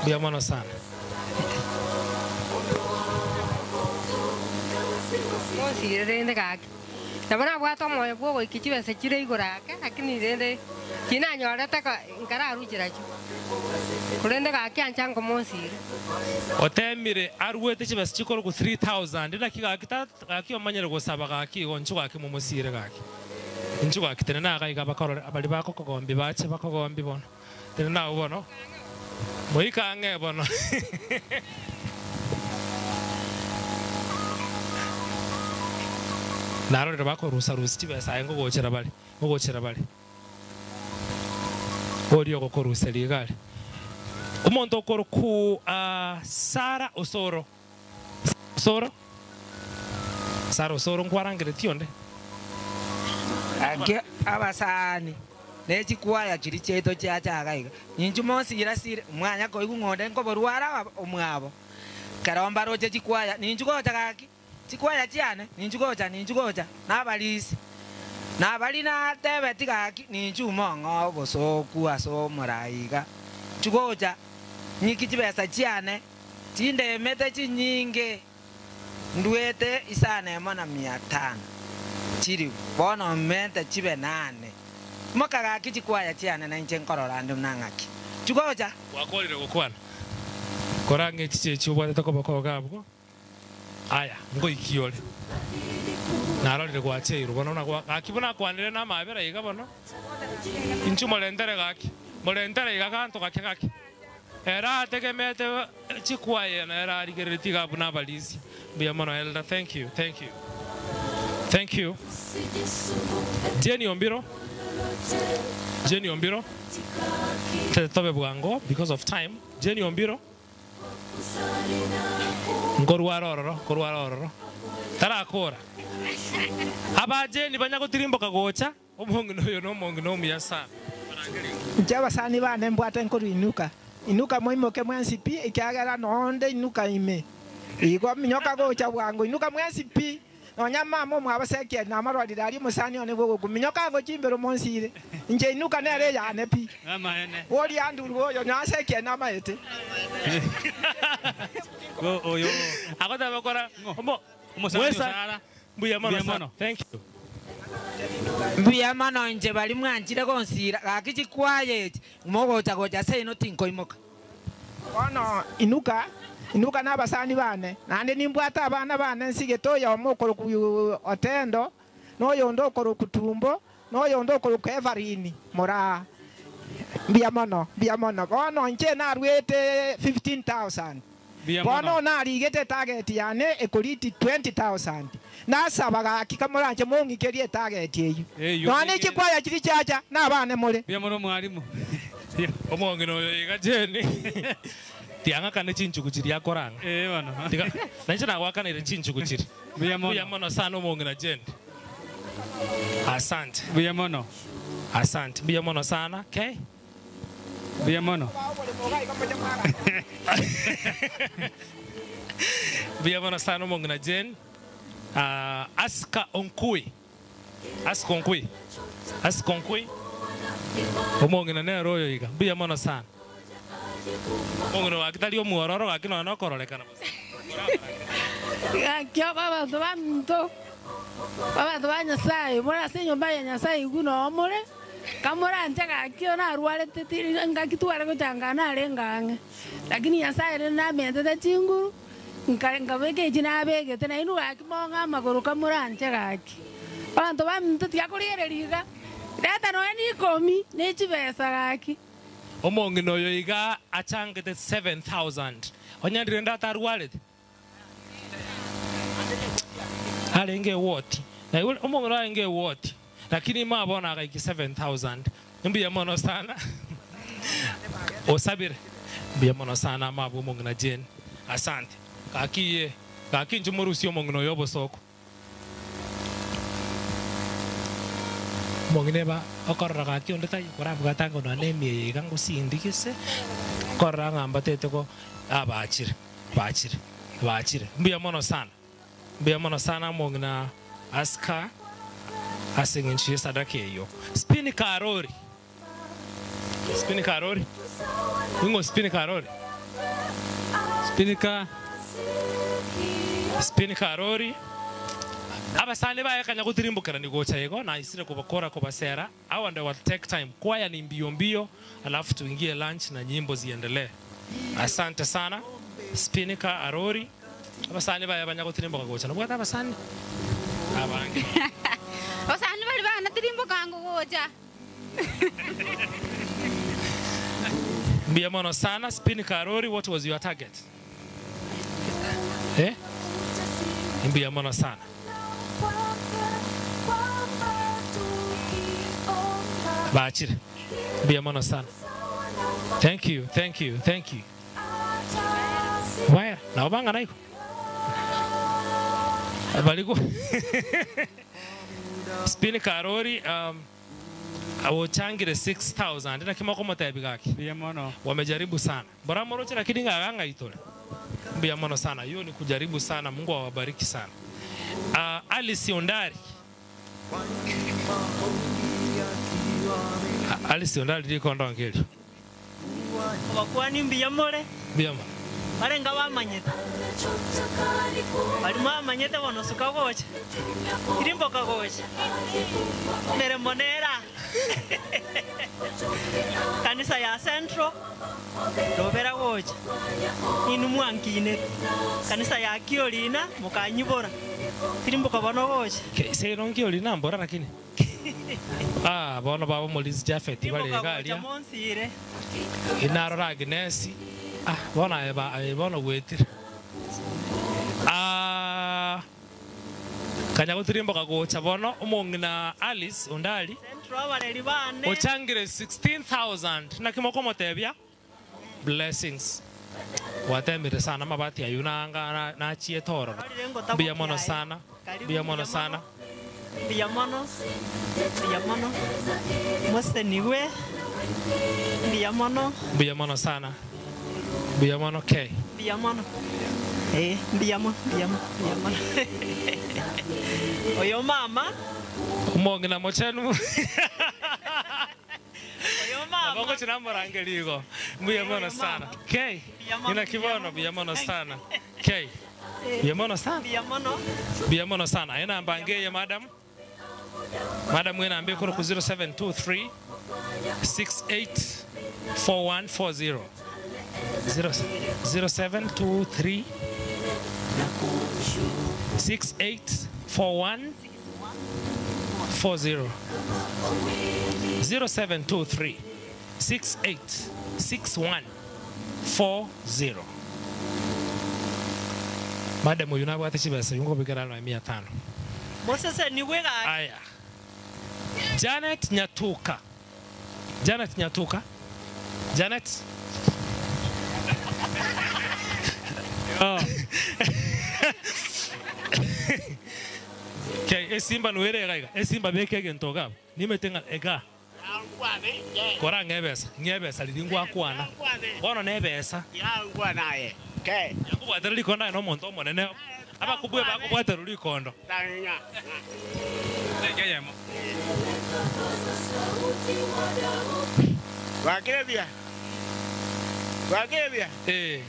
Mbuya mono sana. Mosire rende gaki. Nabo nabwate omoyo bw'ogoikia chibesa chire igoro ake, lakini rende tinanyorete nkararue chirachio. Korende gaki ancha nkomosire. Otemire aruete chibesa chikorokwa 3000 naki gaki gaki omanyire gosaba gaki igo inchuo gaki momosire gaki. Inchuo gaki tenena iga iga bakorore abari bakokogombia bache bakogombie bono. Tenena agwo bono. Moike ang'e bono. Narorire bakorusa-rusia chibesa aye ngogochera bare, ngogochera bare. Oria ogokoruseria iga are. Omonto okorokwa Sara Osoro. Osoro? Sara Osoro nkwarangeretie onde? Gaki abasani ne chikwaya chiria chiaito chiacha iga iga, ninchu mosira-sire, mwanya koigwa ng'a onde nkoborwara omwabo. Ekero mbaroche chikwaya, ninchu gocha gaki, chikwaya chiane, ninchu gocha, ninchu gocha, nabarisi. Nabari natebeti gaki, ninchu mong'o obosooku ase omorai iga, ninchu gocha, ng'iki chibesa chiane, chindemete chinyinge. Nduete isano emo na mia tano chilifu, bono mente chibe nane. Imoka gaki chikwaya chiane na inche nkorora ande buna ng'aki. Chigocha. Gwakorire gokwana, kora ng'a echicha echi obwatete koboko iga abwo, aya, ngoikia ore. Narorire gwacheirwe bono buna gaki buna akwanire namabera iga bono. Inchuo morentere gaki, morentere iga ganto gake gake. Ere ategemete chikwaye na ere arigereretie iga buna abarisia. Mbuya mono Elder, thank you, thank you, thank you. Jane Ombiro, Jane Ombiro, tobe bwango because of time. Jane Ombiro, nkorwara ororo, nkorwara ororo, tarakora. Aba Jane banya gotirimboka gocha. Omong'ina oyo nomong'ina omuya sana. Inche abasani bane mbwate nkorwa inuka, inuka moimoke mwensi pi, ekiagera nonde inuka ime. Igo minyoka gocha bwango, inuka mwensi pi. Nonya mama omwabo Sekieli namarwarire aria omosani one bw'ogokwa, minyoka gochia imbere monsiire. Inche inuka nere eyane pi. Oria Anduru oyo nonya Sekieli namaete. Agoteba kora Mbuya mono. Thank you. Mbuya mono inche baria mwanchire gonsiira, gaki chikwaya echi mogocha gocha seino tinkoimoka. Bono inuka, inuka nabasani bane, naende nimbwate abana bane nsigete oyomo okorokwa Otendo, na oyonde okorokwa Tumbo, na oyonde okorokwa Evarini moraa. Mbuya mono, mbuya mono. Bono inche naruete 15,000. Mbuya Bono mono. narigete etarget yane ekoriti 20,000. Nasaba gaki kamoranche mong'ikerie etarget eyio. Eyio Nonya ne chikwaya chiria chiacha nabane more. Mbuya mono mwalimu. Omong'ina oyo iga Jane tiang'akane chinchugu chiria akorang'a. Eh bono. Tiga nainche nagoakaneire chinchugu chiria. Mbuya mono. Mbuya mono sana omong'ina Jane. Asante. Mbuya mono. Asante. Mbuya mono sana. Okay. Mbuya mono. Mbuya mono sana omong'ina Jane. Ah, Aska Onkui. Aska Onkui. Aska Onkui. Omong'ina nere oyo iga. Mbuya mono sana. Omong'ina oyo gaki tari omwororo gaki nonya nokororekana bosa. Gaki abanto baminto, abanto ba Nyasae, more ase enyomba ya Nyasae igwe noo more, kamoranche gaki oyo narwarete tiri ngaki tware gochangana narenge ang'e. Lakini Nyasae rende namentete chinguru, nka nkabeka echi nabegete, nainwe gaki mong'e amagoro kamoranche gaki. Abanto baminto tiga korigereria iga, reta nonya na ikomi, ne chibesa gaki. Omong'ina oyo iga achangete 7,000. Onye rende atarwarete, arenge ewoti. Naigure omong'ina arenge ewoti, lakini ime bono agaikia 7,000. Mbuya mono sana. Osabire. Mbuya mono sana amo abwo omong'ina Jane. Asante. Gaki ye, gaki inche morusie omong'ina oyo obosooku. Omong'ina eba okorora gaki onde taiyo korabwate ango nonya na emiya iga ngosindigise. Nkorora ng'a mbatete ko ah bachire, bachire, bachire. Mbuya mono sana, mbuya mono sana omong'ina Aska ase eng'encho y'esadaka eyio. Spini karori, spini karori, ning'o spini karori? Spinika. Spini karori, abasani baye kanya gotirimbokerani gocha igo, naisire kobakora kobasera. Hawa ndio wata take time. Kwaya ni mbio mbio, alafu tuingie lunch na nyimbo ziendelee. Asante sana Spinika Arori, abasani baye banya gotirimboka gocha nobwate abasani abange. Abasani baria banatirimboka gocha. Mbuya mono sana Spinika Arori, what was your target? Eh? Mbuya mono sana. Bachire. Mbuya mono sana. Thank you, thank you, thank you. Waya, nabo bang'ana igo? Barigo Spini Karori um, ochangire 6000 naki mokomotebi gaki? Mbuya mono. Wamejaribu sana. Mbora moroche lakini ng'a ng'aitore. Mbuya mono sana. Hiyo ni kujaribu sana. Mungu awabariki sana. Alice Ondari. Alice Ondari riko ndongerio. Obakwani mbuya more. Mbuya mono. Barenga bamanyete. Bari mwamanyete bono suka gocha. Tirimboka gocha. Meremo nera. Kanisa ya Central robera gocha. Inu mwankine. Kanisa ya Kiorina mukanyibora. Tirimboka bono gocha. Okay, seiro nkiorina mbora lakini. Ah, bono babo Mulinzi Japhet bari Tirimboka gocha igaria. monsire. Inarora Agnes. Ah, bono aye ba aye bono gwetire. Ah, kanya gotirimboka gocha bono omong'ina Alice Ondari Central abareri bane. ochangire 16000 naki mokomotebia blessings watemire sana mabati ayu nanga nachie tororo mbuya mono sana mbuya mono sana Mbuya mono. Mbuya mono. Moseniwe. Mbuya mono. mbuya mono sana mbuya mono k Mbuya mono. Eh, mbuya mono, mbuya mono, mbuya mono. Oyo mama, omong'ina mochenu oyo mama. Abongo namorangeri igo mbuya mono sana k ina kibono mbuya mono sana k mbuya mono sana Mbuya mono. mbuya mono sana enamba ngeye madam madam enamba ekoro ku 0723 684140 0723 684140 0723 686140 madam uyu nabwate chibesa yungobikera na 500 Moseseniwe gaki. Aya. Janet Nyatuka. Janet Nyatuka. Janet. Oh. Okay, esimba nwere ega iga. Esimba beke egento gabo. Nimete nga ega. Kora ng'ebesa, ng'ebesa riri ngwakwana. Bono nebesa. Yangwanaye. Ke. Yakubwatera rikondo aye nomonto omonene. Abakubwe bakubwatera rikondo. Tanga. Ndegeyemo. Wakebia. Wakebia. Eh.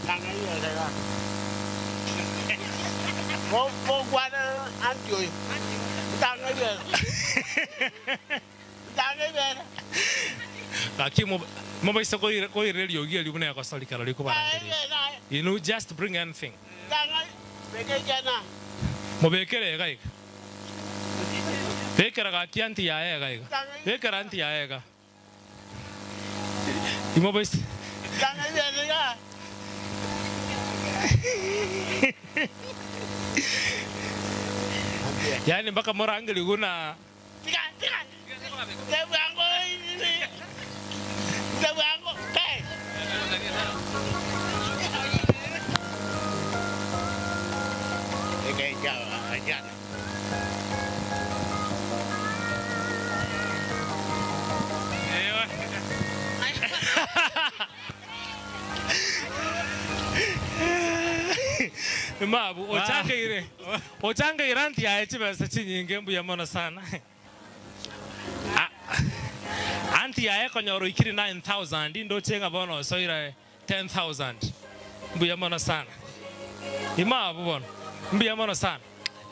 Tanga hiyo daga. Mo mo kwana antio. Tanga hiyo. Tanga hiyo. Lakini mobaisa koirerio gieri buna yagosorikara rikobarangeria. You know, just bring anything. Tanga bekejana. Mubekere ega iga. Bekera gaki anti yaye ega iga. Bekera anti yaye ega. Imobaisa Tanga hiyo daga. yani mpaka morangeri guna Tika tika. Tebango. Tebango. Ke. Ekejana. Imabu ochangeire ochangeire anti yaye chibesa chinyinge mbuya mono sana. Anti yaye konyora oikire 9000 ndoche ng'a bono osoire 10000. Mbuya mono sana. Imabu bono mbuya mono sana.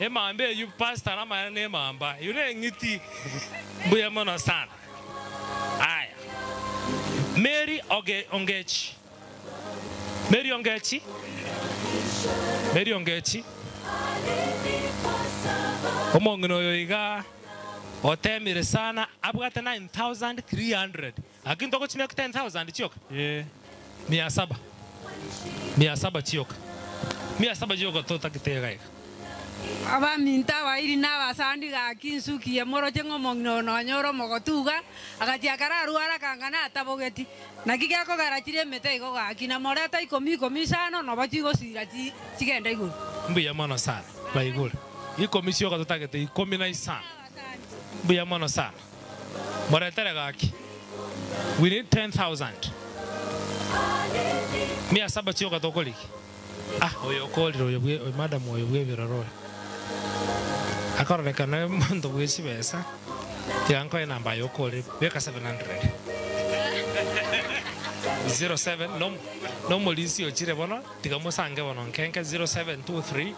Emamba eyio pastor namaene na emamba eyio ne eng'iti mbuya mono sana. Aya Mary Oge Ongechi Mary Ongechi Mary Ongechi omong'ina oyo iga otemire sana abwate 9300 lakini togochimeka 10000 chioka mia saba mia saba chioka mia saba chioka totagete iga iga. Abaminto abairi na abasani gaki nsukiye moroche ng'a omong'ina oyo nonya ore omogotu iga, agachia akararware akangana atabogeti. Naki gekogera chire emete igo gaki, na moreta ikomi ikomi isano nobo chigosira chi chigende igoro. Mbuya mono sana baigure. Ikomi chioka totagete ikomi na isano. Mbuya mono sana. Moretere gaki. We need 10,000. Mia saba chioka tokorigia. Ah oyo okorire oyo bwe oyo madam oyo bw'ebiroro oyo. Akororekana omonto bwe chibesa, tiga nkoe enamba aye okorire, beka 700. 07 no nomorisia ochire bono, tiga mosange bono nkenke 0723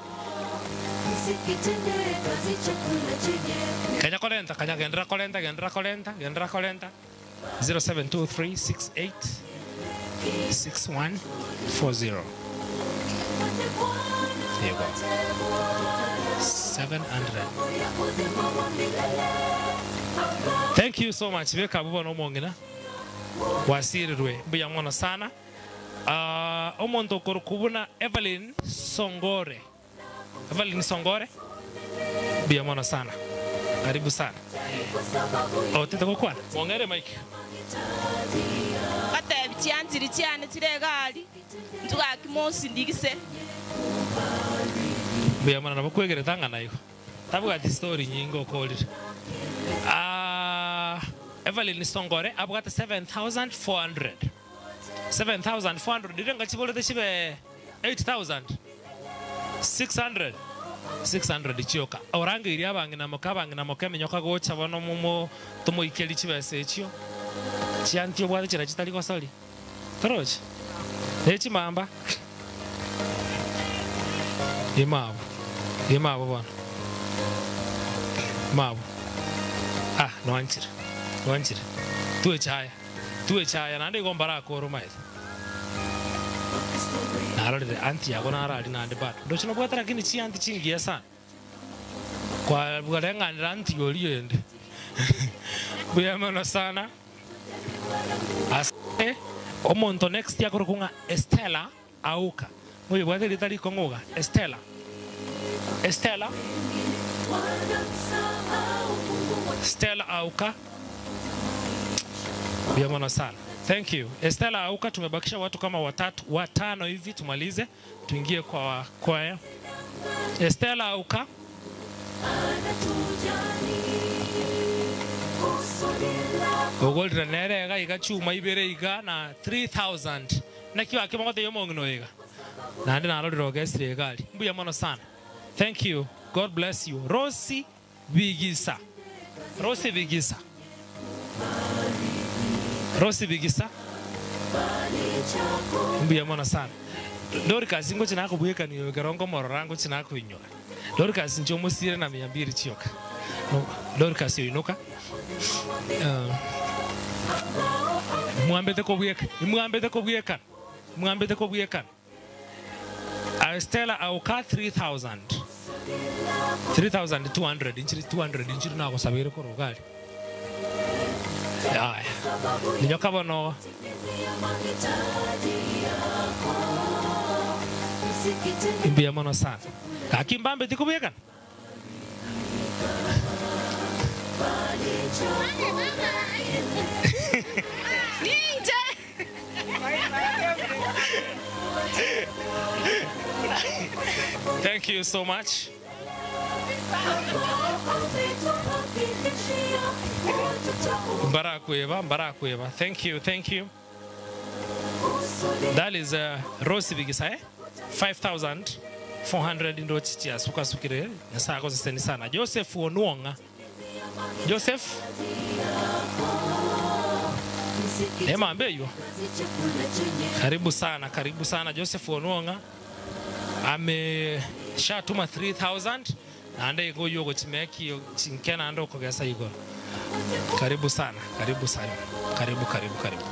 Kanya korenta, kanya genderera korenta, genderera korenta, genderera korenta. 0723686140 Yego 700. Thank you so much beka abwo bono omong'ina gwasirirwe mbuya mono sana. Ah, omonto okorokwa buna Evelyn Songore. Evelyn Songore mbuya mono sana karibu sana otete gokwana mong'ere mic. Batebi chianchiri chiane chire egari, intwe gaki monsindigise. Mbuya mono nabo kwegerete ang'ana igo tabwati story nyinge okorire. Aah Evelyn Songore abwate 7400 7400 riria ngachiborete chibe 8000 600 600 chioka. Orangeirie abang'ina moka abang'ina moka eminyoka gocha bono momo tomoikerie chibesa echio. Chianti obwate chiria chitari gosoria. Torochi? Ne chimamba. Ima abwo. Ima abwo bono. Ima abwo. Ah, nwanchire. Nwanchire. Twechaya. Twechaya naende igo mbarakore omaete. Narorire aunty yago naro aria naende bado. Ndoche nobwate lakini chiaunty chingiya sana. Kwa bwareng'anera aunty oria ende. Mbuya mono sana. Ase omonto next akorokwa ng'a Estella Auka. Moyebwate erieta rikong'u iga, Estella. Estella. Stella Auka. Mbuya mono sana. Thank you. Estella Auka, tumebakisha watu kama watatu, watano hivi tumalize, tuingie kwa kwaya. Estella Auka. Ogorire nere iga iga chuma ibere iga na 3000. Naki gaki mogotebia omong'ina oyo iga? Naende narorire ogesire egari. Mbuya mono sana. Thank you. God bless you. Rosie Bigisa. Rosie Bigisa. Rosie Bigisa. Mbuya mono sana. Dorcas ngochi nakobwekania oyo ekero nkomorora ngochi nakoinyora. Dorcas inche omosire na mia mbiri chioka. No, Dorcas oinoka. Uh, mwambete kobweka, mwambete kobwekana, mwambete kobwekana. Stella auka 3000. 3200 inchiri 200 inchiri nagosabire korwa iga aria. Yaya. Minyoka bono. Mbuya mono sana. Gaki mbambeti kobwekana. Ninche. Thank you so much. Mbarakweba, mbarakweba. Thank you, thank you. That is Rose Bigisa, eh? 5,000. 400 ndochi chiasukasukire Nyasaye agoseseni sana. Joseph Onwong'a. Joseph Nemambe eywo. Karibu sana, karibu sana Joseph Onwong'a ameshatuma 3000 naende igo oywo ogochimeki chinke naende okogesa igoro. Karibu sana, karibu sana. Karibu, karibu, karibu.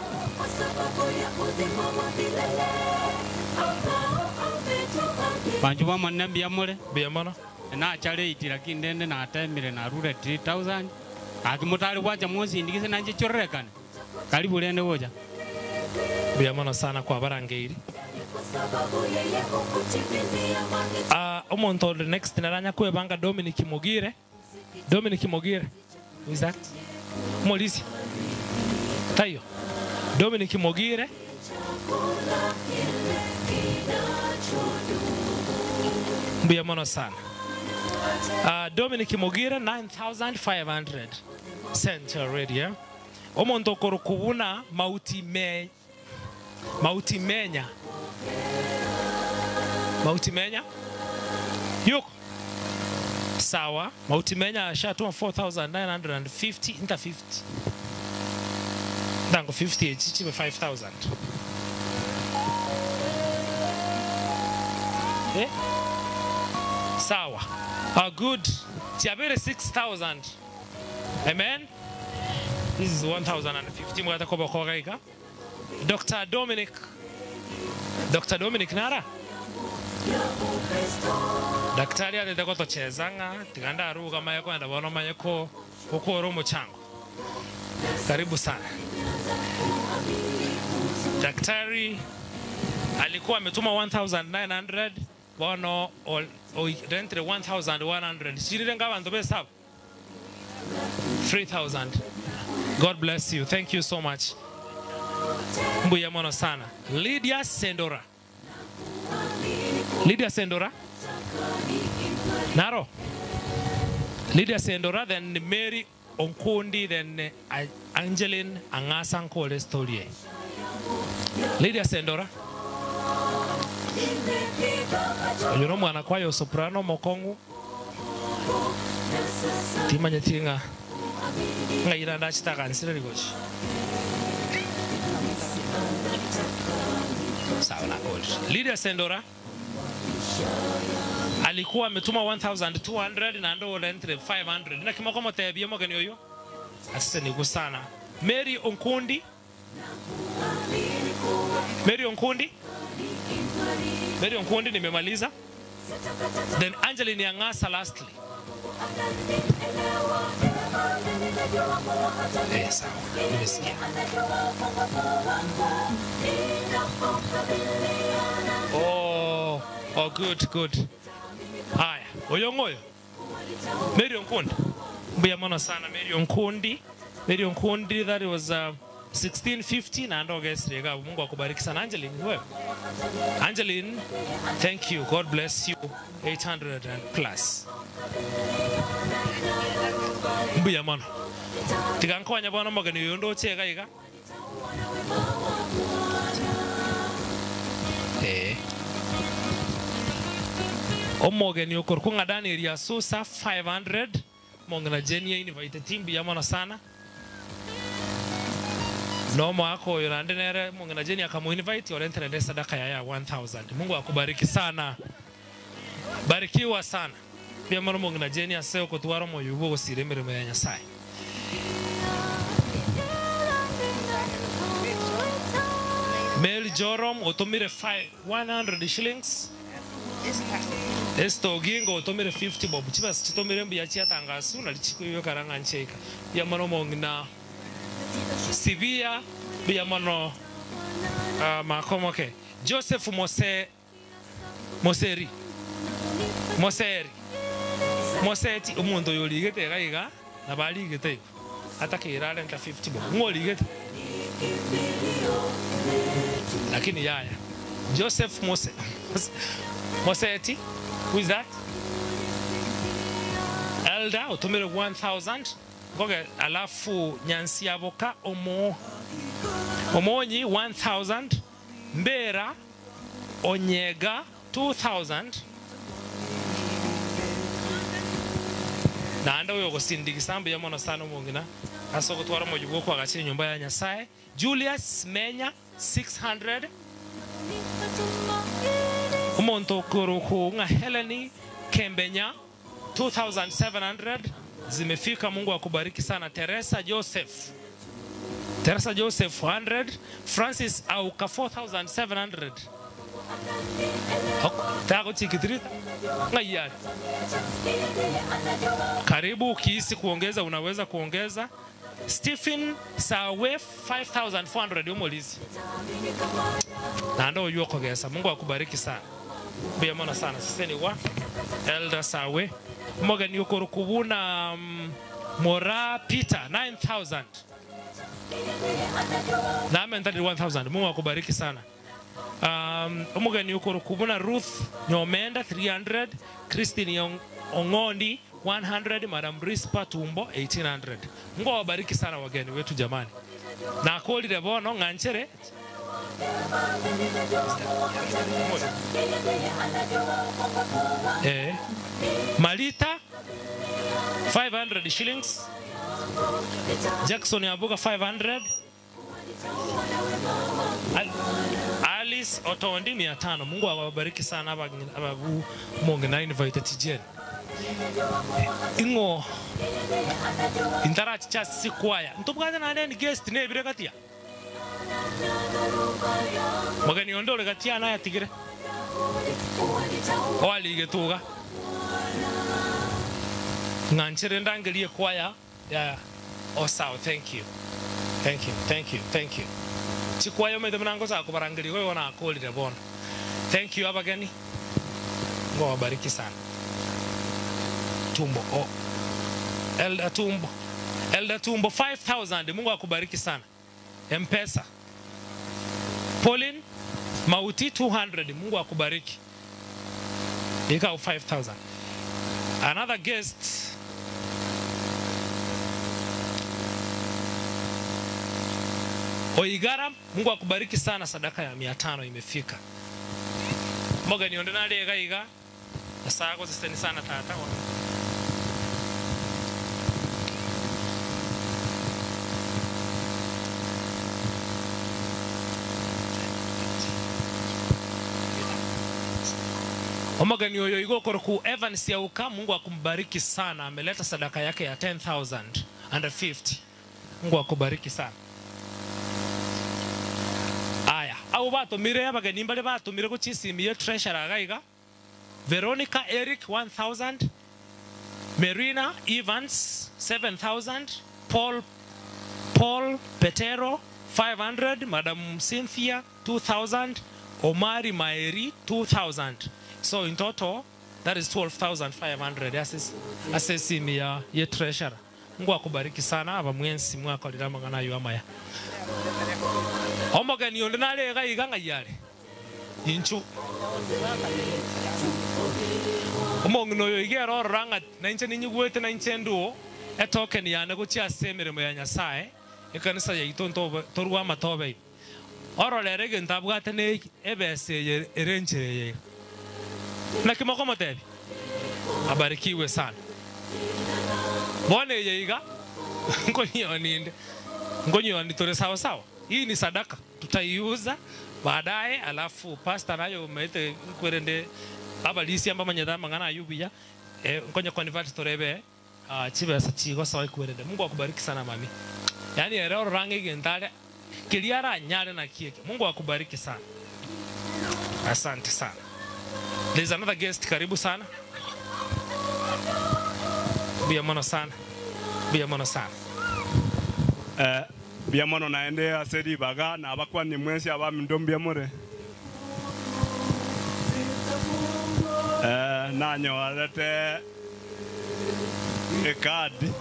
Bancho b'Omonene mbuya more? Mbuya mono. Nacha late lakini rende natemire narure 3000 gaki motare gwancha monsindikise nainche chororekane. Karibu rende gocha. Mbuya mono sana kwabarangeiri. Ah, omonto ore next naranya kwebanga Dominic Mogire. Dominic Mogire. Who is that? Omorisia. Taiyo. Dominic Mogire. Mbuya mono sana. Uh, Dominic Mogire 9500 sent already eh? Omonto okorokwa buna Mauti me Mauti Menya Mauti Menya yuko sawa. Mauti Menya ashatuma 4950 nta 50 ntango 50 echi chibe 5000 eh? Sawa. Ah, good. Chiabere 6000. Amen. This is 1050 mwata koba koga Dr. Dominic Dr. Dominic Nara Daktari arete gotocheza ng'a tiga ndaruga maye kwenda bono manye ko gokora omochango. Karibu sana. Daktari alikuwa ametuma 1900 bono orentere 1100 chirire nga abanto besabu 3000. God bless you. Thank you so much. Mbuya mono sana. Lydia Sendora. Lydia Sendora. Naro. Lydia Sendora, then Mary Onkundi, then Angeline Angasa Nkole story. Lydia Sendora. Oyo nomwana kwayo soprano mokongu. Timanyeti ng'a ng'aira ndachitaka nsire rigochi. Sawa na gold. Lydia Sendora alikuwa ametuma 1200 na ndo rentre 500 na kimoko motebie mogeni oyo asise nigu sana. Mary Onkundi, Mary Onkundi, Mary Onkundi nimemaliza. Then Angeline Yangasa lastly. Sawa, nimesikia. Oh, oh, good, good. Haya, oyo ngoyo. Mary Onkundi. Mbuya mono sana Mary Onkundi. Mary Onkundi that was 1650 na ndo gesirega. Mungu akubariki sana Angeline wewe. Angeline, thank you. God bless you. 800 and plus. Mbuya mono. Tiga nkonya bono mogeni oyo ndoche iga iga. Omogeni okorokwa ng'a Daniel Asusa 500 mong'ina Jenia invite team mbuya mono sana. Nomoaka oyo naende nere mong'ina Jenia akamoinvite orente naende esadaka yaye ya 1000. Mungu akubariki sana. Barikiwa sana. Mbuya mono mong'ina Jenia ase okotwara omoyo bwa ogosira emeremo ya Nyasaye. Mary Jorom otomire 100 shillings. Esther Ogingo otomire 50 bob. Chibasi chitomire mbuya chiatangasu nari chikoiwekara ng'a ncheika. Mbuya mono mong'ina Sibia, mbuya mono makomoke. Joseph Mose Moseri. Moseri. Moseti omonto oyo origete iga iga nabo arigete igo. Atakeire arente 50 bob. Ng'o origete? Lakini yaya. Joseph Mose Moseti, who is that? Elder otomire 1000 ngoge alafu Nyansiaboka omo Omonyi 1000 Mbera Onyega 2000 Naende oyo ogosindigisa mbuya mono sana omong'ina ase ogotwara omoyio bw'okoagacha enyomba ya Nyasae, Julius Menya 600, omonto okorokwa ng'a Helen Kembenya 2700 zimefika. Mungu akubariki sana. Teresa Joseph, Teresa Joseph 100, Francis Auka 4700. Tagochikitiri ng'ai are? Karibu, ukihisi kuongeza unaweza kuongeza. Stephen Sawe 5400 omolizi naende oywo okogesa. Mungu akubariki sana. Mbuya mono sana sesenigwa Elder Sawe. Omogeni okorokwa buna Moraa Peter 9000 namentanire 1000. Mungu akubariki sana. Omogeni okorokwa buna Ruth Nyomenda 300, Christine Ong'ondi 100, Madam Rispa Tumbo 1800. Mungu awabariki sana wageni wetu jamani. Nakorire bono ng'anchere Eh, Malita 500 shillings, Jackson Abuga 500, Alice Otondi 500. Mungu awabariki sana ababu mungu na invite tijeni. Ing'o intarachi cha sikwaya. Ntobwate naende ni guest nebire gatia. Mogeni onde ore gatia naye atigire. Oalige tuga. Ng'anchere ndangerie kwaya ya Osao. Thank you. Thank you. Thank you. Thank you. Chikwaya omanyete buna ngosa kobarangeria igo igo nakorire bono. Thank you abageni. Mungu awabariki sana. Tumbo. Oh. Elder Tumbo. Elder Tumbo 5000. Mungu akubariki sana. M-Pesa. Pauline Mauti 200. Mungu akubariki. Ika 5000. Another guest. Oigara, Mungu akubariki sana, sadaka ya 500 imefika. Mogeni onde nare iga iga. Nyasaye agoseseni sana tata. Omogeni oyo igo okorokwa Evans Yauka, Mungu akumbariki sana, ameleta sadaka yake ya 10050. Mungu akubariki sana. Aya, abo batomire abageni mbare batomire gochia esimi ye treasurer iga iga, Veronica Eric 1000, Merina Evans 7000, Paul Paul Petero 500, Madam Cynthia 2000, Omari Maeri 2000. So in total that is 12500 ase ase esimi ya ye treasurer. Mungu akubariki sana aba mwensi mwakorire amang'ana aywo amaya. Omogeni onde nare iga iga ng'ai are? Inchu. Omong'ina oyo iga ere orora ng'a nainche ninyigwete nainche ndwo etoken yane gochia ase emeremo ya Nyasae, ekanisa yaito ntobe torwe amatobe ime. Orore ere egento abwate ne ebesa eye ere enchera eye iga. Naki mokomotebia? Abarikiwe sana. Bono eye iga nkonyionia inde, nkonyionia tore sawa sawa. Hii ni sadaka tutaiuza baadaye, alafu pastor naye omanyete nkwerende abarisia mbamanyete amang'ana ayio buya, eh, nkonye convert torebe ah, chibesa chigosoa ekwerende. Mungu akubariki sana mami. Yaani ere orora ng'a egento are keria aranyare naki eke. Mungu akubariki sana. Asante sana. There is another guest, karibu sana. Mbuya mono sana. Mbuya mono sana. Eh, mbuya mono naende ase ribaga nabakwanie mwensi abaminto mbuya more. Eh, nanyorete ekadi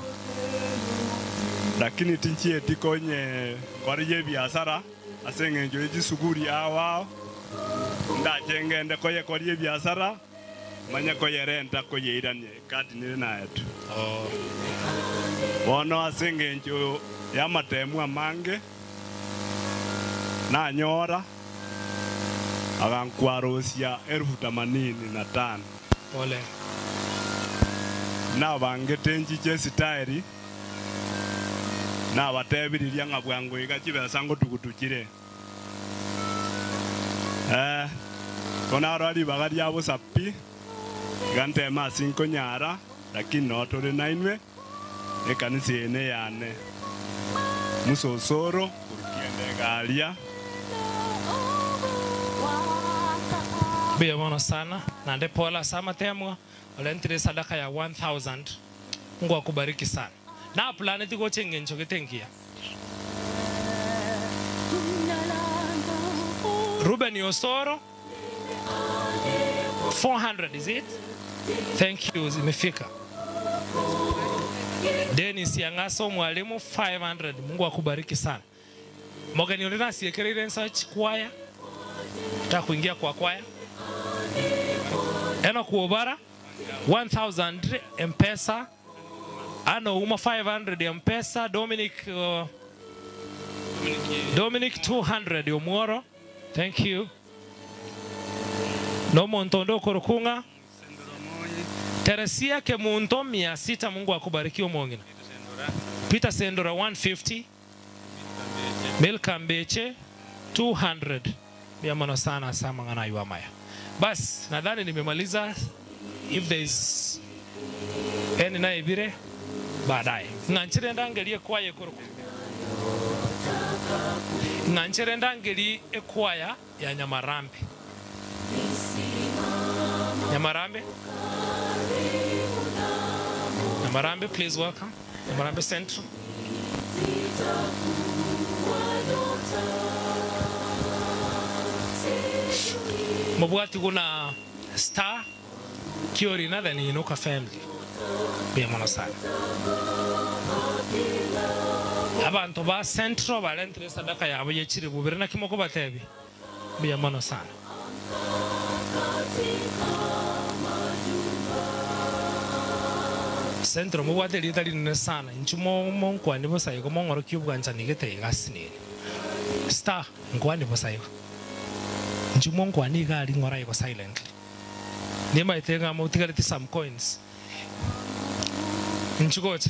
lakini tinchieti konye korigia ebiasara ase eng'encho ye chisuguri ao ao ndache ngende koyekoria ebiasara manye koyerenta koyeirania ekadi nere naetwe. Bono ase engencho y'amatemu amange nanyora, agankwarosia elfu themanini na tano. Pole. Nabangete nchiche esitaeri, nabatebiriria ng'a bwango iga chibesa ngotugutu chire. Eh, ko narora ribaga ria bosa pi, iga nteme ase nkonyara, lakini noo tore nainwe, ekanisa eye neyane. Musa Osoro, korwa kianda egaria. Mbuya mono sana naende pole ase amatemwa orentire esadaka ya 1000 Mungu akubariki sana naplaneti gocha engencho gete engiya. Ruben Osoro 400 is it? Thank you zimefika. Dennis Yang'asa omwalimu 500 Mungu akubariki sana. Mogeni onde nasiekereire ensa chikwaya Nataka kuingia kwa kwaya. Enock Obara 1000 Mpesa. Ano Uma 500 Mpesa. Dominic uh, Dominic 200 Omworo. Thank you. Nomonto onde okorokung'a Teresia Kemunto 600 Mungu akubariki omong'ina. Peter Sendora 150 Milka Mbeche 200 Mbuya mono sana ase amang'ana aywo amaya. Bas nadhani nimemaliza if there is any naebire baadaye. Ng'anchere ndangerie ekwaya ekorokwa Ng'anchere ndangerie ekwaya ya Nyamarambe. Nyamarambe. Nyamarambe please welcome. Nyamarambe Central. Mobwati buna Star Kiorina then Inuka family. Mbuya mono sana. Abanto ba Central barentire esadaka yabo ye chilifu bibere naki mokobatebia? Mbuya mono sana. Central mobwate erieta rinene sana inchu monkwanie bosa igo mong'orokie obwanchani gete iga asinini. Star nkwanie bosa igo. Inchu monkwanie iga aria ng'ora igo silently. Nimaete ng'a motigareti some coins. Inchu gocha.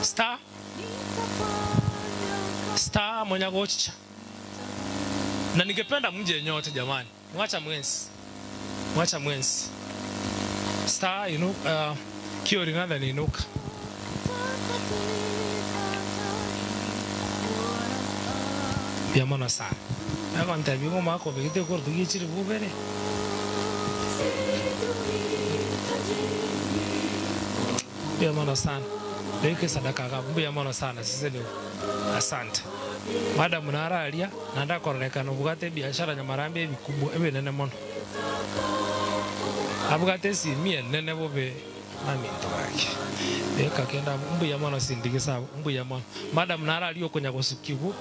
Star Star monya gochicha. Na ningependa mje nyote jamani. Mwacha mwensi. Mwacha mwensi. Star inu uh, Kiori nadhani inuka. Mbuya mono sana. Agontebia ng'a omwaka obegete okorutogia chilifu ibere. Mbuya mono sana. Beka esadaka iga abwo. Mbuya mono sana seseniwa. Asante. Madam naro aria, naende akororekana obwate ebiashara nyamarambe ebikubwa ebinene mono. Abwate esimi enene bobe naminto gaki. Beka kende abwo. Mbuya mono sindigisa abwo. Mbuya mono. Madam naro aria okonya gosukigwa,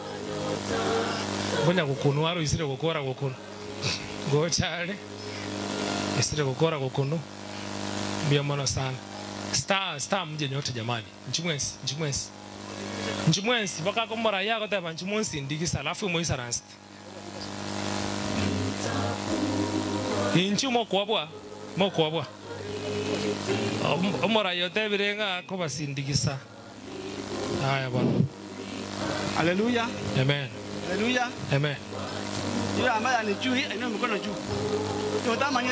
okonya gokunwa aroisire gokora gokunwa. Gocha are, oisire gokora gokunwa. Mbuya mono sana. Star, star mje nyote jamani. Inchu mwensi, inchu mwensi. Inchu mwensi, mpaka akomoraia agoteba inchu monsindigise alafu moisaransete. Inchu mokwabwa, mokwabwa. Omoraia otebire ng'a akobasindigisa. Aya bono. Haleluya. Amen. Haleluya. Amen. Yule ambaye anijui ainue mikono juu. Yotamanye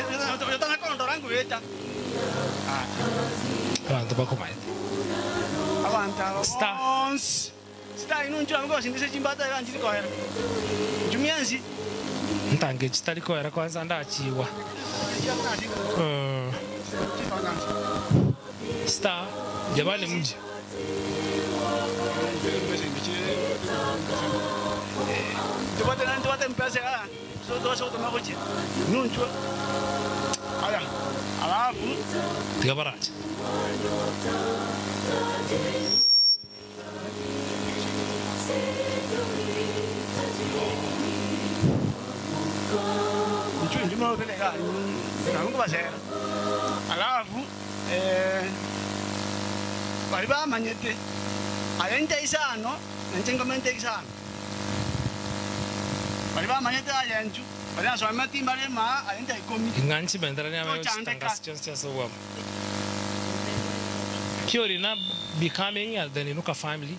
yotana kondora ngweta. Abanto bakomaete. Abantu abo Star. bonsi. Star inu njua ngo sindise chimbata ira njiri kohera. Njumienzi. Ntange chitari koera kwanza ndachiwa. Uh, star jamani mje. Tubate na tubate mpesa ah. So to so to magochi. Nunjua. Aya. Alafu Tiga barache. Njui njuma peleka. Nangu basera. Alafu eh bari bamanyete ayente isano nenche ngomente isano bari bamanyete ayenju bari asoma timba ma ayente ikomi Ing'anchi bendera ni Tochandeka. chitangazo chionsi chia ase obwamo. Kiorina becoming then Inuka family.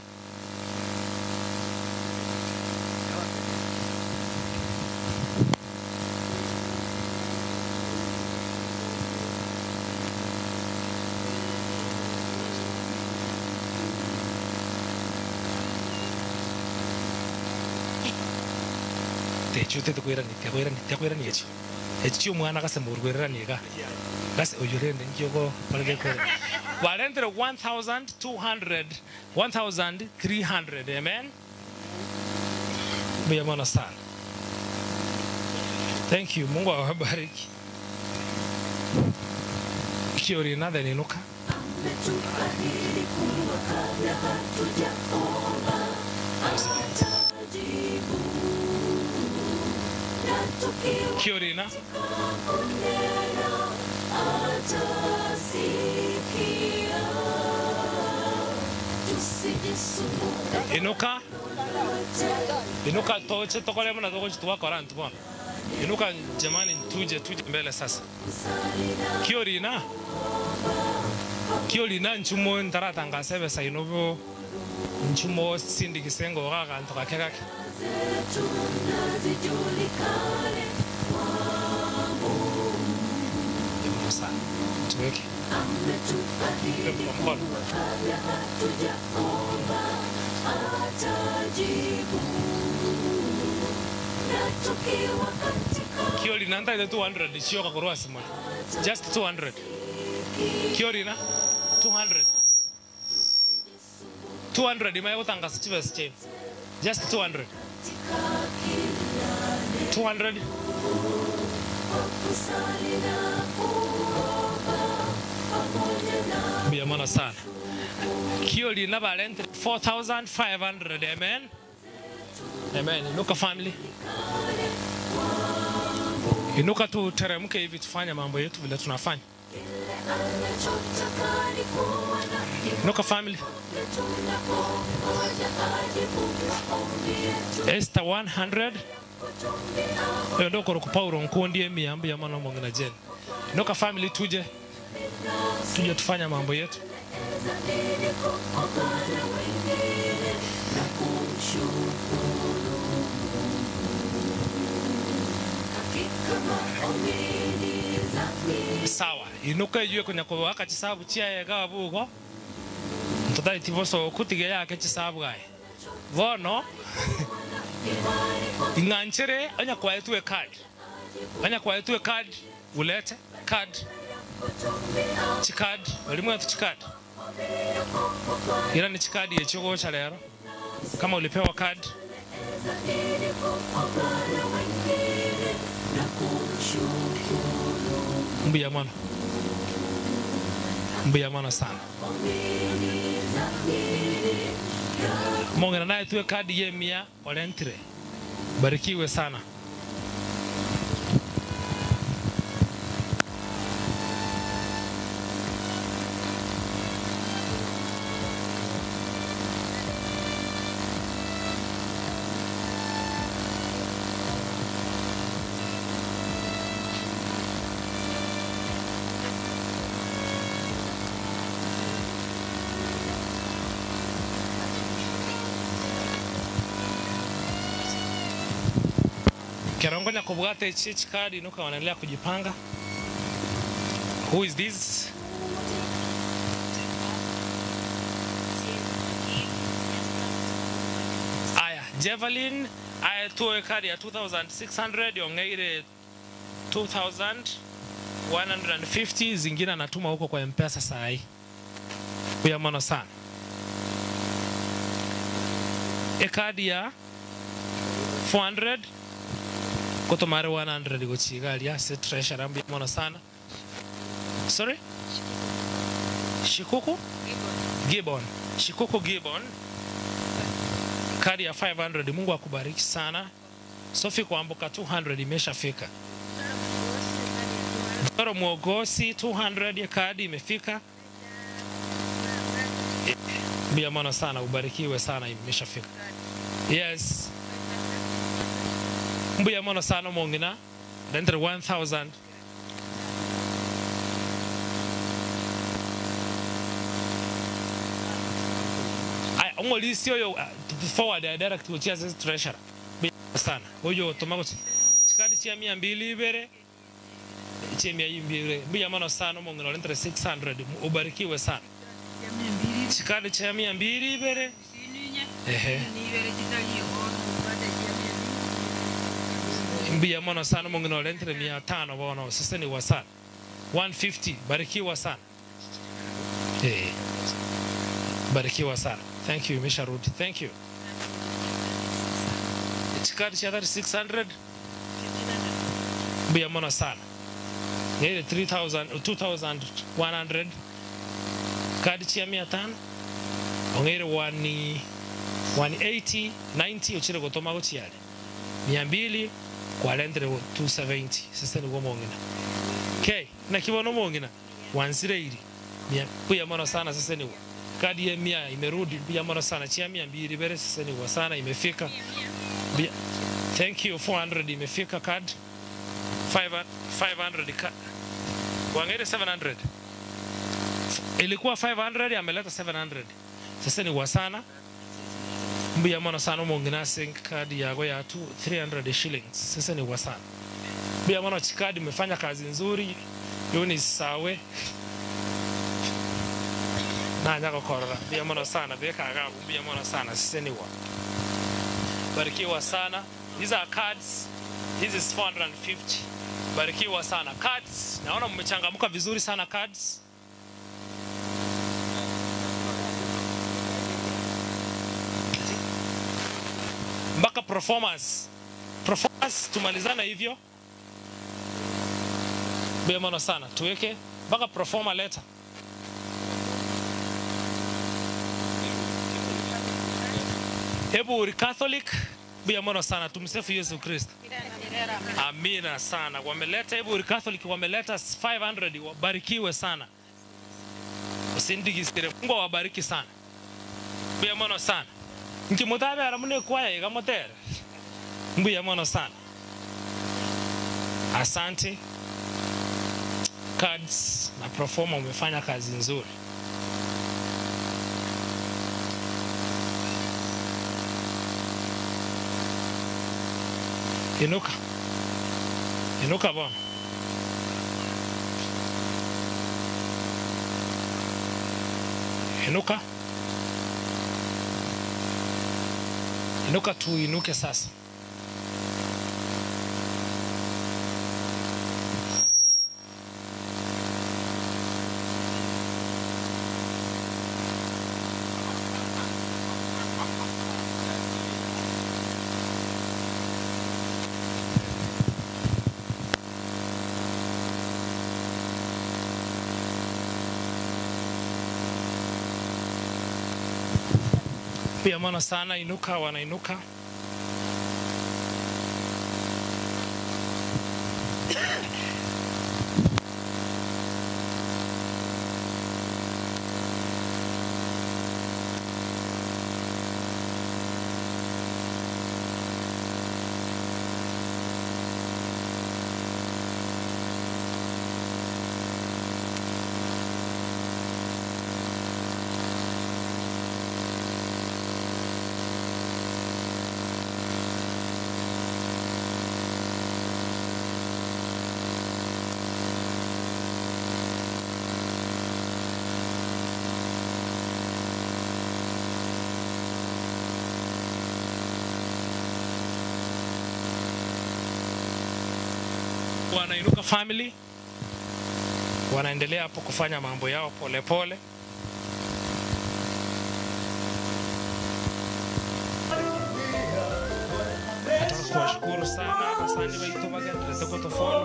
Techutete koirania tiakoirania tiakoirania echio echi chia omwana gase morwereranie iga gase oyio rende inki ogokora gekoirania barentire 1200 1300 amen mbuya mono sana thank you Mungu awabariki kiorina then inuka Ametuahidi kuwa kabla hatujaomba atajibu, na tukiwa kiorina kunena atasikia. Tusijisumbuke inuka inuka toche tokore muna tokochi twakora ntu bono inuka jamani tuje tuje mbele sasa kiorina kiorina nchumo ntaratangasa ebesa ino bo nchumo sindikise ngoga aganto gake gake zetu na zijulikane kwa Mungu. Yamuno sana tuweke Ametuahidi Kwa mkono. kuwa kabla hatujaomba atajibu, na tukiwa katika kiorina ntaite 200 chioka korwa simone just 200 kiorina 200 200 imaye gotangasa chibesa chaino just 200 200 kusali na kuomba pamoja na mbuya mono sana kiorina barentire 4500 amen amen inuka family inuka tuteremke hivi tufanye mambo yetu vile tunafanya anachotaka ni kuwa na inuka family tunapongoja ajibu maombi yetu Esther 100 oyo ndokoro ku Paulo nkundi emia mbuya mono mong'ina jeni inuka family tuje tuje tufanye mambo yetu zaidi kuomba na wengine na kumshukuru Mungu. Hakika maombi ni dhambi sawa inuka iyue konya kowaka chisabu chiaye gabugo ntotari boso kutige yake chisabu gaye bono ing'anchere onya kwaetwe card onya kwaetwe card ulete card chicard olimwetu chicard ira ni chicard yechigocha lero kama ulipewa card zaidi kuomba na wengine na kumshukuru mbuya mono mbuya mono sana mong'ina naye tuwe kadi ye mia olentire barikiwe sana Kerongonya kubwata echi kadi inuka wanaendelea kujipanga. Who is this? Aya, Jevelin aya tuwe kadi ya 2600 yongeire 2150 zingine anatuma huko kwa M-Pesa saa hii. Huya mono sana. Ekadi ya 400 kotomare 100 gochigaria se treasure ambi mono sana. Sorry? Shikuku? Gibbon. Shikuku Gibbon. Kadi ya 500 Mungu akubariki sana. Sophie Kwamboka 200 imeshafika. Doro Mwogosi 200 ya kadi imefika. Mia mono sana, ubarikiwe sana, imeshafika. Yes. Mbuya mono sana mongina. Renter 1000. Omorisia oyo forward direct gochia ase treasurer. Mbuya sana. Oyo otoma gochia chikadi chia mia mbili ibere chia mia ibere. Mbuya mono sana omong'ina orentire 600 ubarikiwe sana. Chikadi chia mia mbili ibere. Ehe. Mbuya mono sana omong'ina orentire mia tano bono seseniwa sana. 150 barikiwa sana. Eh. Barikiwa sana. Thank you imesharudi. Thank you. Chikadi chia 3600 mbuya mono sana. Nere 3000 2100 kadi chia 500 ong'eire 1 180 90 ochire gotoma gochiare 200 kwarentire 270 sese nigo omong'ina okay naki bono omong'ina wansireiri mia mbuya mono sana sese nigo kadi ya mia imerudi mbuya mono sana chia 200 ibere sese nigo sana imefika mbuya thank you 400 imefika card 500 500 ka wang'eire 700 ilikuwa 500 ameleta 700 sasa ni wasana mbuya mono sana omong'ina ase kadi yago ya 300 shillings sasa ni wasana mbuya mono chikadi umefanya kazi nzuri Eunice sawe nanya gokorora mbuya mono sana bekaga mbuya mono sana sasa ni wa barikiwa sana these are cards this is 450 barikiwa sana cards naona mmechangamka vizuri sana cards mpaka performance performance tumalizana hivyo bemono sana tuweke mpaka performer letter hebu uri catholic buyamono sana tumsifu yesu kristo amina sana wameleta hebu uri catholic wameleta 500 wabarikiwe sana usindigisire mungu awabariki sana buyamono sana nkimutabera mune kwaya ikamutere mbuya mono sana asante cards na proforma umefanya kazi nzuri inuka inuka bwana inuka inuka tuinuke sasa pia maana sana inuka wanainuka wanainuka family wanaendelea hapo kufanya mambo yao polepole pole. Nataka kuwashukuru sana asante vaituvaga tuletokotofolo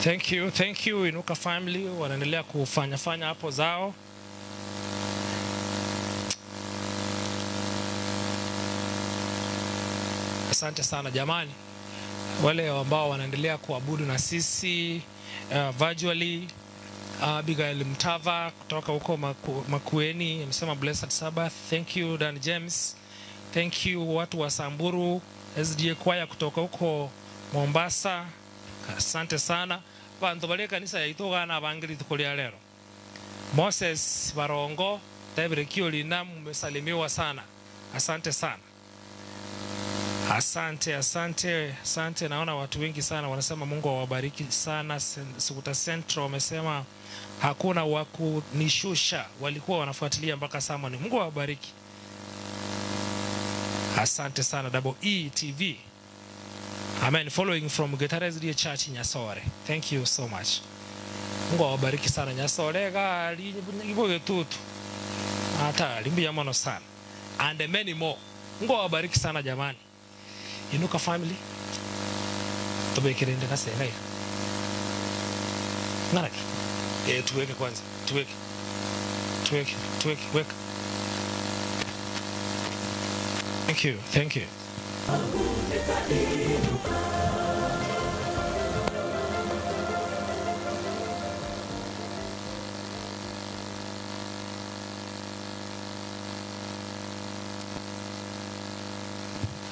Thank you, thank you Inuka family wanaendelea kufanya fanya hapo zao. Asante sana jamani, wale ambao wanaendelea kuabudu na sisi virtually, Abigail Mtava kutoka huko Makueni amesema blessed Sabbath. Thank you Dan James. Thank you watu wa Samburu SDA kwaya kutoka huko Mombasa. Asante sana. Bantu bali kanisa ya itogana abangeli tukulia lero. Moses Barongo, David Kiolina, mmesalimiwa sana. Asante sana. Asante, asante, asante. Naona watu wengi sana wanasema Mungu awabariki sana. Sukuta Central wamesema hakuna wa kunishusha, walikuwa wanafuatilia mpaka Samoni. Mungu awabariki. Asante sana Double E TV. Amen. Following from Getare SDA Church Nyasore. Thank you so much. Mungu awabariki sana Nyasore gali ibo getutu. Hata limbi mono sana. And many more. Mungu awabariki sana jamani. Inuka family. Tubekere ndeka sega. Ngaraki. Tuweke kwanza. Tuweke. Tuweke, tuweke, weka. Thank you, thank you.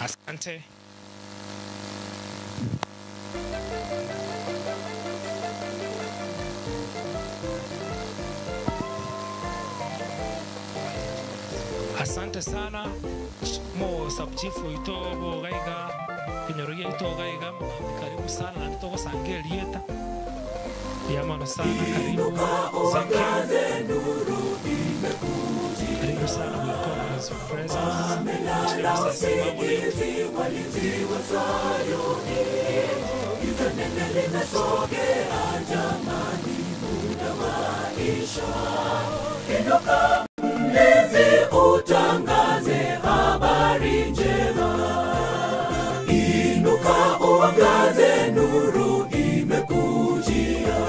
Asante. Asante sana mo subchief ito bo gaiga kinyorogia ito gaiga mugambi karibu sana na nitogosange rieta yamano sana karibu. Thank you. Karibu sana, we come as your presence. Usingizi walinzi wa Sayuni, giza nene limesogea jamani, muda waisha. Inuka mlinzi, utangaze habari njema. Inuka uangaze, nuru imekujia.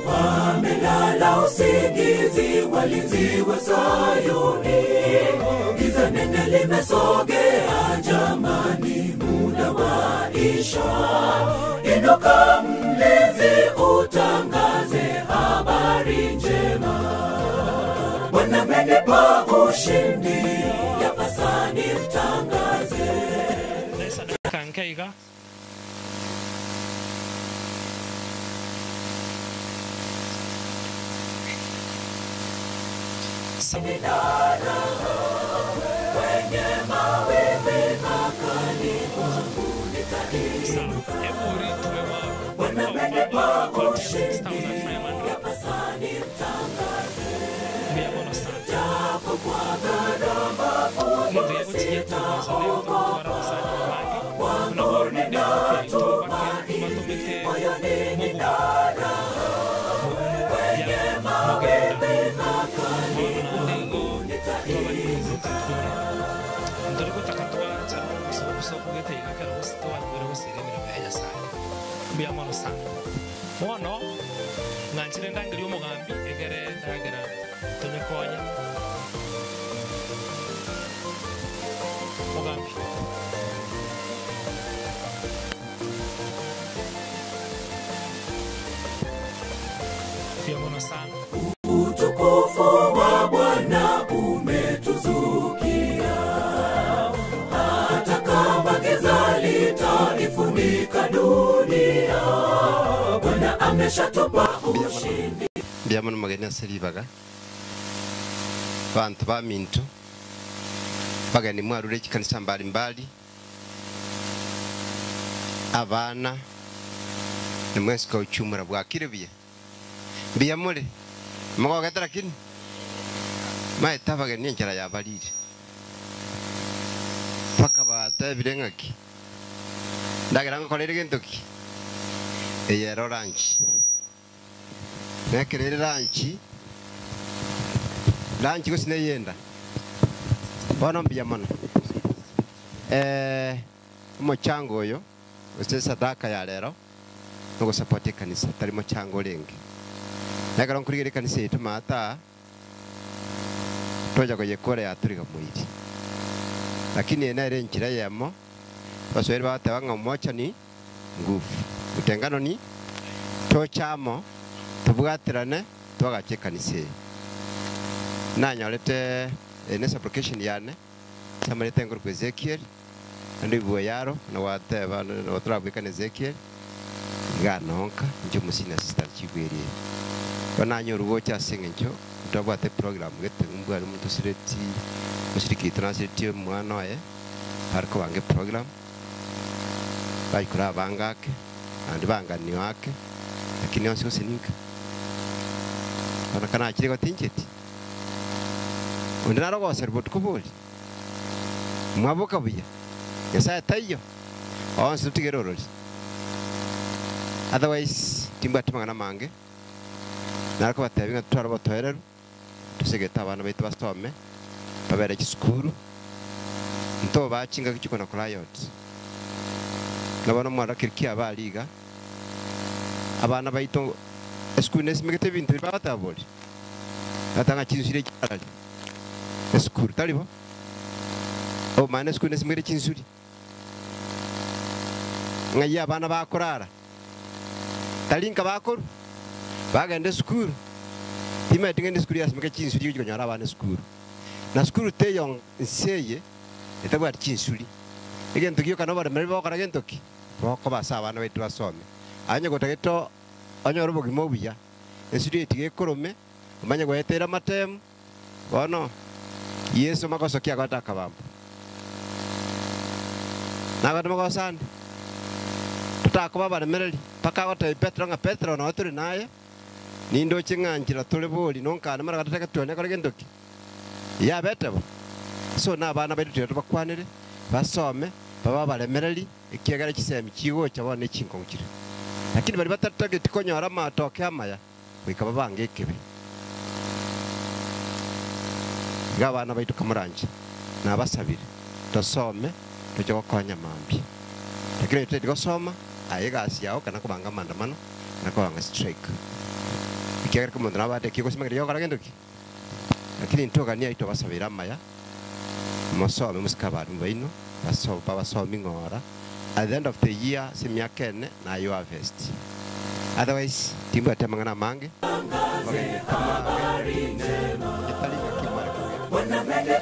Wamelala usingizi, walinzi wa Sayuni, giza nene limesogea jamani, muda waisha. Inuka mlinzi, utangaze habari njema. Bwana amenipa ushindi, yapasa nimtangaze. Kankeiga. Kwenye mawimbi makali kwangu nitainuka. Bwana amenipa ushindi, yapasa nimtangaze. Japo kwa gharama kubwa sitaogopa, kwangu nina tumaini, moyoni nina raha. Kwenye mawimbi makali kwangu nitainuka. Mbuya sana bono ng'anchire ndangeria omogambi egere ndagera tonyekonye mogambi. Mbuya mono sana. Utukufu wa Bwana umetuzukia, hata kama giza litaifunika dunia, Bwana ameshatupa ushindi. Mbuya mono mageni ase ribaga bantu ba minto bageni mwarure chikanisa mbalimbali abana nimwesika uchumura bwakire buya mbuya mure mugogete lakini maete abageni enchera yabarire paka batebire ng'aki ndagera ngokorere gento ki eyero ranchi nekerere ranchi ranchi gose neyenda bono mbuya mono omochango oyo gose sadaka ya rero nogosupport ekanisa tari mochango renge nekero nkorigera ekanisa yaito maata toja goyekora yaturiga mwiri lakini ena ere enchera yemo baswahili bateba ng'a umoja ni nguvu utengano ni tochamo Tobwaterane twagache ekanisa eye. Nanyorete eye ne supplication yane, ase amareta enkorokwa Ezekiel, naende oibwe yaro, buna gwateba nabo torabwekane Ezekiel, iga nonka inche omo senior sister chigweri eye. Bono nanyorwa gocha ase eng'encho ntwabwate eprogram gete mbware omonto osireti, omoshiriki oito nasiretie omwana oye, bare kobanga eprogram, baikora abange ake, naende banganio ake, lakini onsi gose ninka. Bono ka nachire igo tincheti, onde nare ogoserwa botuko bori, mwaboka buya, Nyasaye taiyo, onsi totigere orori. Otherwise, timbwati mang'ana amange, nare kobatebia ng'a totware obotoereru, tosegete abana baito basome, babere chisukuru, ntobaa chingaki chikona koriot. Na bono mwarora keri kiaba aria iga, abana baito esukuru nesimegete ebinto biria bagoteeba bori, bateba ng'a chinsuri echiarari esukuru, tari bo? Omanye esukuru nesimegete chinsuri, ng'ai abana bakorara, tari nka bakorwa, bagenda esukuru, timanyeti ng'a esukuru yasimeka chinsuri egochi konyora abana esukuru. Na sukuru teiyo nse eye etabwati chinsuri, egento gioka na oboremereri bogokora gento ki? Bokoba ase abana baito basome. Aye onye gotagete onyore obogima obuya, ensuri eye tiga ekorome, omanye goetera amatemu, bono Yeso magoso ki agote akabambwa? Nagote magoso ande? Totakoba abaremereri mpaka agotebia Petero ng'a Petero noo tore naye, nindoche ng'a nchera tore bori nonkane mara gatete gatuane akore gento ki? Yabete bo. So na abana baito tiga tobakwanere, basome, babe abaremereri, ekiagera chisemi chigocha bono ne chinkong'u chire. Lakini baria batatageti konyora amatoke amaya, goika babange ekebe. Iga abana baito kamoranche, nabasabire, tosome, toche gokonya mambia. Lakini onye totageti gosoma, aye egasi yao kana kobanga amaandamano, kana kobanga strike. Ekiagera kera omonto nabwate eki ogosima keria ogokora gento ki? Lakini ntoganie aye tobasabere amaya, mosome mosike abalimu baino, baso babasomi ng'ora, at the end of the year ase emiaka ene naye o harvest. Otherwise timbwati amang'ana amange, abageni kamorabe inche tari ng'aki mware kogenda, omwana bwera,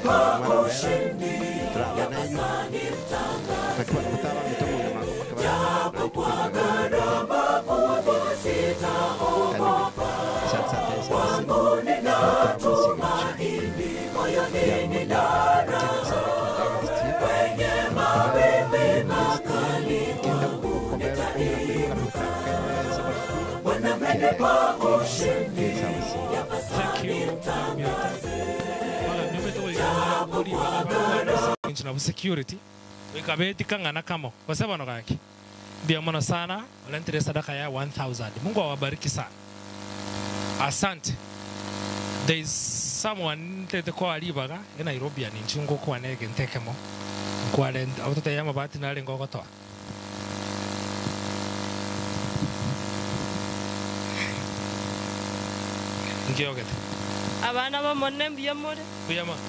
toraba nainwe, naki bono motabangete omong'ina mango mpaka bare naye tokoigwa. Anyway, asante sana Nabo security goika betika ng'ana kamo gose bono gaki mbuya mono sana orentire esadaka ya 1000 Mungu awabariki sana asante there is someone ntete koa ribaga e Nairobi ani inche ngokwana egento ekemo nkwarente abwo totebie amabati narenge ogotoa. Inki ogete? Abana b'Omonene mbuya more? Mbuya mono.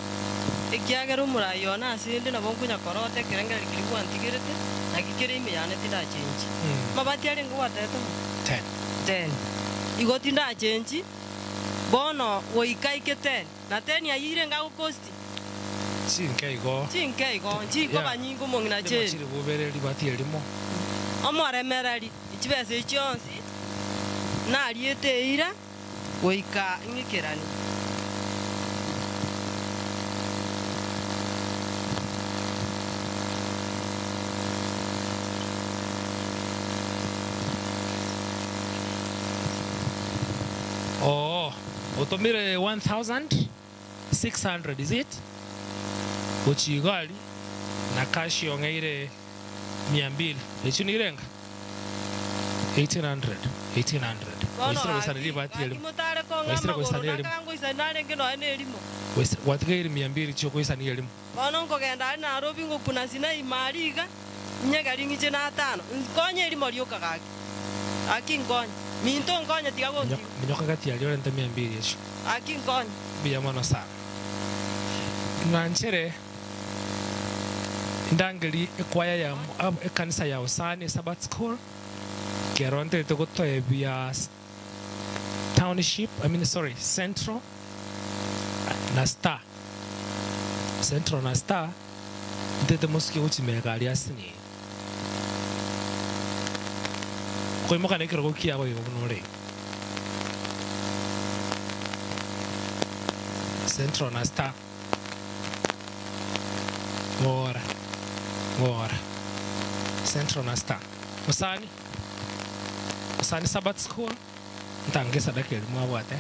Ekiagera omoraai one ase 'nde nabo nkonya korota ekerengererio keria gwantigerete, naki kere ime yane tindachenchi. Amabati arenge gwatebete ng'a? Ten. Ten. Igo tindachenchi, bono goika aike ten, na ten ayio irenge agokosti? Chinke igo. Chinke igo, nchikoba nyinge omong'ina Rimo cheri. chiri bubere ribati erimo. Omoremereri, chibesa echio chionsi nariete eira goika ng'ikeranie. Oo, otomire 1600 is it? Gochia igo aria na cash ong'eire mia mbili, echio nirenga? 1800, 1800. Bono Waisire goisana gaki, ribati gaki erimo. motare kong'a Waisire amagoro, goisana erimo. nakaga ngoisani narenge nonya nerimo. Waisire, gwatigaire mia mbili chiokoisania erimo. Bono nkogenda aria Nairobi ngokuna Sinai maria iga, inyegeri ng'iche na atano, nkonye erimo rioka gaki. Gaki nkonye. Minto nkonye tiga gontiga. Minyoka gati aria orente mia mbili echio. Gaki nkonye. Mbuya mono sana. Ng'anchere ndangerie ekwaya ya ekanisa ya Hosana Sabbath School, kero ntete gotoebia. Township, I mean sorry, Central na Star. Central na Star ntete mosuke gochia mega aria asinini. Okoimoka na ekerogo kiago igo buna ore igo. Central na Star. Ng'ora, ng'ora. Central na Star. Mosani, mosani Sabbath school, ntange esadaka eria mwabwate.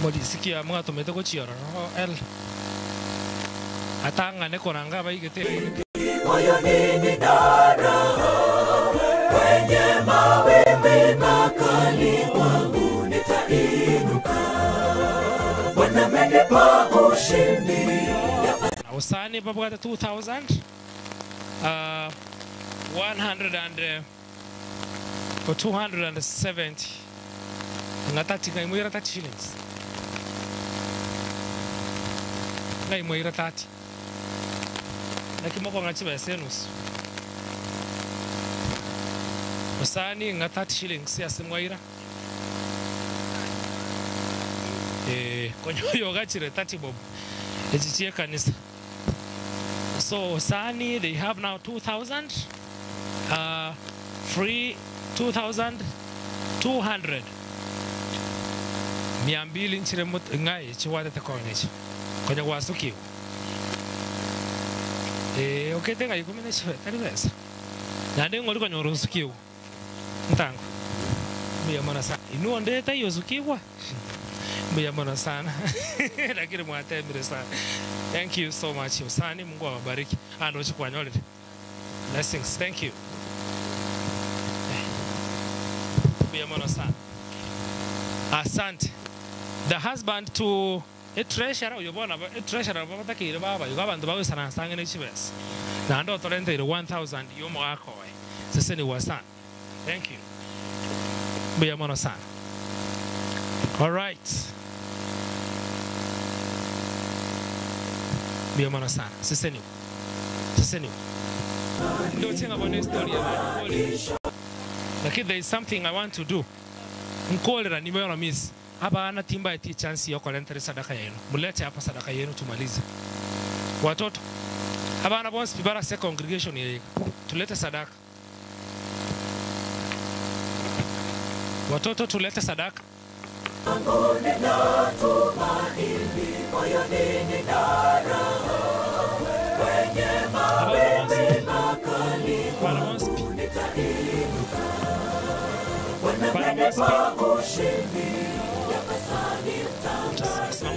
Morisikia mwatomete gochia ororo El. Atang'ane koranga abaigete. Moyoni nina raha, kwenye mawimbi makali kwangu nitainuka. Bwana amenipa ushindi. Osani babwate 2000 uh, 100 and uh, or 270 ng'a 30 ng'a imoira 30 shillings ng'a imoira 30 naki mokong'a chibesa enusu Osani ng'a 30 shillings ase mwaira Eh, konya oyo ogachire 30 bob echi chiekanisa so Osani they have now 2000 uh, free 2200 mia mbili nchire mot- ng'a echi gwatete konya echi konya gwasukigwa Eh, okete ng'a ikumi na chibe tari besa naende ng'ori konyora osukigwa ntango mbuya mono sana inwe onde taiyo osukigwa mbuya mono sana lakini mwatemire sana thank you so much usani mungu awabariki ando chikwanyorire blessings thank you mbuya mono sana asante the husband to a treasurer oyo bona a treasurer babatakire baba igo abanto bagoisana nsang'ene chibesa naende otorenteire 1000 yomogakoe sese ni wasana thank you mbuya mono sana all right mbuya mono sana sese ni sese ni ndio chenga bona story ya lakini there is something i want to do nkolera nimeona miss abana timba eti chance yokolentere sadaka yenu mulete hapa sadaka yenu tumalize watoto abana bonsi bibara se congregation yeyika tulete sadaka watoto tulete sadaka Kwangu nina tumaini, moyoni nina raha. Kwenye mawimbi makali kwangu nitainuka. Bwana amenipa ushindi, yapasa nimtangaze.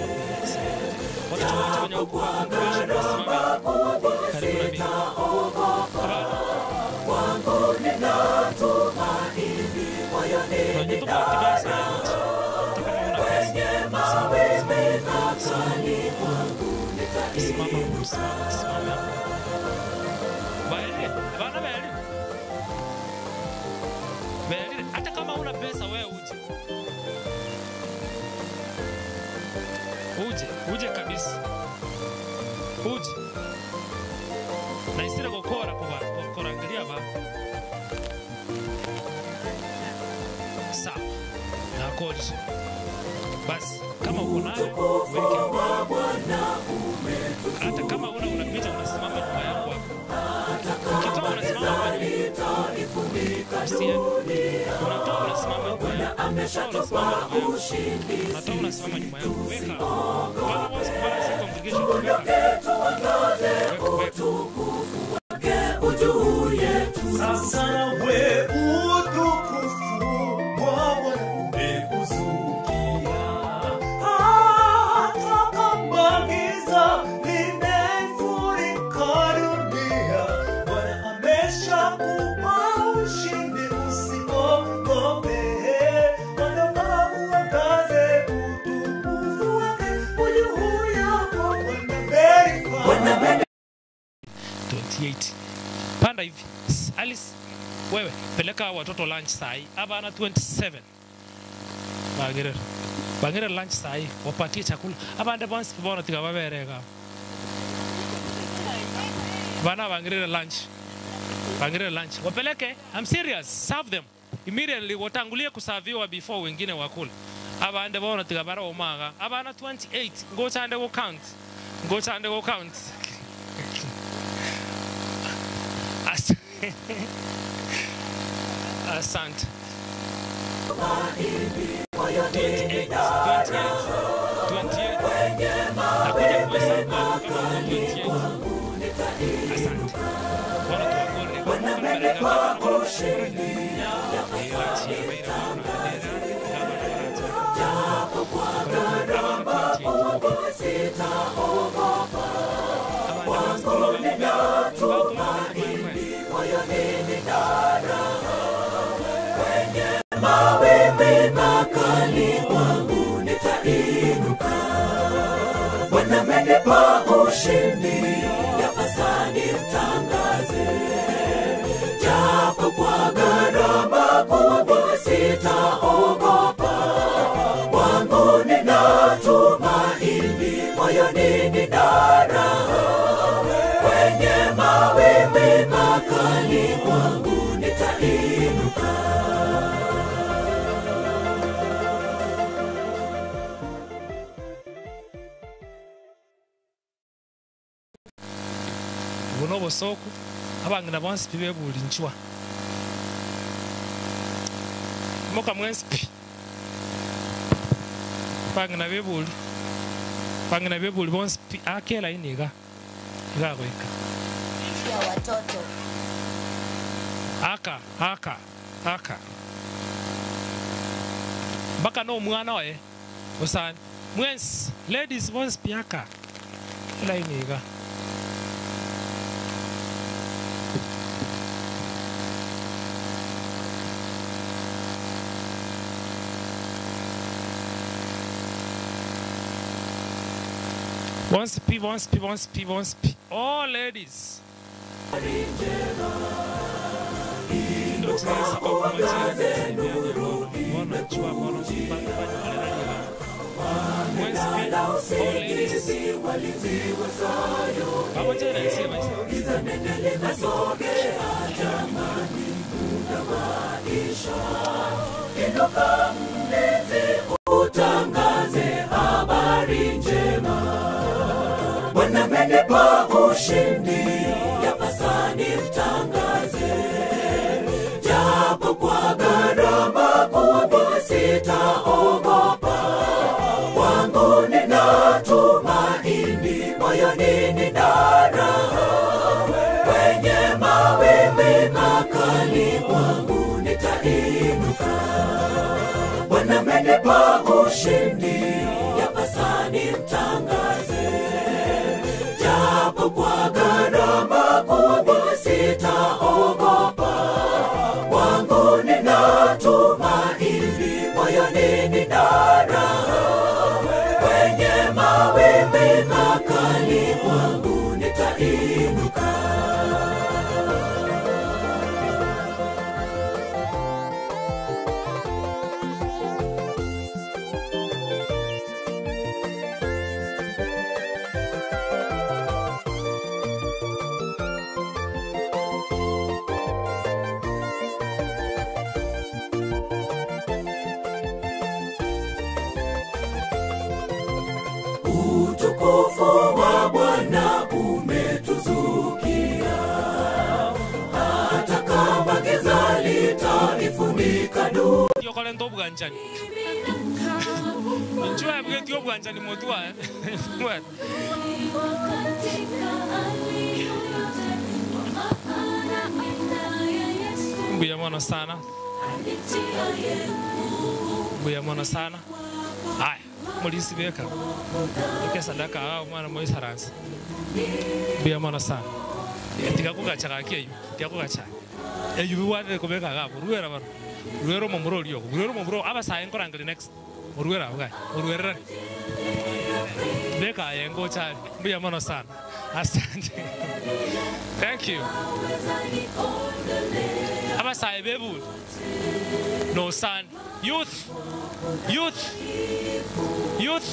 Japo kwa gharama kubwa sitaogopa. Kwangu nina tumaini, moyoni nina raha. Kwenye mawimbi makali kwangu nitainuka. Baelie, bana baelie. Baelie, hata kama una pesa wewe uje. Uje, uje kabisa. Uje. Na isire gukora kuba kurangiria ba. Sawa. Na kodi. Basi kama uko nayo weke. Hata kama una unapita unasimama nyuma yangu hapo. Ukitoa unasimama hapa nyuma. Usiende. Unatoa unasimama nyuma yangu. Unatoa unasimama nyuma yangu. Unatoa unasimama nyuma yangu. Weka. Bana wote bana si congregation weka. Weka weka. Ujuu yetu. Sasa nawe utukufu wa Bwana umekuzukia. Hata kama giza limefurika dunia, Bwana ameshakupa ushindi, usiogope. Bwana uangaze utukufu wake ujuu yako. Bwana amenipa 28. Panda hivi. Alice, wewe peleka watoto lunch sahi. Hapa ana 27. Bagere. Bagere lunch sahi, wapatie chakula. Hapa ndio bonsi bona tika babereka. Bana bangere lunch. Bangere lunch. Wapeleke. I'm serious. Serve them. Immediately watangulie kusaviwa before wengine wakule. Abande bono tiga bare omaga. Abana 28 ngochande go count. Ngochande go count. As Asante. 28, 28, 28. Nakuja kuhesabu kama uko 28. Asante. Bono tuwakore. Mawimbi makali kwangu nitainuka. Bwana amenipa ushindi, yapasa nimtangaze. Japo kwa gharama kubwa sitaogopa. Kwangu nina tumaini, moyoni nina raha. Kwenye mawimbi makali kwangu nitainuka. Obo nobosoku abang'ina bonsi pi bebuli nchwa moka mwensi pi bang'ina bebuli bang'ina bebuli bonsi pi ake elaini iga igagoika ya watoto aka aka aka mpaka no omwana oye osani mwensi ladies bonsi pi aka elaini iga. Once P, once P, once P, once P. All ladies. Inuka mlezi utangaze habari njema. Bwana amenipa ushindi, yapasa nimtangaze. Japo kwa gharama kubwa sitaogopa. Kwangu nina tumaini, moyoni nina raha. Kwenye mawimbi makali kwangu nitainuka. Bwana amenipa ushindi, yapasa nimtangaze. Japo kwa gharama kubwa sitaogopa. Kwangu nina tumaini, moyoni nina raha. Kwenye mawimbi makali kwangu nitainuka. Utukufu wa Bwana umetuzukia, hata kama giza litaifunika dunia. Yokolento obwanchani. Inchwa ebweti obwanchani motwa. Mbuya mono sana. Mbuya mono sana. Aya, mulisi beka. Eke sadaka awo mwana moisaransa. Mbuya mono sana. Tiga kugacha gaki eyu, tiga kugacha. Eyu biwarire kubeka gabo, ruera baro. Ruero momuro rio, ruero momuro abasaye nkorangire next. Oruera abugai, oruerera. Beka yengo chari. Mbuya mono sana. Asante. Thank you. Abasaye bebuli. No son. Youth. Youth. Youth.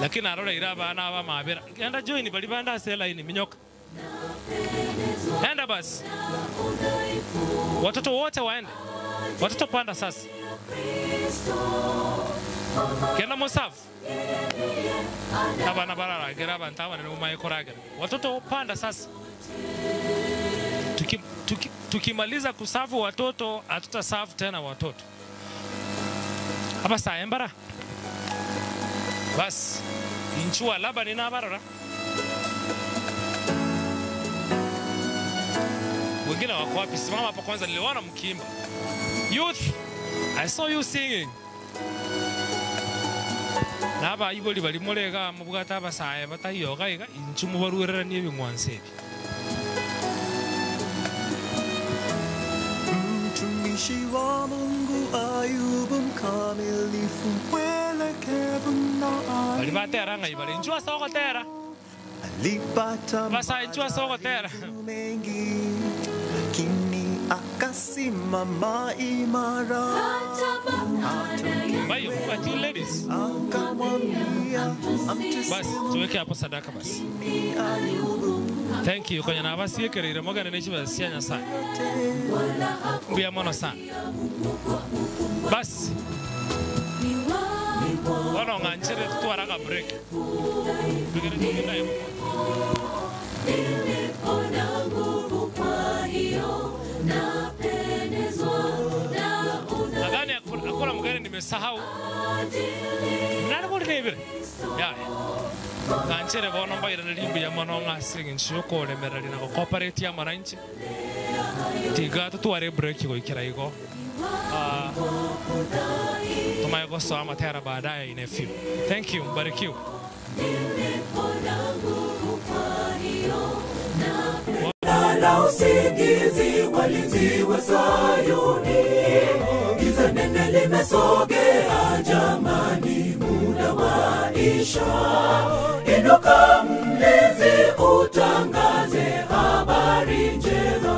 Lakini aroreire abana abamabera. Enda join bali banda ase line minyoka. Enda basi. Watoto wote waende. Watoto panda sasa. Genda musafu. Abana bararagera abantu abanene mumaye koragera. Watoto panda sasa. Tuki, tuki, tukimaliza kusafu watoto hatutasafu tena watoto. Hapa saa embara. Basi inchua laba nina barara. Wengine wako wapi? Simama hapa kwanza, niliwaona mkiimba. Youth, I saw you singing. Naba iboli bali murega mubwata abasaye batayoga iga inchu mubarwereranie ebing'wanso ebi. Mtumishi wa Mungu Ayubu mkamilifu, mwelekevu na Bali batera ng'ai bari inchu ase ogotera. alipata Basaye inchu ase ogotera. mengi, lakini akasimama imara. Bayo, but you ladies. Akamwambia Basi tuweke hapo sadaka basi. Thank you kwenye nabasiekereire mogane nechibasia cia Nyasaye. Mbuya mono sana. Basi bono ng'anchere tutwaraga break. Tugere tugenda emo. Nimepona nguvu kwa hiyo napendezwa na Nadhani hakuna mgeni nimesahau. Nani kuri nebire? Ya. Ng'anchere bono mbairane rimbuya mono ng'ase eng'encho yokoremereri na gocooperate ya mwananchi. Tiga tutware break goikera igo. Ah, tumaye gosoa matera baadaye in a few. Thank you, mbarikiwe. Lala usingizi, walinzi wa Sayuni, giza nene limesogea, jamani, muda waisha. Inuka mlinzi, utangaze habari njema.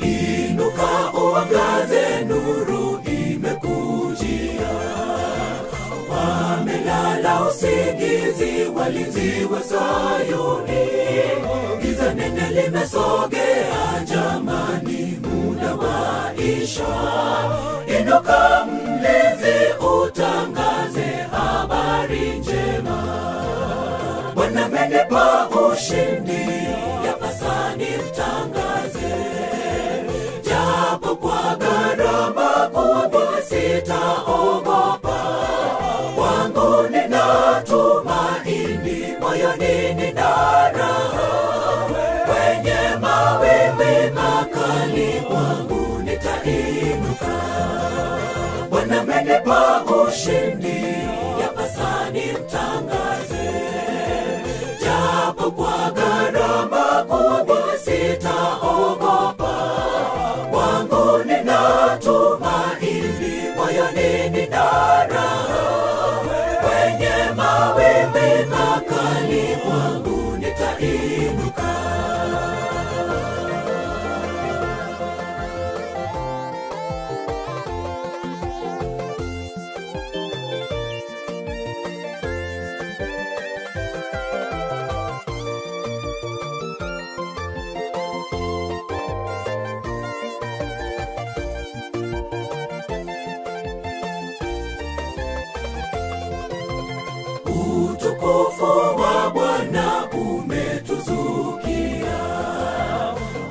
Inuka uangaze, nuru imekujia. Wamelala usingizi, walinzi wa Sayuni, giza nene limesogea, jamani, muda waisha. Inuka mlinzi, utangaze habari njema. Bwana amenipa ushindi, yapasa nimtangaze, japo kwa gharama kubwa, sitaogopa. Kwangu nina tumaini, moyoni nina raha. Kwenye mawimbi makali, kwangu nitainuka. Bwana amenipa ushindi, yapasa nimtangaze, japo kwa gharama kubwa, sitaogopa. Kwangu nina tumaini, moyoni nina raha. Kwenye mawimbi makali, kwangu nitainuka. Utukufu wa Bwana umetuzukia,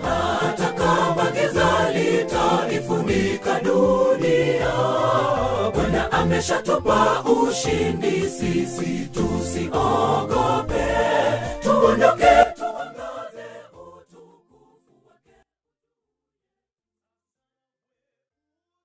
hata kama giza litaifunika dunia. Bwana ameshatupa ushindi, sisi tusiogope, tuondoke.